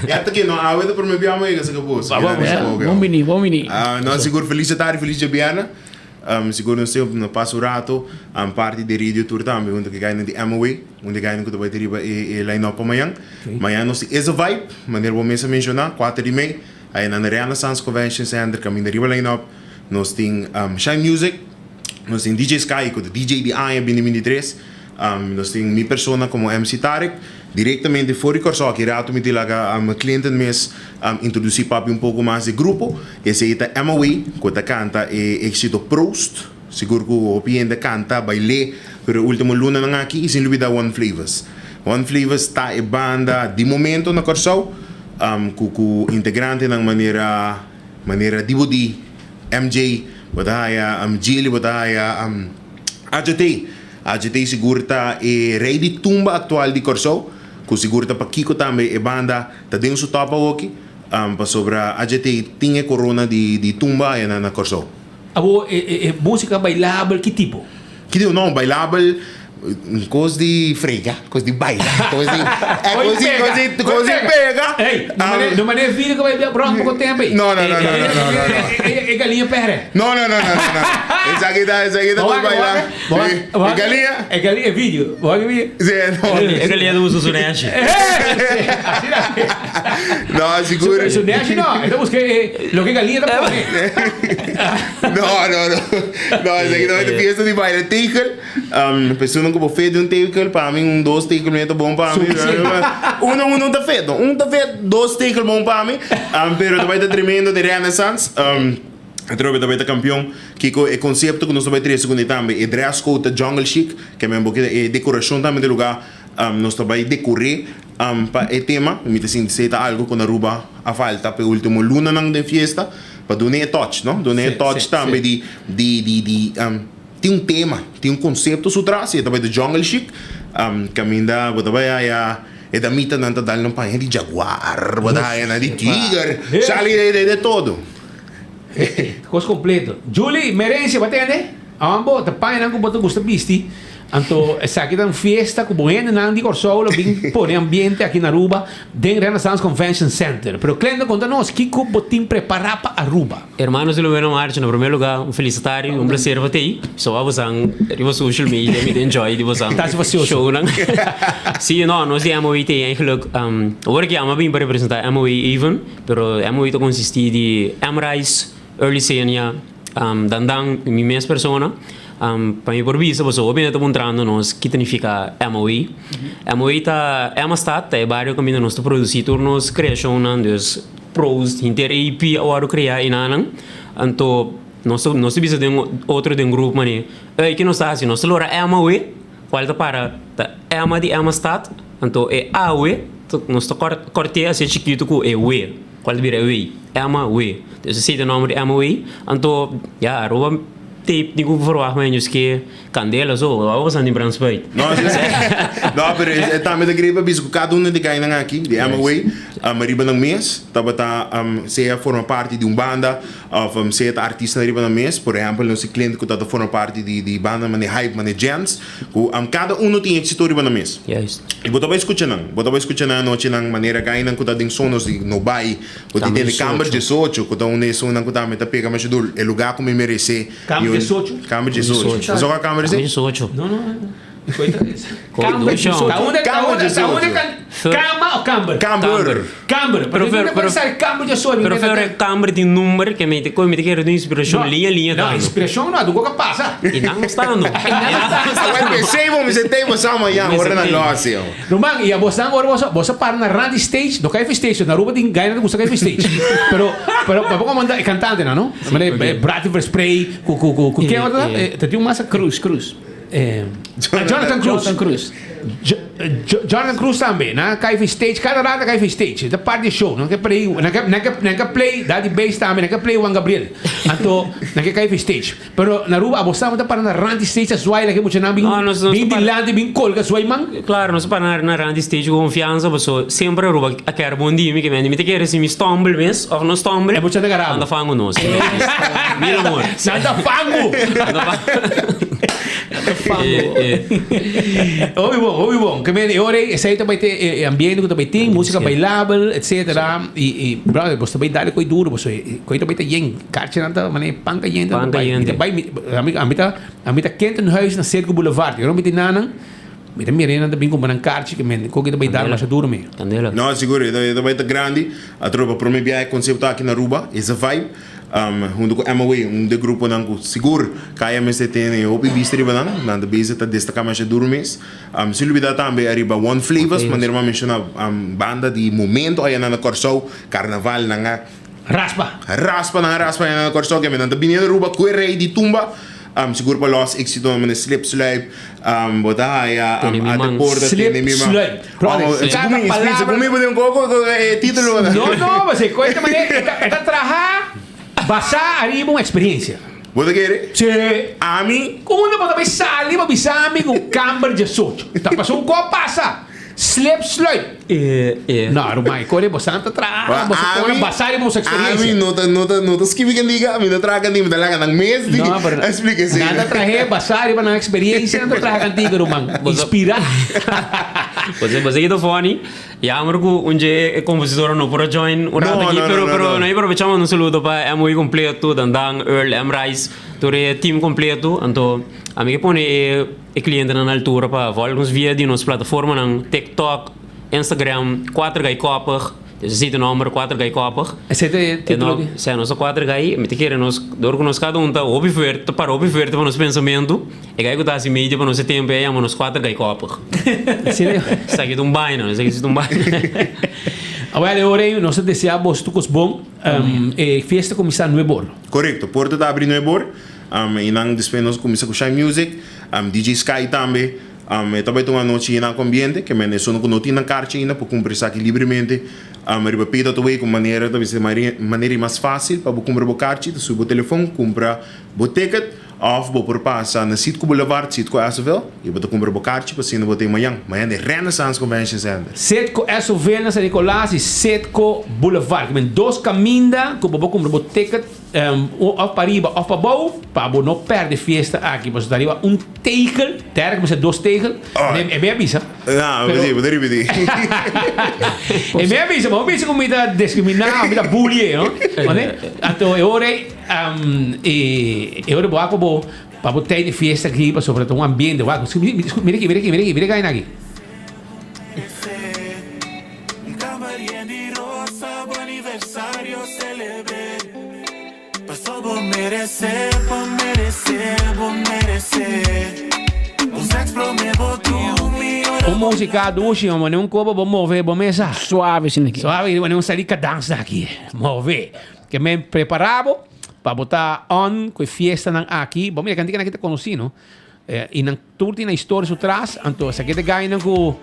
Ya ta ke no, awe ta promé biaha mi a yega saka bos. Bon bini, bon bini. No, sigur felis di tardi, felis djabièrnè. Sigur nos tin no pasa un rato parti di radio tour tambe hunto ku e gainan di MOA, un di e gainan ku ta bai ta riba e line up pa mañan. Mañan nos tin Is a Vibe, manera bo mes a menshoná, kuater di mei, aya na Renaissance Convention Center kaminda riba line up. Nos tin Shine Music, nos tin DJ Sky ku ta DJ di aña binti 23, nos tin mi persona komo MC Tarek. Direktamente for di Kòrsou aki rato mi tin laga Clinton mes introdusí papia un poko mas di grupo. Esei ta MOA ku ta kanta e éksito Proost. Sigur ku hopi hende a kanta, bail'é, pero e último lunanan aki i sin lubidá One Flavors. One Flavors ta e banda di momento na Kòrsou ku ku integrantenan manera manera Dibo D, MJ, bo ta haya Gilly, bo ta haya AJT. AGT sigur ta e rei di tumba aktual di Kòrsou, ku sigur ta pakiko tambe e banda ta den su tòp awoki, pasobra AGT tin e korona di tumba aya na Kòrsou. Awor e músika bailabel ki tipo? Ki tipo? No, bailabel kos di frega, kos di baila, kos di, kos di, kos di, kos di pega. Ey, no manera e video ku bai rònt poko tempu ei. No, no, no, no, no, no, no. E galiña pèrdè. No, no, no, no, no, no. Esaki ta, esaki ta kos baila. E galinha? E galinha, e video. Bo wak e video? Sí, no. E galinha ta usa su neshi. No, sigur. Su neshi no. E ta buska e loke galinha ta pone. No, no, no. No, esaki no e fiesta di baile tegel. Personan ku bo fe di un tegel, pa mi un dos tegel mi ta bon pa mi. Uno, uno ta fe. Un ta fe, dos tegel bon pa mi. Pero ta bai ta tremendo di Renaissance. Atrobe ta bai ta kampion. Kiko e konsepto ku nos ta bai trese kuné tambe, e dress code ta jungle chic, ke men bo keda e dekorashon tambe di lugá nos ta bai dekor'é pa e tema. Mi ta sinti esei ta algu ku na Aruba a falta pa e ultimo lunanan den fiesta, pa dun'é e touch, no? Dun'é e touch tambe di di di di tin un tema, tin un konsepto su tras i e ta bai ta jungle chic, kaminda bo ta bai haya e damitanan ta dal nan paña di jaguar, bo ta haya nan di tiger, sali de todo. Kos kompleto. Julie, Merencia, bo a tende? Awan bo ta pañanan ku bo ta gusta bisti. Anto esaki ta un fiesta ku bo hendenan di Kòrsou lo bin pone ambiente aki na Aruba den Renaissance Convention Center. Pero Clendo konta nos kiko bo tin prepará pa Aruba. Hermanos di Lumena Marcha, na prome lugar un felis tardi, un placer pa tei. So a bosan riba social media mi ta enjoy di bosan shownan. Si, no, nos di MOE tei eigenlijk, awor ki ama bin pa representa MOE even. Pero e MOE ta konsistí di M-Rice, Early Senia, Dandan i mi mes persona. Pa mi por bisa boso hopi hende ta puntrando nos ki ta nifiká MOE. MOE ta Emmastad, ta e bario kaminda nos ta produsí tur nos kreashonnan, dus Prose, henter EP a wòrdu kreá enanan. Anto nos ta nos ta bisa den otro den grup manera, ey ki nos ta hasi? Nos ta lora MOE. Cual ta para ta Emma di Emmastad, anto e awe nos ta corte hacia chikito cu e we, cual ta bira e wey, Emma we. Entonces esey ta e nomber di Emma wey. Anto ya Aruba tape tin cu verwacht menos ke candela so, awe bo san di brandspuit. No, no, pero e tambe ta great pa bisa cu cada uno di gainan aki di Emma wey riba nan mes tabata sea forma parti di un banda Of sea ta artistanan riba nan mes, por ehempel nos tin cliente cu ta ta forma parti di di banda mane Hype, mane Jens, cu cada uno tin exito riba nan mes. Juist. Y bo ta bay scucha nan, bo ta bay scucha nan anochinan manera gainan cu ta den sonos di no bay, bo tin tende Kamber diesocho cu ta un di esunnan cu tambe ta pega masha duro, e lugar cu mi merece. Kamber diesocho? Kamber diesocho. Bo sa cua kamber esey? Kamber diesocho. No, no, no. Kamber diesocho. Kama o kamber? Kamber. Kamber. Pero Pero pero pero kamber ya soy. Pero pero kamber tin number ke mi te ko mi te kere tin inspirashon liña liña No, dando. inspirashon no, duko ka pasa. I nan no sta no. Awel pensei bo mi sentei bo sa mañan ora na los yo. Ruman, i abos nan ora boso boso para na randi stage, no kai fi stage, na Aruba tin gaina ta gusta kai fi stage. Pero pero pa bo komanda e kantante nan no? Mane Brati Verspray ku ku ku ku ken otro ta? Ta tin un mas Cruz, Cruz. Jonathan Cruz. Jonathan Cruz. Jonathan Cruz tambe. Nan a kai fi stage, kada rato a kai fi stage. Ta part di e show. Nan ke play, nan ke, nan ke, nan ke play Daddy Bass tambe, nan ke play Juan Gabriel. Anto, nan ke kai fi stage. Pero na Aruba abo sa ta para na rand di stage ta zwaai laki muchanan bin, No, nos, nos bin ta para- dilanti bin kolga zwaai man. Claro, nos ta para na, na rand di stage ku konfiansa, paso semper Aruba a kere bon di mi, ke mi ta kere si mi stumble mes, of no stumble, E mucha ta garabo. nan ta fangu nos. Mil amor. Nan ta fangu! Nan ta fangu. Hopi bon, hopi bon. Ke men e ora ei, esei ta bai te e ambiente ku ta bai tin, músika bailabel, etcetera. I, i brother, bos ta bai dale koi duro, pasobra e koi ta bai ta yen. Karchinan ta manera pan kayente Pan ta bai. Mi ta kayente. bai, mi, ami, ami ta, ami ta Kentenhuis na Circo Boulevard. Yo no mi tin nanan, mi ta mira nan ta bin kumpra nan karchi, ke men koki ta bai dal masha duro mi. Kandela. No, sigur, e ta, e ta bai ta grandi. Atrobe pa prome biaha e konsepto aki na Aruba, es a vibe. Hunto ku MOA, un di e gruponan ku sigur kaya mester tene hopi bista riba nan. Nan ta bezig ta destaká masha duro mes. Sin lubidá tambe ariba One Flavors, manera mi a menshoná, banda di momento ayanan na Kòrsou, karnaval nan a Raspa. Raspa, nan a raspa ayanan na Kòrsou, keme nan ta bini na Aruba ku e rei di tumba. Sigur pa lòs éksito nan manera Slip Sluip, bo ta haya Tene mi Ate man. Porta, Slip Tene mi man. Sluip. Brother, Oh, cada segun mi, palabra- segun mi bo tin un koko ku e título. No, no, pasobra e ta manera, e ta, e ta traha basá ariba un eksperensia. Bo ta kere? Sí. Ami? Unda bo ta bai sali pa bisa mi ku kamber diesocho? Ta pasa un kos pasa. Slip sluip. No, ruman, e kore bo santa traha, bo sa pone basá riba boso eksperensia. Ami no ta, no ta, no ta skibi kandiga, ami no traha kandiga, mi ta laga nan mes di No, pero explica esei. Nan ta trahe basá riba nan eksperensia, nan ta traha kantiga, ruman. Inspirá. Bo sa ki ta funny? Jammer ku un dje e kompositor no por a join un rato No, aki, no, no, pero no, pero no. nan a probecha manda un saludo pa MOE completo, Dandan, Earl, M Rice, tur e team completo. Anto ami ke pone e E clientenan na altura pa volg nos via di nos plataformanan TikTok, Instagram, Kuater Gai Koppig, esei ta e nomber Kuater Gai Koppig. Esei ta e titulo di? Sè, nos ta kuater gai, mi ta kere nos, dor ku nos kada un ta hopi fuerte, ta para hopi fuerte pa nos pensamentu, e gai ku ta hasi media pa nos e tempu ei a yama nos Kuater Gai Koppig. Esaki ta un baina, esaki si ta un baina. Awel, e ora ei nos ta desea boso tur kos bon. E fiesta kuminsá nuebor. Korekto, porta ta abri nuebor. I nan despues nos kuminsá ku Shine Music, DJ Sky tambe. E ta bai ta un anochi yena ku ambiente, ke men esun ku no tin nan karchi ainda por kumpra esaki libremente riba Pay.away ku manera ta bisa manera i mas fásil pa bo kumpra bo karchi, ta subi bo telefon kumpra bo ticket òf bo por pasa na Citgo Boulevard, Citgo Esoville i bo ta kumpra bo karchi pa asina bo ta e mañan, mañan den Renaissance Convention Center. Citgo Esoville na San Nicolas i Citgo Boulevard, ke men dos kaminda ku bo por kumpra bo ticket. Of pa riba of pa bou, pa bo no perde fiesta aki, pasobra ta riba un tegel, tera ku mester dos tegel, e mi a bisa. No, Pero- bo ta ripití. E mi a bisa, ma bo bisa ku mi ta diskriminá, mi ta bully, no? Mane? Anto e ora ei, e e ora bo wak pa bo, pa bo tei di fiesta aki, pasobra ta un ambiente, wak, mira aki, mira aki, mira aki, mira e gaina aki. Un música dushi, ma un kobo bo move bo mesa. Suave sin aki. Suave, un sali kadansa aki. Move. Ke men preparabo pa bo ta on ku e fiestanan aki. Bo mira kantiga nan aki ta konosí, no? I nan tur tin nan historia su tras, anto esaki ta gainan ku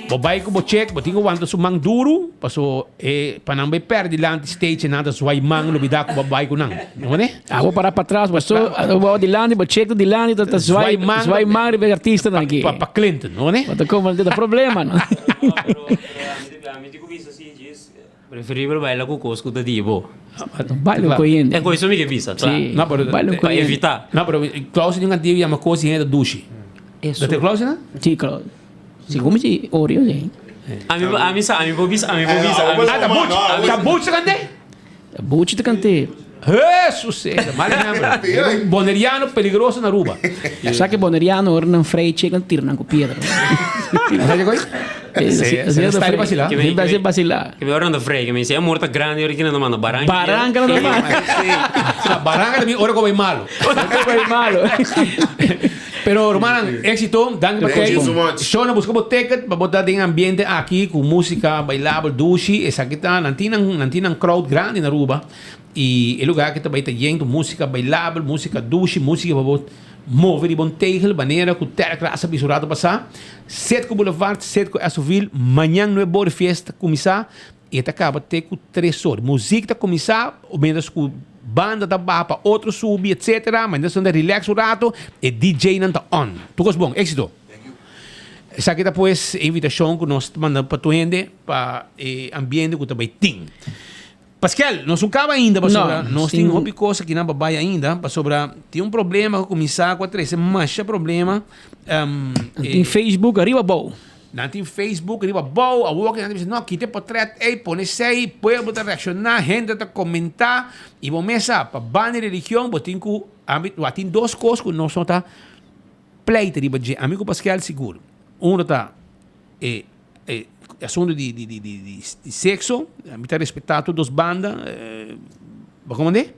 bo bai ku bo chek, bo tin ku wanta su man duru, paso e pa nan bai pèrdè dilanti stage e nan ta zwai man lubidá ku bo bai ku nan. No mane? Abo para patras, bo so bo dilanti, bo chek ta dilanti, ta ta zwai man zwai man riba e artistanan aki. Pa pa Clinton, no mane? Bo ta komo ta problema no. Preferibel baila ku kos ku ta di bo. Baila ku hende. E koiso mi ke bisa, kla. Sí, No, pero baila ku Pa hende. evitá. No, pero Klaus tin un kantiga ku yama Kos di hende ta dushi. Eso. Dat e Klaus na? Sí, Klaus. Sí, komo si Oreo, sí. Ami ami sa, ami por bisa, ami por bisa. Ah, Ah, ta Butch. Ta Butch ta kant'é? Butch ta kant'é. Hesus sega, mal ehempel. Un boneriano peligroso na Aruba. Sa ke boneriano ora nan frei chek nan tira nan ku piedra. Sa ke koi? Asina ta frei. Asina basila. Ke mi ora nan ta frei, ke mi si amor ta grandi ora kina nan manda baranka. Baranka nan ta manda. Baranka ta bin ora ku bai malo. Ora ku bai malo. Pero rumannan, éxito, danki pa Thank you tei. so much. Shona buska bo ticket pa bo ta den ambiente aki ku músika bailabel dushi. Esaki ta nan tin nan nan tin nan crowd grandi na Aruba i e lugar aki ta bai ta yen ku músika bailabel, músika dushi, músika pa bo move riba un tegel manera ku Terklas a bisa un rato pasá. Setco Boulevard, Setco Esovil, mañan nuebe ora e fiesta kuminsá. E ta kaba te ku tres or. Muzik ta kuminsá mientras ku banda ta baha pa otro subi etcetera. Mientras nan ta relax un rato e DJ nan ta on. Tur kos bon. Éxito. Esaki ta pues e invitashon ku nos ta manda pa tur hende pa e ambiente ku ta bai tin. Paskel, nos no kaba ainda pasobra nos tin hopi kos akinan pa bai ainda pasobra tin un problema ku kuminsá ku a trese masha problema. Tin Facebook ariba abou. Nan tin Facebook riba bou, awor ke nan ta bisa no, kita e potret ei, pone esei, pueblo ta reakshoná, hende ta komentá, i bo mes sa, pa banda di religion bo tin ku, ami, wak tin dos kos ku nos no ta pleita riba dje, ami ku Paskel sigur, uno ta e e asuntu di di di di di sekso, mi ta respetá tur dos banda, bo komprendé?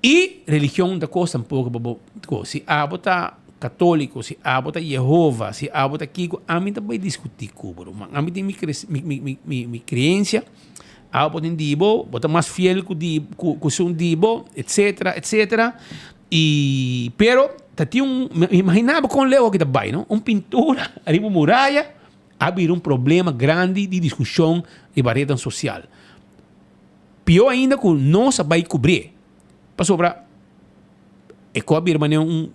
I religion ta kos tampoko pa bo kos. Si abo ta katoliko, si abo ta Yehova, si abo ta kiko, ami ta bai diskutí ku bo ruman. Ami tin mi mi mi mi kreensia, abo por tin di bo, bo ta mas fiel ku di ku ku esun di bo, etsetera, etsetera. I pero ta tin un, imaginá bo kon leu aki ta bai no, un pintura riba un muraya a bira un problema grandi di diskushon riba retnan sosial. Pió ainda ku nos a bai kubrié, pasobra e kos a bira manera un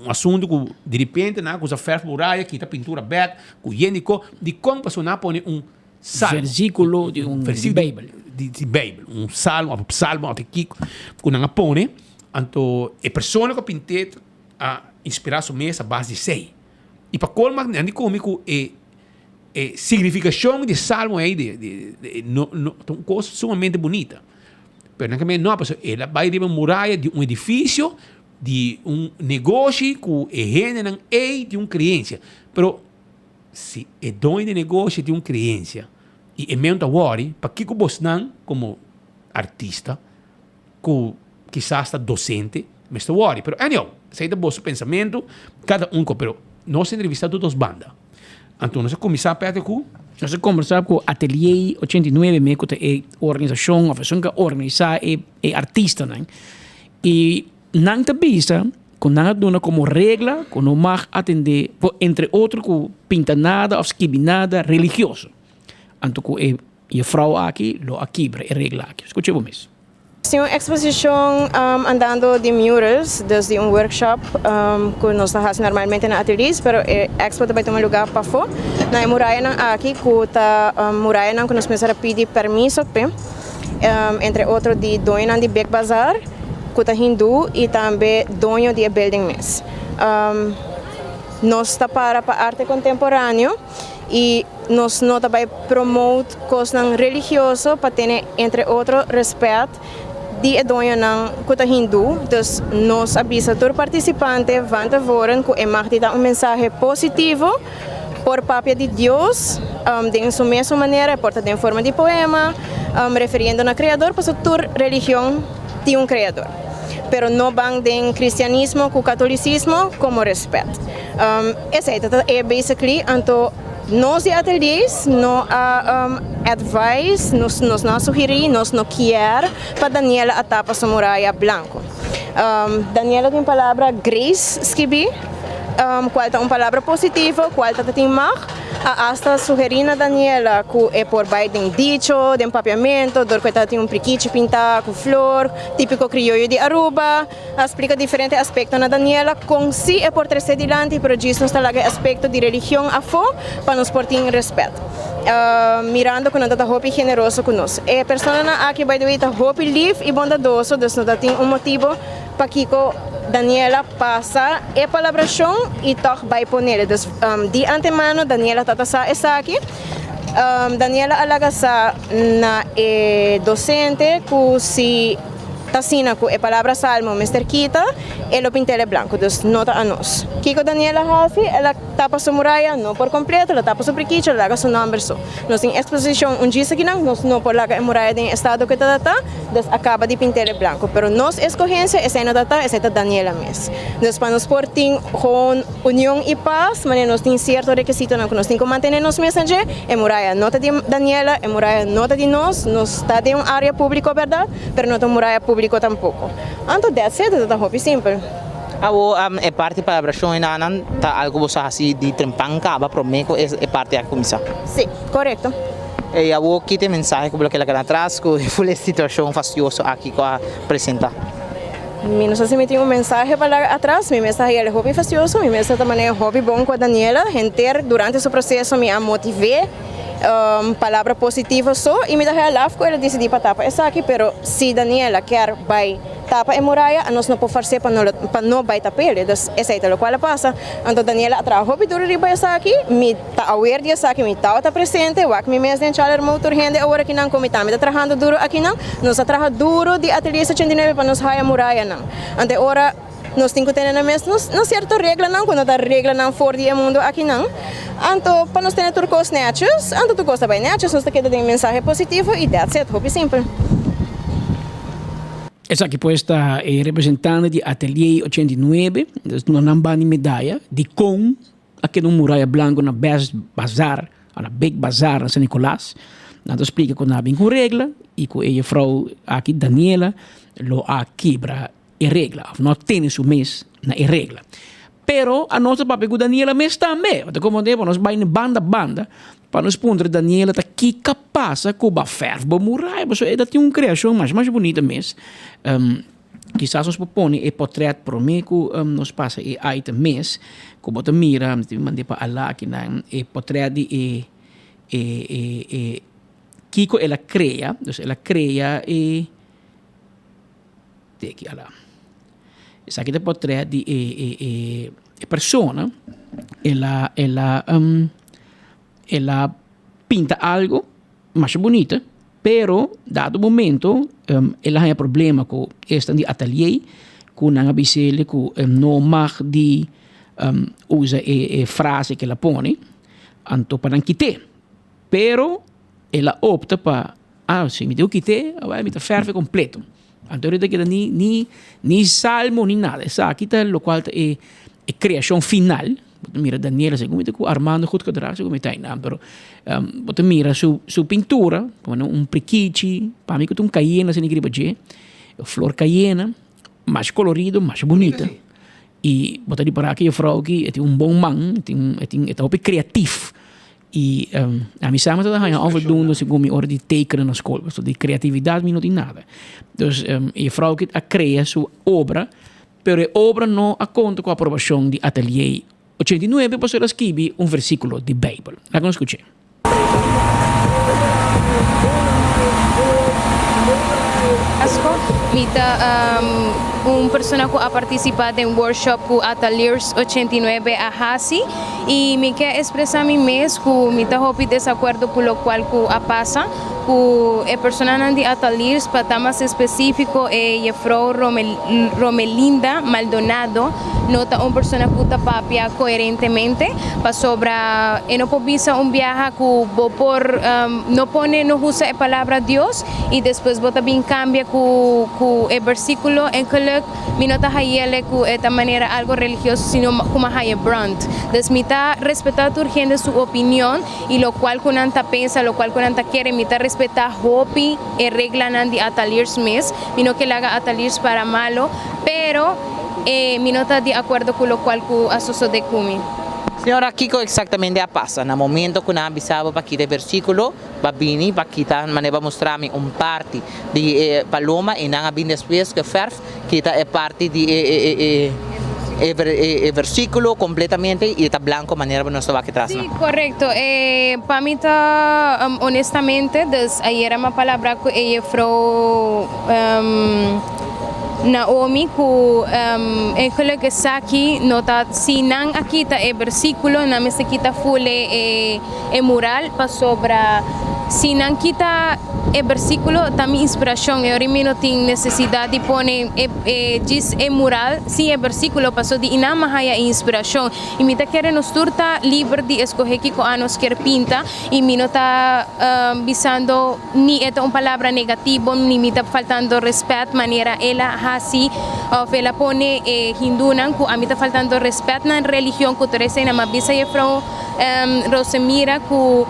asuntu ku diripente nan a kusa fèrf muraya, kita pintura bèk, ku yen di kos. Dikon? Pasobra nan a pone un salmo. Versíkulo di un di Beibel. Di Beibel, un salmo òf psalmo òf kiko ku nan a pone. Anto e persona ku a pint'é a inspirá su mes a base di esei. I pa kolma nan di komi ku e E significacion di salmo ei di di di no no ta un cos sumamente bunita. Pero nan cambi'e no pasobra el a bai riba muraya di un edificio di un negoshi cu e hendenan ei tin un creencia. Pero si e doño di negoshi tin un creencia y e men ta wori, pakico bosnan como artista cu kisas ta docente mester wori? Pero anyhow, esei ta boso pensamentu, cada un pero nos entrevista tur dos banda. Anto nos a kuminsá pète ku. Nos a kombersá ku Atelier 89 me ku ta e organisashon òf esun ku a organisá e e artistanan i nan ta bisa ku nan a duna komo regla ku no mag atendé por entre otro ku pinta nada òf skibi nada religioso. Anto ku e jefrou aki lo a kibra e regla aki. Skucha bo mes. Tin un exposicion andando di murals, dus di un workshop cu nos ta haci normalmente na ateliers, pero e expo ta bay tuma lugar pafo na e murayanan aki cu ta murayanan cu nos mester a pidi permiso p'e, entre otro di doñonan di Big Bazaar cu ta hindu y tambe doño di e building mes. Nos ta para pa arte contemporaneo y nos no ta bay promote cosnan religioso pa tene entre otro respet di e doñonan cu ta hindu. Dus nos a bisa tur participante van tevoren cu e mag di ta un mensahe positivo por papia di Dios den su mesun manera, e por ta den forma di poema referiendo na Creador pasobra tur religion tin un Creador. Pero no ban den cristianismo cu catolicismo como respet. Esey ta e basically anto nos di ateliers no a advise, nos nos no a sugeri, nos no kier pa Daniela a tapa su muraya blanco. Daniela tin palabra grace skibi cual ta un palabra positivo cual ta tin mag. A hasta sugeri na Daniela cu e por bay den dicho, den papiamento, dor cu e ta tin un prikichi pinta cu flor, tipico crioyo di Aruba. A splica diferente aspecto na Daniela con si e por trece dilanti pero djis nos ta laga e aspecto di religion afo pa nos por tin respet. Mirando cu nan ta ta hopi generoso cu nos. E personanan aki by the way ta hopi lief y bondadoso dus no ta tin un motibo pakico Daniela pasa e palabracion y tog bay ponele. Dus di antemano Daniela ta ta sa esaki. Daniela a laga sa na e docente cu si. ta asina ku e palabra Salmo mester kita, e lo pint'el e blanku. Dus no ta anos. Kiko Daniel a hasi? El a tapa su muraya, no por kompleto, el a tapa su prikichi, el a laga su nòmber so. Nos tin eksposishon un djis akinan, nos no por laga e muraya den e estado ku e ta ta, dus a kaba di pint'el e blanku. Pero nos eskohensia esei no ta ta, esei ta Daniela mes. Dus pa nos por tin gewoon union i pas, manera nos tin sierto rekisitonan ku nos tin ku mantené nos mes na dje, e muraya no ta di Daniela, e muraya no ta di nos, nos ta den un área públiko bèrdat, pero no ta un muraya públiko tampoko. Anto that's it, e ta ta hopi simpel. Awo e parti palabrashon enanan ta algu bo sa hasi di trempan kaba promé ku e parti aki kuminsá? Sí, korekto. I awo ki ta e mensahe ku bo lo keda keda atras ku e ful e situashon fastioso aki ku a presentá? Mi no sa si mi tin un mensahe pa laga atras. Mi mes ta haña el hopi fastioso. Mi mes ta ta manera hopi bon ku Daniela. Henter durante su proseso mi a motiv'é palabra positivo so i mi ta haña laf ku el a disidí pa tapa esaki. Pero si Daniela kier bai tapa e muraya anos no por fors'é pa no pa no bai tap'el. Dus esei ta lokual a pasa. Anto Daniela a traha hopi duru riba esaki. Mi ta awer di esaki, mi tabata presente, wak mi mes den Chaler Mou tur hende awor akinan ku mi tambe ta trahando duru akinan. Nos a traha duru di Atelier 89 pa nos haya murayanan. Anto e ora nos tin ku tene na mes nos nos sierto reglanan ku no ta reglanan for di e mundu akinan. Anto pa nos tene tur kos nètjes, anto tur kos ta bai nètjes, nos ta keda den mensahe positivo i that's it, hopi simpel. Esaki pues ta e representante di Atelier 89, dus duna nan banda di medaya dikon A keda un muraya blanco na Best Bazaar, o na Big Bazaar na San Nicolas. Nan ta splica cu nan a bin cu regla y cu e juffrouw aki, Daniela, lo a kibra e regla of no a tene su mes na e regla. Pero anos ta papia cu Daniela mes tambe. Bo ta comprende? Pa nos bay banda banda pa nos puntra Daniela ta kica pasa cu bo a verf bo muraya. Pasobra e ta tin un creacion masha masha bunita mes. Kisas nos por pone e portret prome ku nos pasa e item mes, ku bo ta mira, mi ta mand'é pa Ala akinan, e portret di e e e e kiko el a krea, dus el a krea e te aki Ala. Esaki ta e portret di e e e e persona, el a el a el a pinta algo masha bunita. Pero dado momento el a haña problema ku esnan di atelier ku nan a bis'el ku no mag di usa e frase ku el a pone, anto pa nan kit'é. Pero el a opta pa, ah si mi tin ku kit'é, awel mi ta fèrf'e kompleto. Anto ahorita keda ni ni ni salmo ni nada. Esaki ta lokual ta e e kreashon final. Bo ta mira Daniela segun mi ta ku Armando Goedgedrag segun mi ta einan pero bo ta mira su su pintura como un prikichi pa mi ku ta un kayena asina riba dje flor kayena mas kolorido mas bunita i bo ta ripara ku e juffrouw aki e tin un bon man e tin e tin e ta hopi kreatif i ami sa mi ta haña onvoldoende segun mi ora di tekenen na skol pasobra di kreatividat mi no tin nada dus e juffrouw aki a krea su obra. Pero e obra no a konta ku aprobashon di Atelier 89 pasobra el a skibi un versíkulo di Beibel. Laga nos skuch'é. Mi ta un persona ku a partisipá den workshop ku Ateliers 89 a hasi i mi ke ekspresá mi mes ku mi ta hopi desakuerdo ku lokual ku a pasa. Ku e personanan di Ataliers, pa ta mas espesífiko e jefrou Romelinda Maldonado no ta un persona ku ta papia koherentemente, pasobra e no por bisa un biaha ku bo por no pone no usa e palabra Dios i despues bo ta bin kambia ku ku e bersíkulo en geluk mi no ta hayele ku e ta manera algo religioso sino ku mi a haye brand. Dus mi ta respetá tur hende su opinion. I lokual ku nan ta pensa, lokual ku nan ta kere, mi ta respetá hopi e reglanan di Ataliers mes, mi no ke laga Ataliers para malo, pero e mi no ta di akuerdo ku lokual ku a sosodé ku mi. Señora, kiko eksaktamente a pasa na momento ku nan a bisa bo pa kita e versíkulo? Bo a bini pa kita, manera bo a mustra mi un parti di e paloma i nan a bini despues ku e fèrf Kita e parti di e e versiculo completamente y e ta blanco manera bo nos ta wak atras no. Sí, correcto. E pa mi ta honestamente, dus ayera mi a palabra cu e juffrouw Naomi cu eigenlijk esaki no ta, si nan a kita e versiculo nan mester kita full e e mural pasobra. Si nan kita e bersíkulo ta mi inspirashon e ora mi no tin nesesidat di pone e e djis e mural sin e bersíkulo paso di inan mi a haya e inspirashon i mi ta kere nos tur ta liber di eskohe kiko anos kier pinta i mi no ta bisando ni e ta un palabra negativo ni mi ta faltando respet manera el a hasi of el a pone e hindunan ku ami ta faltando respet nan religion ku tur esei nan mi a bisa jefrou Rosemira ku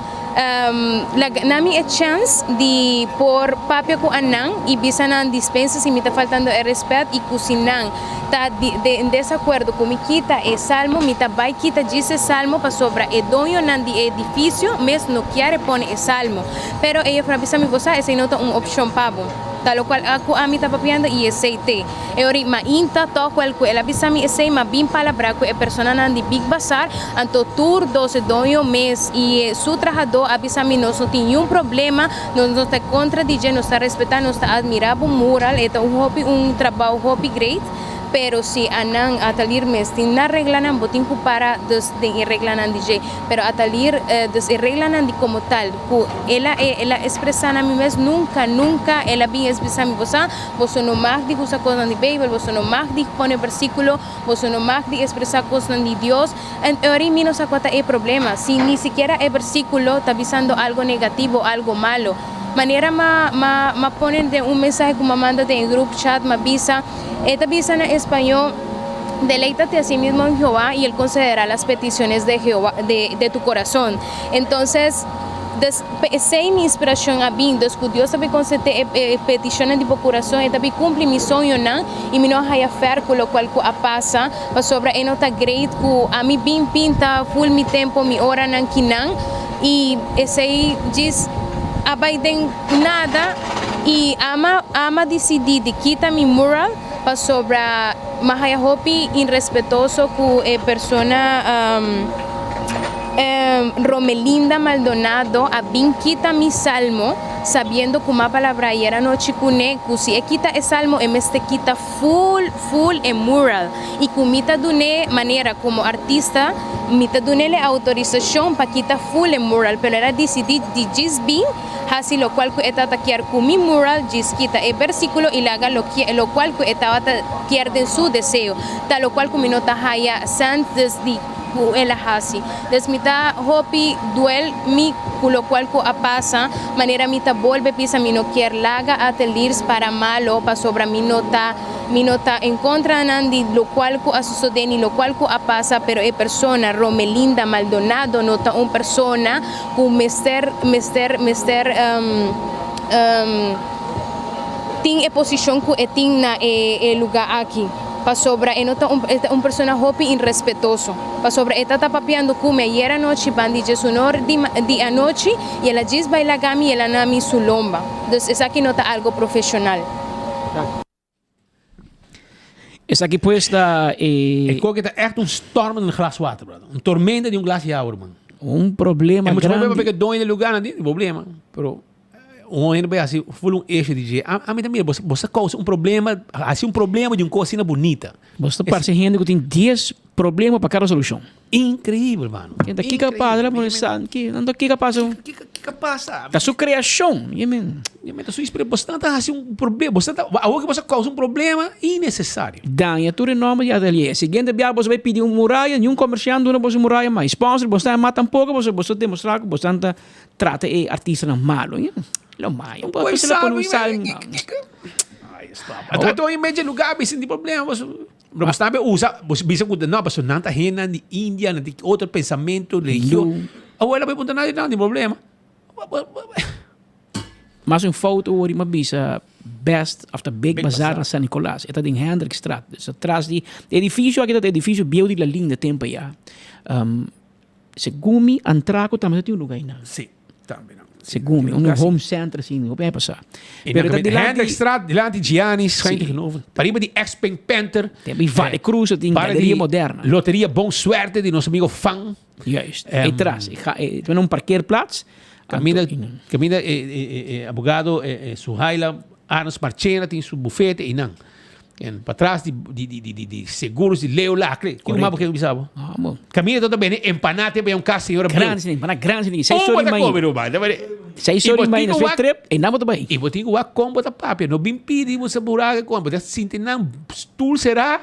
Laga na mi e chèns di por papia ku anan i bisa nan dispensa si mi ta faltando e rèspèt i ku si nan ta en desakuerdo ku mi kita e salmo, mi ta bai kita djis e salmo pasobra e doñonan di e edifisio mes no kier e pone e salmo. Pero e jefra bisa mi, Bo sa, esei no ta un opshon pa bo. Ta lokual ku ami ta papiando i esei te. E ora mainta tòg wèl ku el a bisa mi esei, m'a bin palabrá ku e personanan di Big Bazaar, anto tur dos e doño mes i e su trahadó a bisa mi nos no tin niun problema, nos no ta kontra di dje, nos ta respetá, nos ta admirá bo mural, e ta un hopi un trabou hopi great, pero si anan Atelier mes tin nan reglanan bo tin ku para dus den e reglanan di dje, pero Atelier dus e reglanan di komo tal ku el a el a espresá na mi mes nunka nunka el a bin esbisa mi bo sa. Boso no mag di usa kosnan di Beibel, boso no mag di pone bersíkulo, boso no mag di ekspresá kosnan di Dios. En ori mi no sa kua ta e problema, si ni sikiera e bersíkulo ta bisando algo negativo, algo malo. Manera m'a m'a m'a pone den un mensahe ku m'a manda den e group chat, m'a bisa, e ta bisa na español, Deleítate a sí mismo en Jehová y él concederá las peticiones de Jehová, de de tu corazón. Entonces, des. P'esei mi inspirashon a bin, dus ku Dios ta bin konsent'é e e petishonnan di bo kurason, e ta bin kumpli mi soñonan, i mi no a haya fèr ku lokual ku a pasa, pasobra e no ta great ku ami bin pinta ful mi tempo, mi oranan kinan, i esei djis a bai den nada, i ama ama disidí di kita mi mural, pasobra mi a haya hopi inrespetoso ku e persona. Romelinda Maldonado a bin kita mi salmo, sabiendo cu m'a palabra ayer anochi cune cu si e kita e salmo e mester kita full full e mural y cu mi ta dun'e manera como artista mi ta dun'e e autorisacion pa kita full e mural pero el a dicidi di djis bin haci locual cu e tata kier cu mi mural djis kita e versiculo y laga locual cu e tabata kier den su deseo ta locual cu mi no ta haya sense des di ku el a hasi. Des mi ta hopi duel mi ku lokual ku a pasa, manera mi ta bolbe bisa mi no kier laga ateliers para malo pasobra mi no ta mi no ta en kontra nan di lokual ku a sosode ni lokual ku a pasa pero e persona Romelinda Maldonado no ta un persona ku mester mester mester tin e posishon ku e tin na e luga aki. Pasobra e no ta un e ta un persona hopi inrespetoso. Pasobra e ta ta papiando ku mi ayer anochi ban di djesunor di di anochi i el a djis bai laga mi i el a na mi su lomba. Dus esaki no ta algo profeshonal. Esaki pues ta e. E koke ta echt un storm in een glas water, brother. Un tormenta di un glas di awa, ruman. Un problema E mucho grandi. problema porque doño di lugar nan tin problema, pero Un hende bai hasi ful un issue di dje. Ami ta mira, bo bo sa causa un problema, hasi un problema di un cos asina bunita. Bo ta parse hende cu tin dies problema pa cada solucion. Increibel, mano. Kende kiko a pasa? La pone sa, ki, anto kiko a pasa? Kiko, kiko a pasa? Ta su creacion. Je men. Je men, ta su inspira. Bo ta hasi un problema, bo ta, awor ki bo sa causa un problema innecesario. Daña tur e nomber di atelier. Siguiente biaha bo sa bai pidi un muraya, niun comerciante duna bo su muraya mas. Sponsor bo sa mata tampoco, bo sa demostra cu bo ta Trata e artistanan malo. Lo mayo. Poi salmo. Ay, stop. Ato in medio lugar bi sinti problema. Pero bos tambe usa, bos bisa ku no, paso nan ta hennan di India, nan tin otro pensamento, religion. Abuela bai punta nadie nan tin problema. Mas un fout ori ma bisa best of ta big bazaar na San Nicolas. E ta den Hendrikstraat. Dus atras di edificio aki ta edificio bieu di La Linda tempo ya. Segun mi, Antraco tambe ta tin un luga einan. Sí, tambe nan. Segun mi, un home center asina, hopi a pasa. Pero ta dilanti Hendrikstraat, dilanti Gianni, schuin tegenover. Pariba di ex Pink Panther. Tempo Valle Cruz tin Galeria Moderna. Loteria Bon Suerte di nos amigo Fan. Juist, e tras, e tin un parkeerplaats. Caminda, caminda e abogado Suhaila Arns Marchena tin su bufete einan. En patras di di di di di di seguros di Leo Lacre. Kiko mas bo ke bisa bo? Camina tot a bene empanada te un cas señora Blue. Grandi empanada grandi. Seis Un ora bo ta y come ruman. Seis ora y media nos trip e nan bo ta bay. Y bo tin cu wak con bo ta papia. No bin pidi bo sa buraca con bo ta sinti nan stoel cera.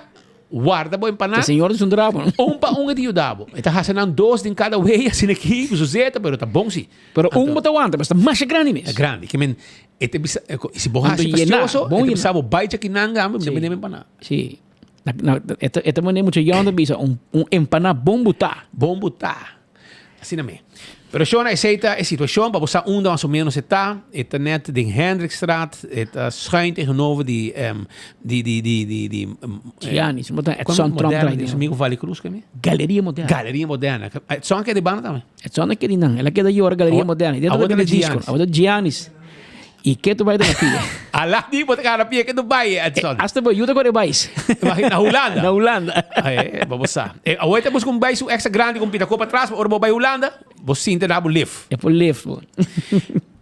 Warda bo empanada. E señor ta zundra bo. Un pa un e ta yuda bo. E ta haci nan dos den cada wea asina aki cu su zeta pero ta bon si. Pero un bo ta wanta pero ta masha grandi mes. Ta grandi. Ke men E ta bisa, si bo hasi fastioso, e ta bisa bo bai chakinan gamba, mi ta bende empaná. Sí. E ta, e ta mane mucha yonder bisa un, un empaná bon butá. Bon butá. Asina me. Pero shona, esei ta e situashon pa bo sa unda mas o menos e ta. E ta net den Hendrikstraat, e ta schuin tegenover di, di, di, di, di, di, Gianni, bo ta Edson Tromp Moderna, di su amigo Vale Cruz, ke mi? Galeria Moderna. Galeria Moderna. Edson ke di banda tambe? Edson a keda nan, el a keda yora Galeria Moderna. I Awor ta bende disco. Giannis. Awor ta Giannis. I ke tu bai ta na pia. Ala di bo ta keda na pia ke tu bai, Edson. Hasta bo yuda kore bais. Na Hulanda. Na Hulanda. Eh, bo bo sa. Eh, awor ta busca un bais un extra grandi con pita kopa atras, ora bo bai Hulanda, bo sinta na bo lift. E por lift bo.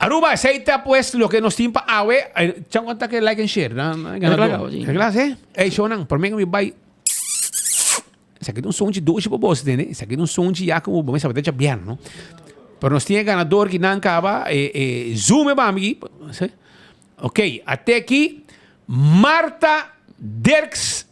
Aruba, esei ta pues loke nos tin pa awe. Chan konta ke like and share. Na, na, Regla, sí. Regla, sí. Ey, shownan, prome ku mi bai. Esaki ta un sunchi dushi pa boso tende. Esaki ta un sunchi ya ku bo mester tabata djabièrnè, no? Pero nos tin e ganador ki nan kaba, e e zoom e bami aki. Ok, ate aki Martha Dirks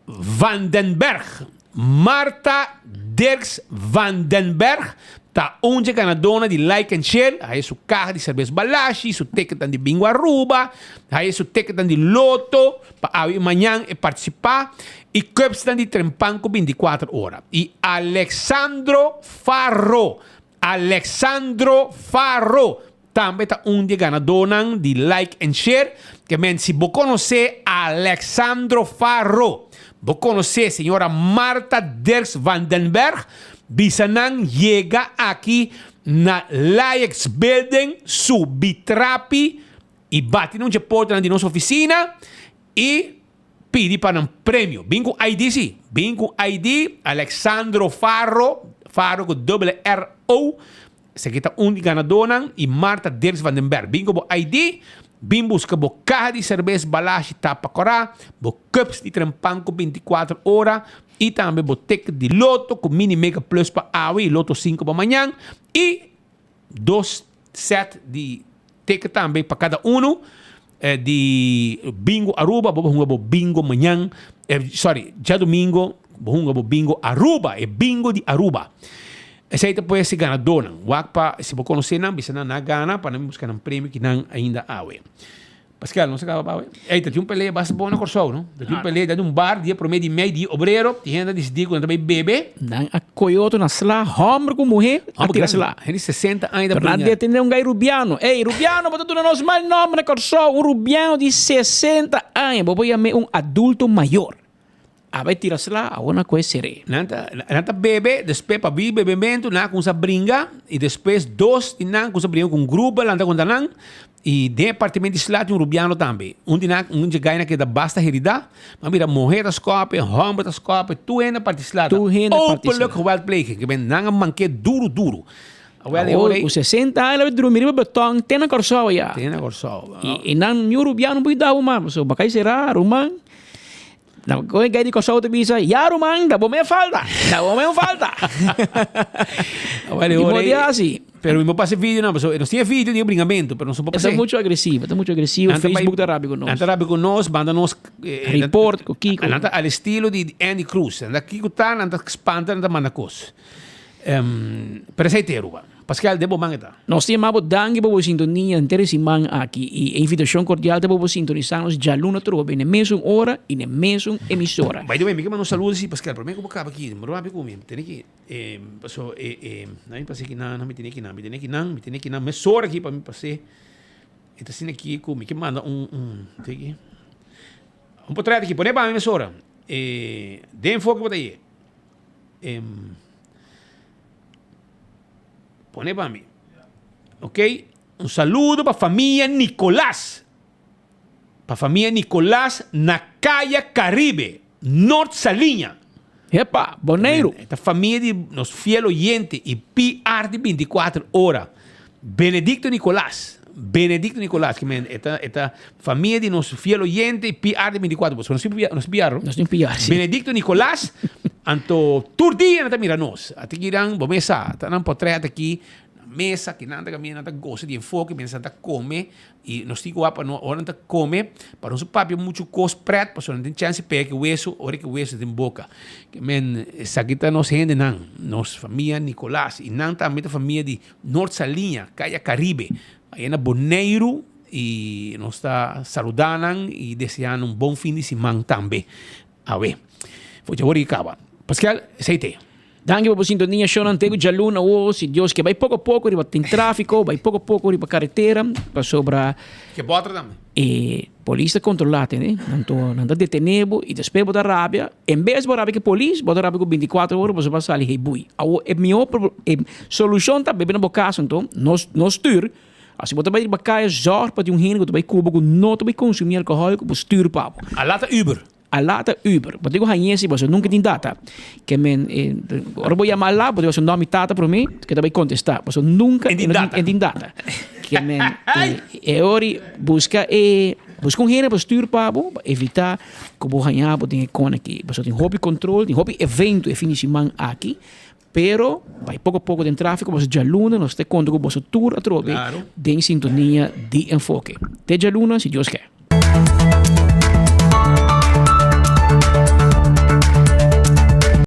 van den Berg. Martha Dirks van den Berg ta un dje ganadornan di Like and Share. Haye su kaha di serbes Balashi, su ticketnan di Bingo Aruba, haye su ticketnan di Lotto. Pa awe i mañan e partisipá i cupsnan di trempan ku bintikuater ora. I Alexandro Farro, Alexandro Farro, tambe ta un di e ganadónan di Like and Share. Ke men si bo konosé Alexandro Farro, bo konosé señora Martha Dirks van den Berg, bisa nan yega aki na Laex Building, subi trapi, I bati na un dje portanan di nos oficina y pidi pa nan premio. Bin cu ID si. Bin cu ID, Alexandro Farro, Farro cu dubbele R-O, esaki ta un di ganadornan, y Martha Dirks van den Berg. Bin cu bo ID, bin busca bo caha di cerbes Balashi tapa cora, bo cups di trempan cu 24 ora y tambe bo ticket di loto cu mini mega plus pa awe y loto 5 pa mañan y Dos set di ticket tambe pa cada uno di Bingo Aruba. Bo hunga bo bingo mañan, sorry, djadomingo bo hunga bo Bingo Aruba, e bingo di Aruba. Esey ta pues e ganadornan. Wak pa si bo conoce nan, bisa nan na gana pa nan busca nan premio ki nan ainda awe. Pascal, nos a caba pa awe. Ey, ta tin un pelea basta bon na Corsou, no? Ta tin un pelea den un bar dia prome di mei di obrero, tin hende a disidi cu nan ta bay bebe. Nan a coy otro na sla, homber cu muhe a tira sla. Hende di 60 aña ta Pero nan bringa. detene un gay rubiano. Ey, rubiano, bo ta duna nos mal nomber na Corsou. Un rubiano di 60 aña, bo por yam'e un adulto mayor. A bay tira sla, awor nan coge ser'e. Nan ta, nan ta bebe, despues pa bi bebemento nan a cuminsa bringa y despues dos di nan cuminsa bringa cu un grupo a lanta contra nan y den e partimento di sla tin un rubiano tambe. Un di nan, un dje gay nan keda basta herida, ma mira muher ta scope, homber ta scope, tur hende a parti sla. Tur hende a parti sla. Openlijk geweldpleging, ke men nan a manke duro duro. Awel e Awor ora ei. cu 60 aña lo drumi riba beton te na Corsou ya. Te na Corsou. Y, y nan ñu rubiano por yuda bo man, pasobra bo a cay sera ruman. Na kon e gay di Kòrsou ta bisa, Ya ruman, da bo me falta, da bo me un falta. Awel, Di ora modo ei, asi. Pero mi por pasa e video nan, pasobra nos tin e video di e bringamentu, pero nos no por E ta pas'é. mucho agresivo, e ta mucho agresivo, Nan ta bai- Facebook ta rabia ku nos. Nan ta rabia ku nos, manda nos Report ku kiko. Nan ta al estilo di Andy Cruz. Nan ta kiko ta, nan ta spanta, nan ta manda kos. Pero esei te Aruba. Pascal, den bo man e ta. Nos ta yama bo danki pa bo sintonia henter e siman aki i e invitashon kordial ta pa bo sintonisá nos djaluna trobe na e mesun ora i na e mesun emisora. By the way, mi ke manda un saludo si Pascal, prome ku bo kaba aki, mi rabia ku mi, mi tene ki paso e na mi pase kinan, na mi tene kinan, mi tene kinan, mi tene kinan mesora aki pa mi pase, e ta asina aki ku mi ke manda un un tiki un potret aki, pone pa mi mesora, e den enfoke bo ta ye. Pone pa mi. Ok, un saludo pa famia Nicolas. Pa famia Nicolas na Kaya Caribe, Noord Saliña. Epa, Boneiru. Ta famia di nos fiel oyente y PR di 24 ora. Benedicto Nicolas. Benedicto Nicolaas, ke men e ta e ta famia di nos fiel oyente i PR di 24, pasobra nos tin nos PR, no? Nos tin PR, si. Benedicto Nicolaas, anto tur dia nan ta mira nos. Ata kiran bo mes sa, ta nan potret aki na mesa, kinan ta kaminda, nan ta gosa di enfoke mientras nan ta kome I nos tin ku wak pa no ora nan ta kome, pa nos no papia muchu kos prèt, pasobra nan tin chèns di pega ki wesu ora ki wesu den boka. Ke men, esaki ta nos hendenan, nos famia Nicolas, i nan tambe ta famia di Noord Saliña, Kaya Karibe, aya na Boneiru, i nos ta saludá nan i deseá nan un bon fin di siman tambe. Awe. For dje ora i kaba. Pascal, esei te. Danki pa bo sintonia shownan te ku djaluna awo si Dios ke bai poko poko riba tin trafiko bai poko poko riba karetera pasobra Ke botra tambe. E polis ta kontrola tene anto nan ta detene bo i despues bo ta rabia en bes bo rabia ku polis bo ta rabia ku bintikuater ora pasobra bo a sali hei bui awo e mihor e solushon ta bebe na bo kas anto no no stuur Asi bo ta bai riba kaya zorg pa tin un hende ku ta bai ku bo ku no ta bai konsumí alkohòl ku bo stuur pa bo. A lata Uber. A lata Uber. Bo tin ku hañ'é si pasobra nunka tin data. Ke men ora bo yama Ala bo ta bisa nòm mi tata promé ke ta bai kontestá pasobra nunka e no tin e tin data. Ke men e ora buska e buska un hende pa stuur pa bo pa evitá ku bo haña bo den e kona aki. Pasobra tin hopi kontrol tin hopi evento e fin di siman aki. Pero bai poko poko den trafiko pasobra djaluna nos ta konta ku boso tur atrobe den sintonia di Enfoke. Te djaluna si Dios ke.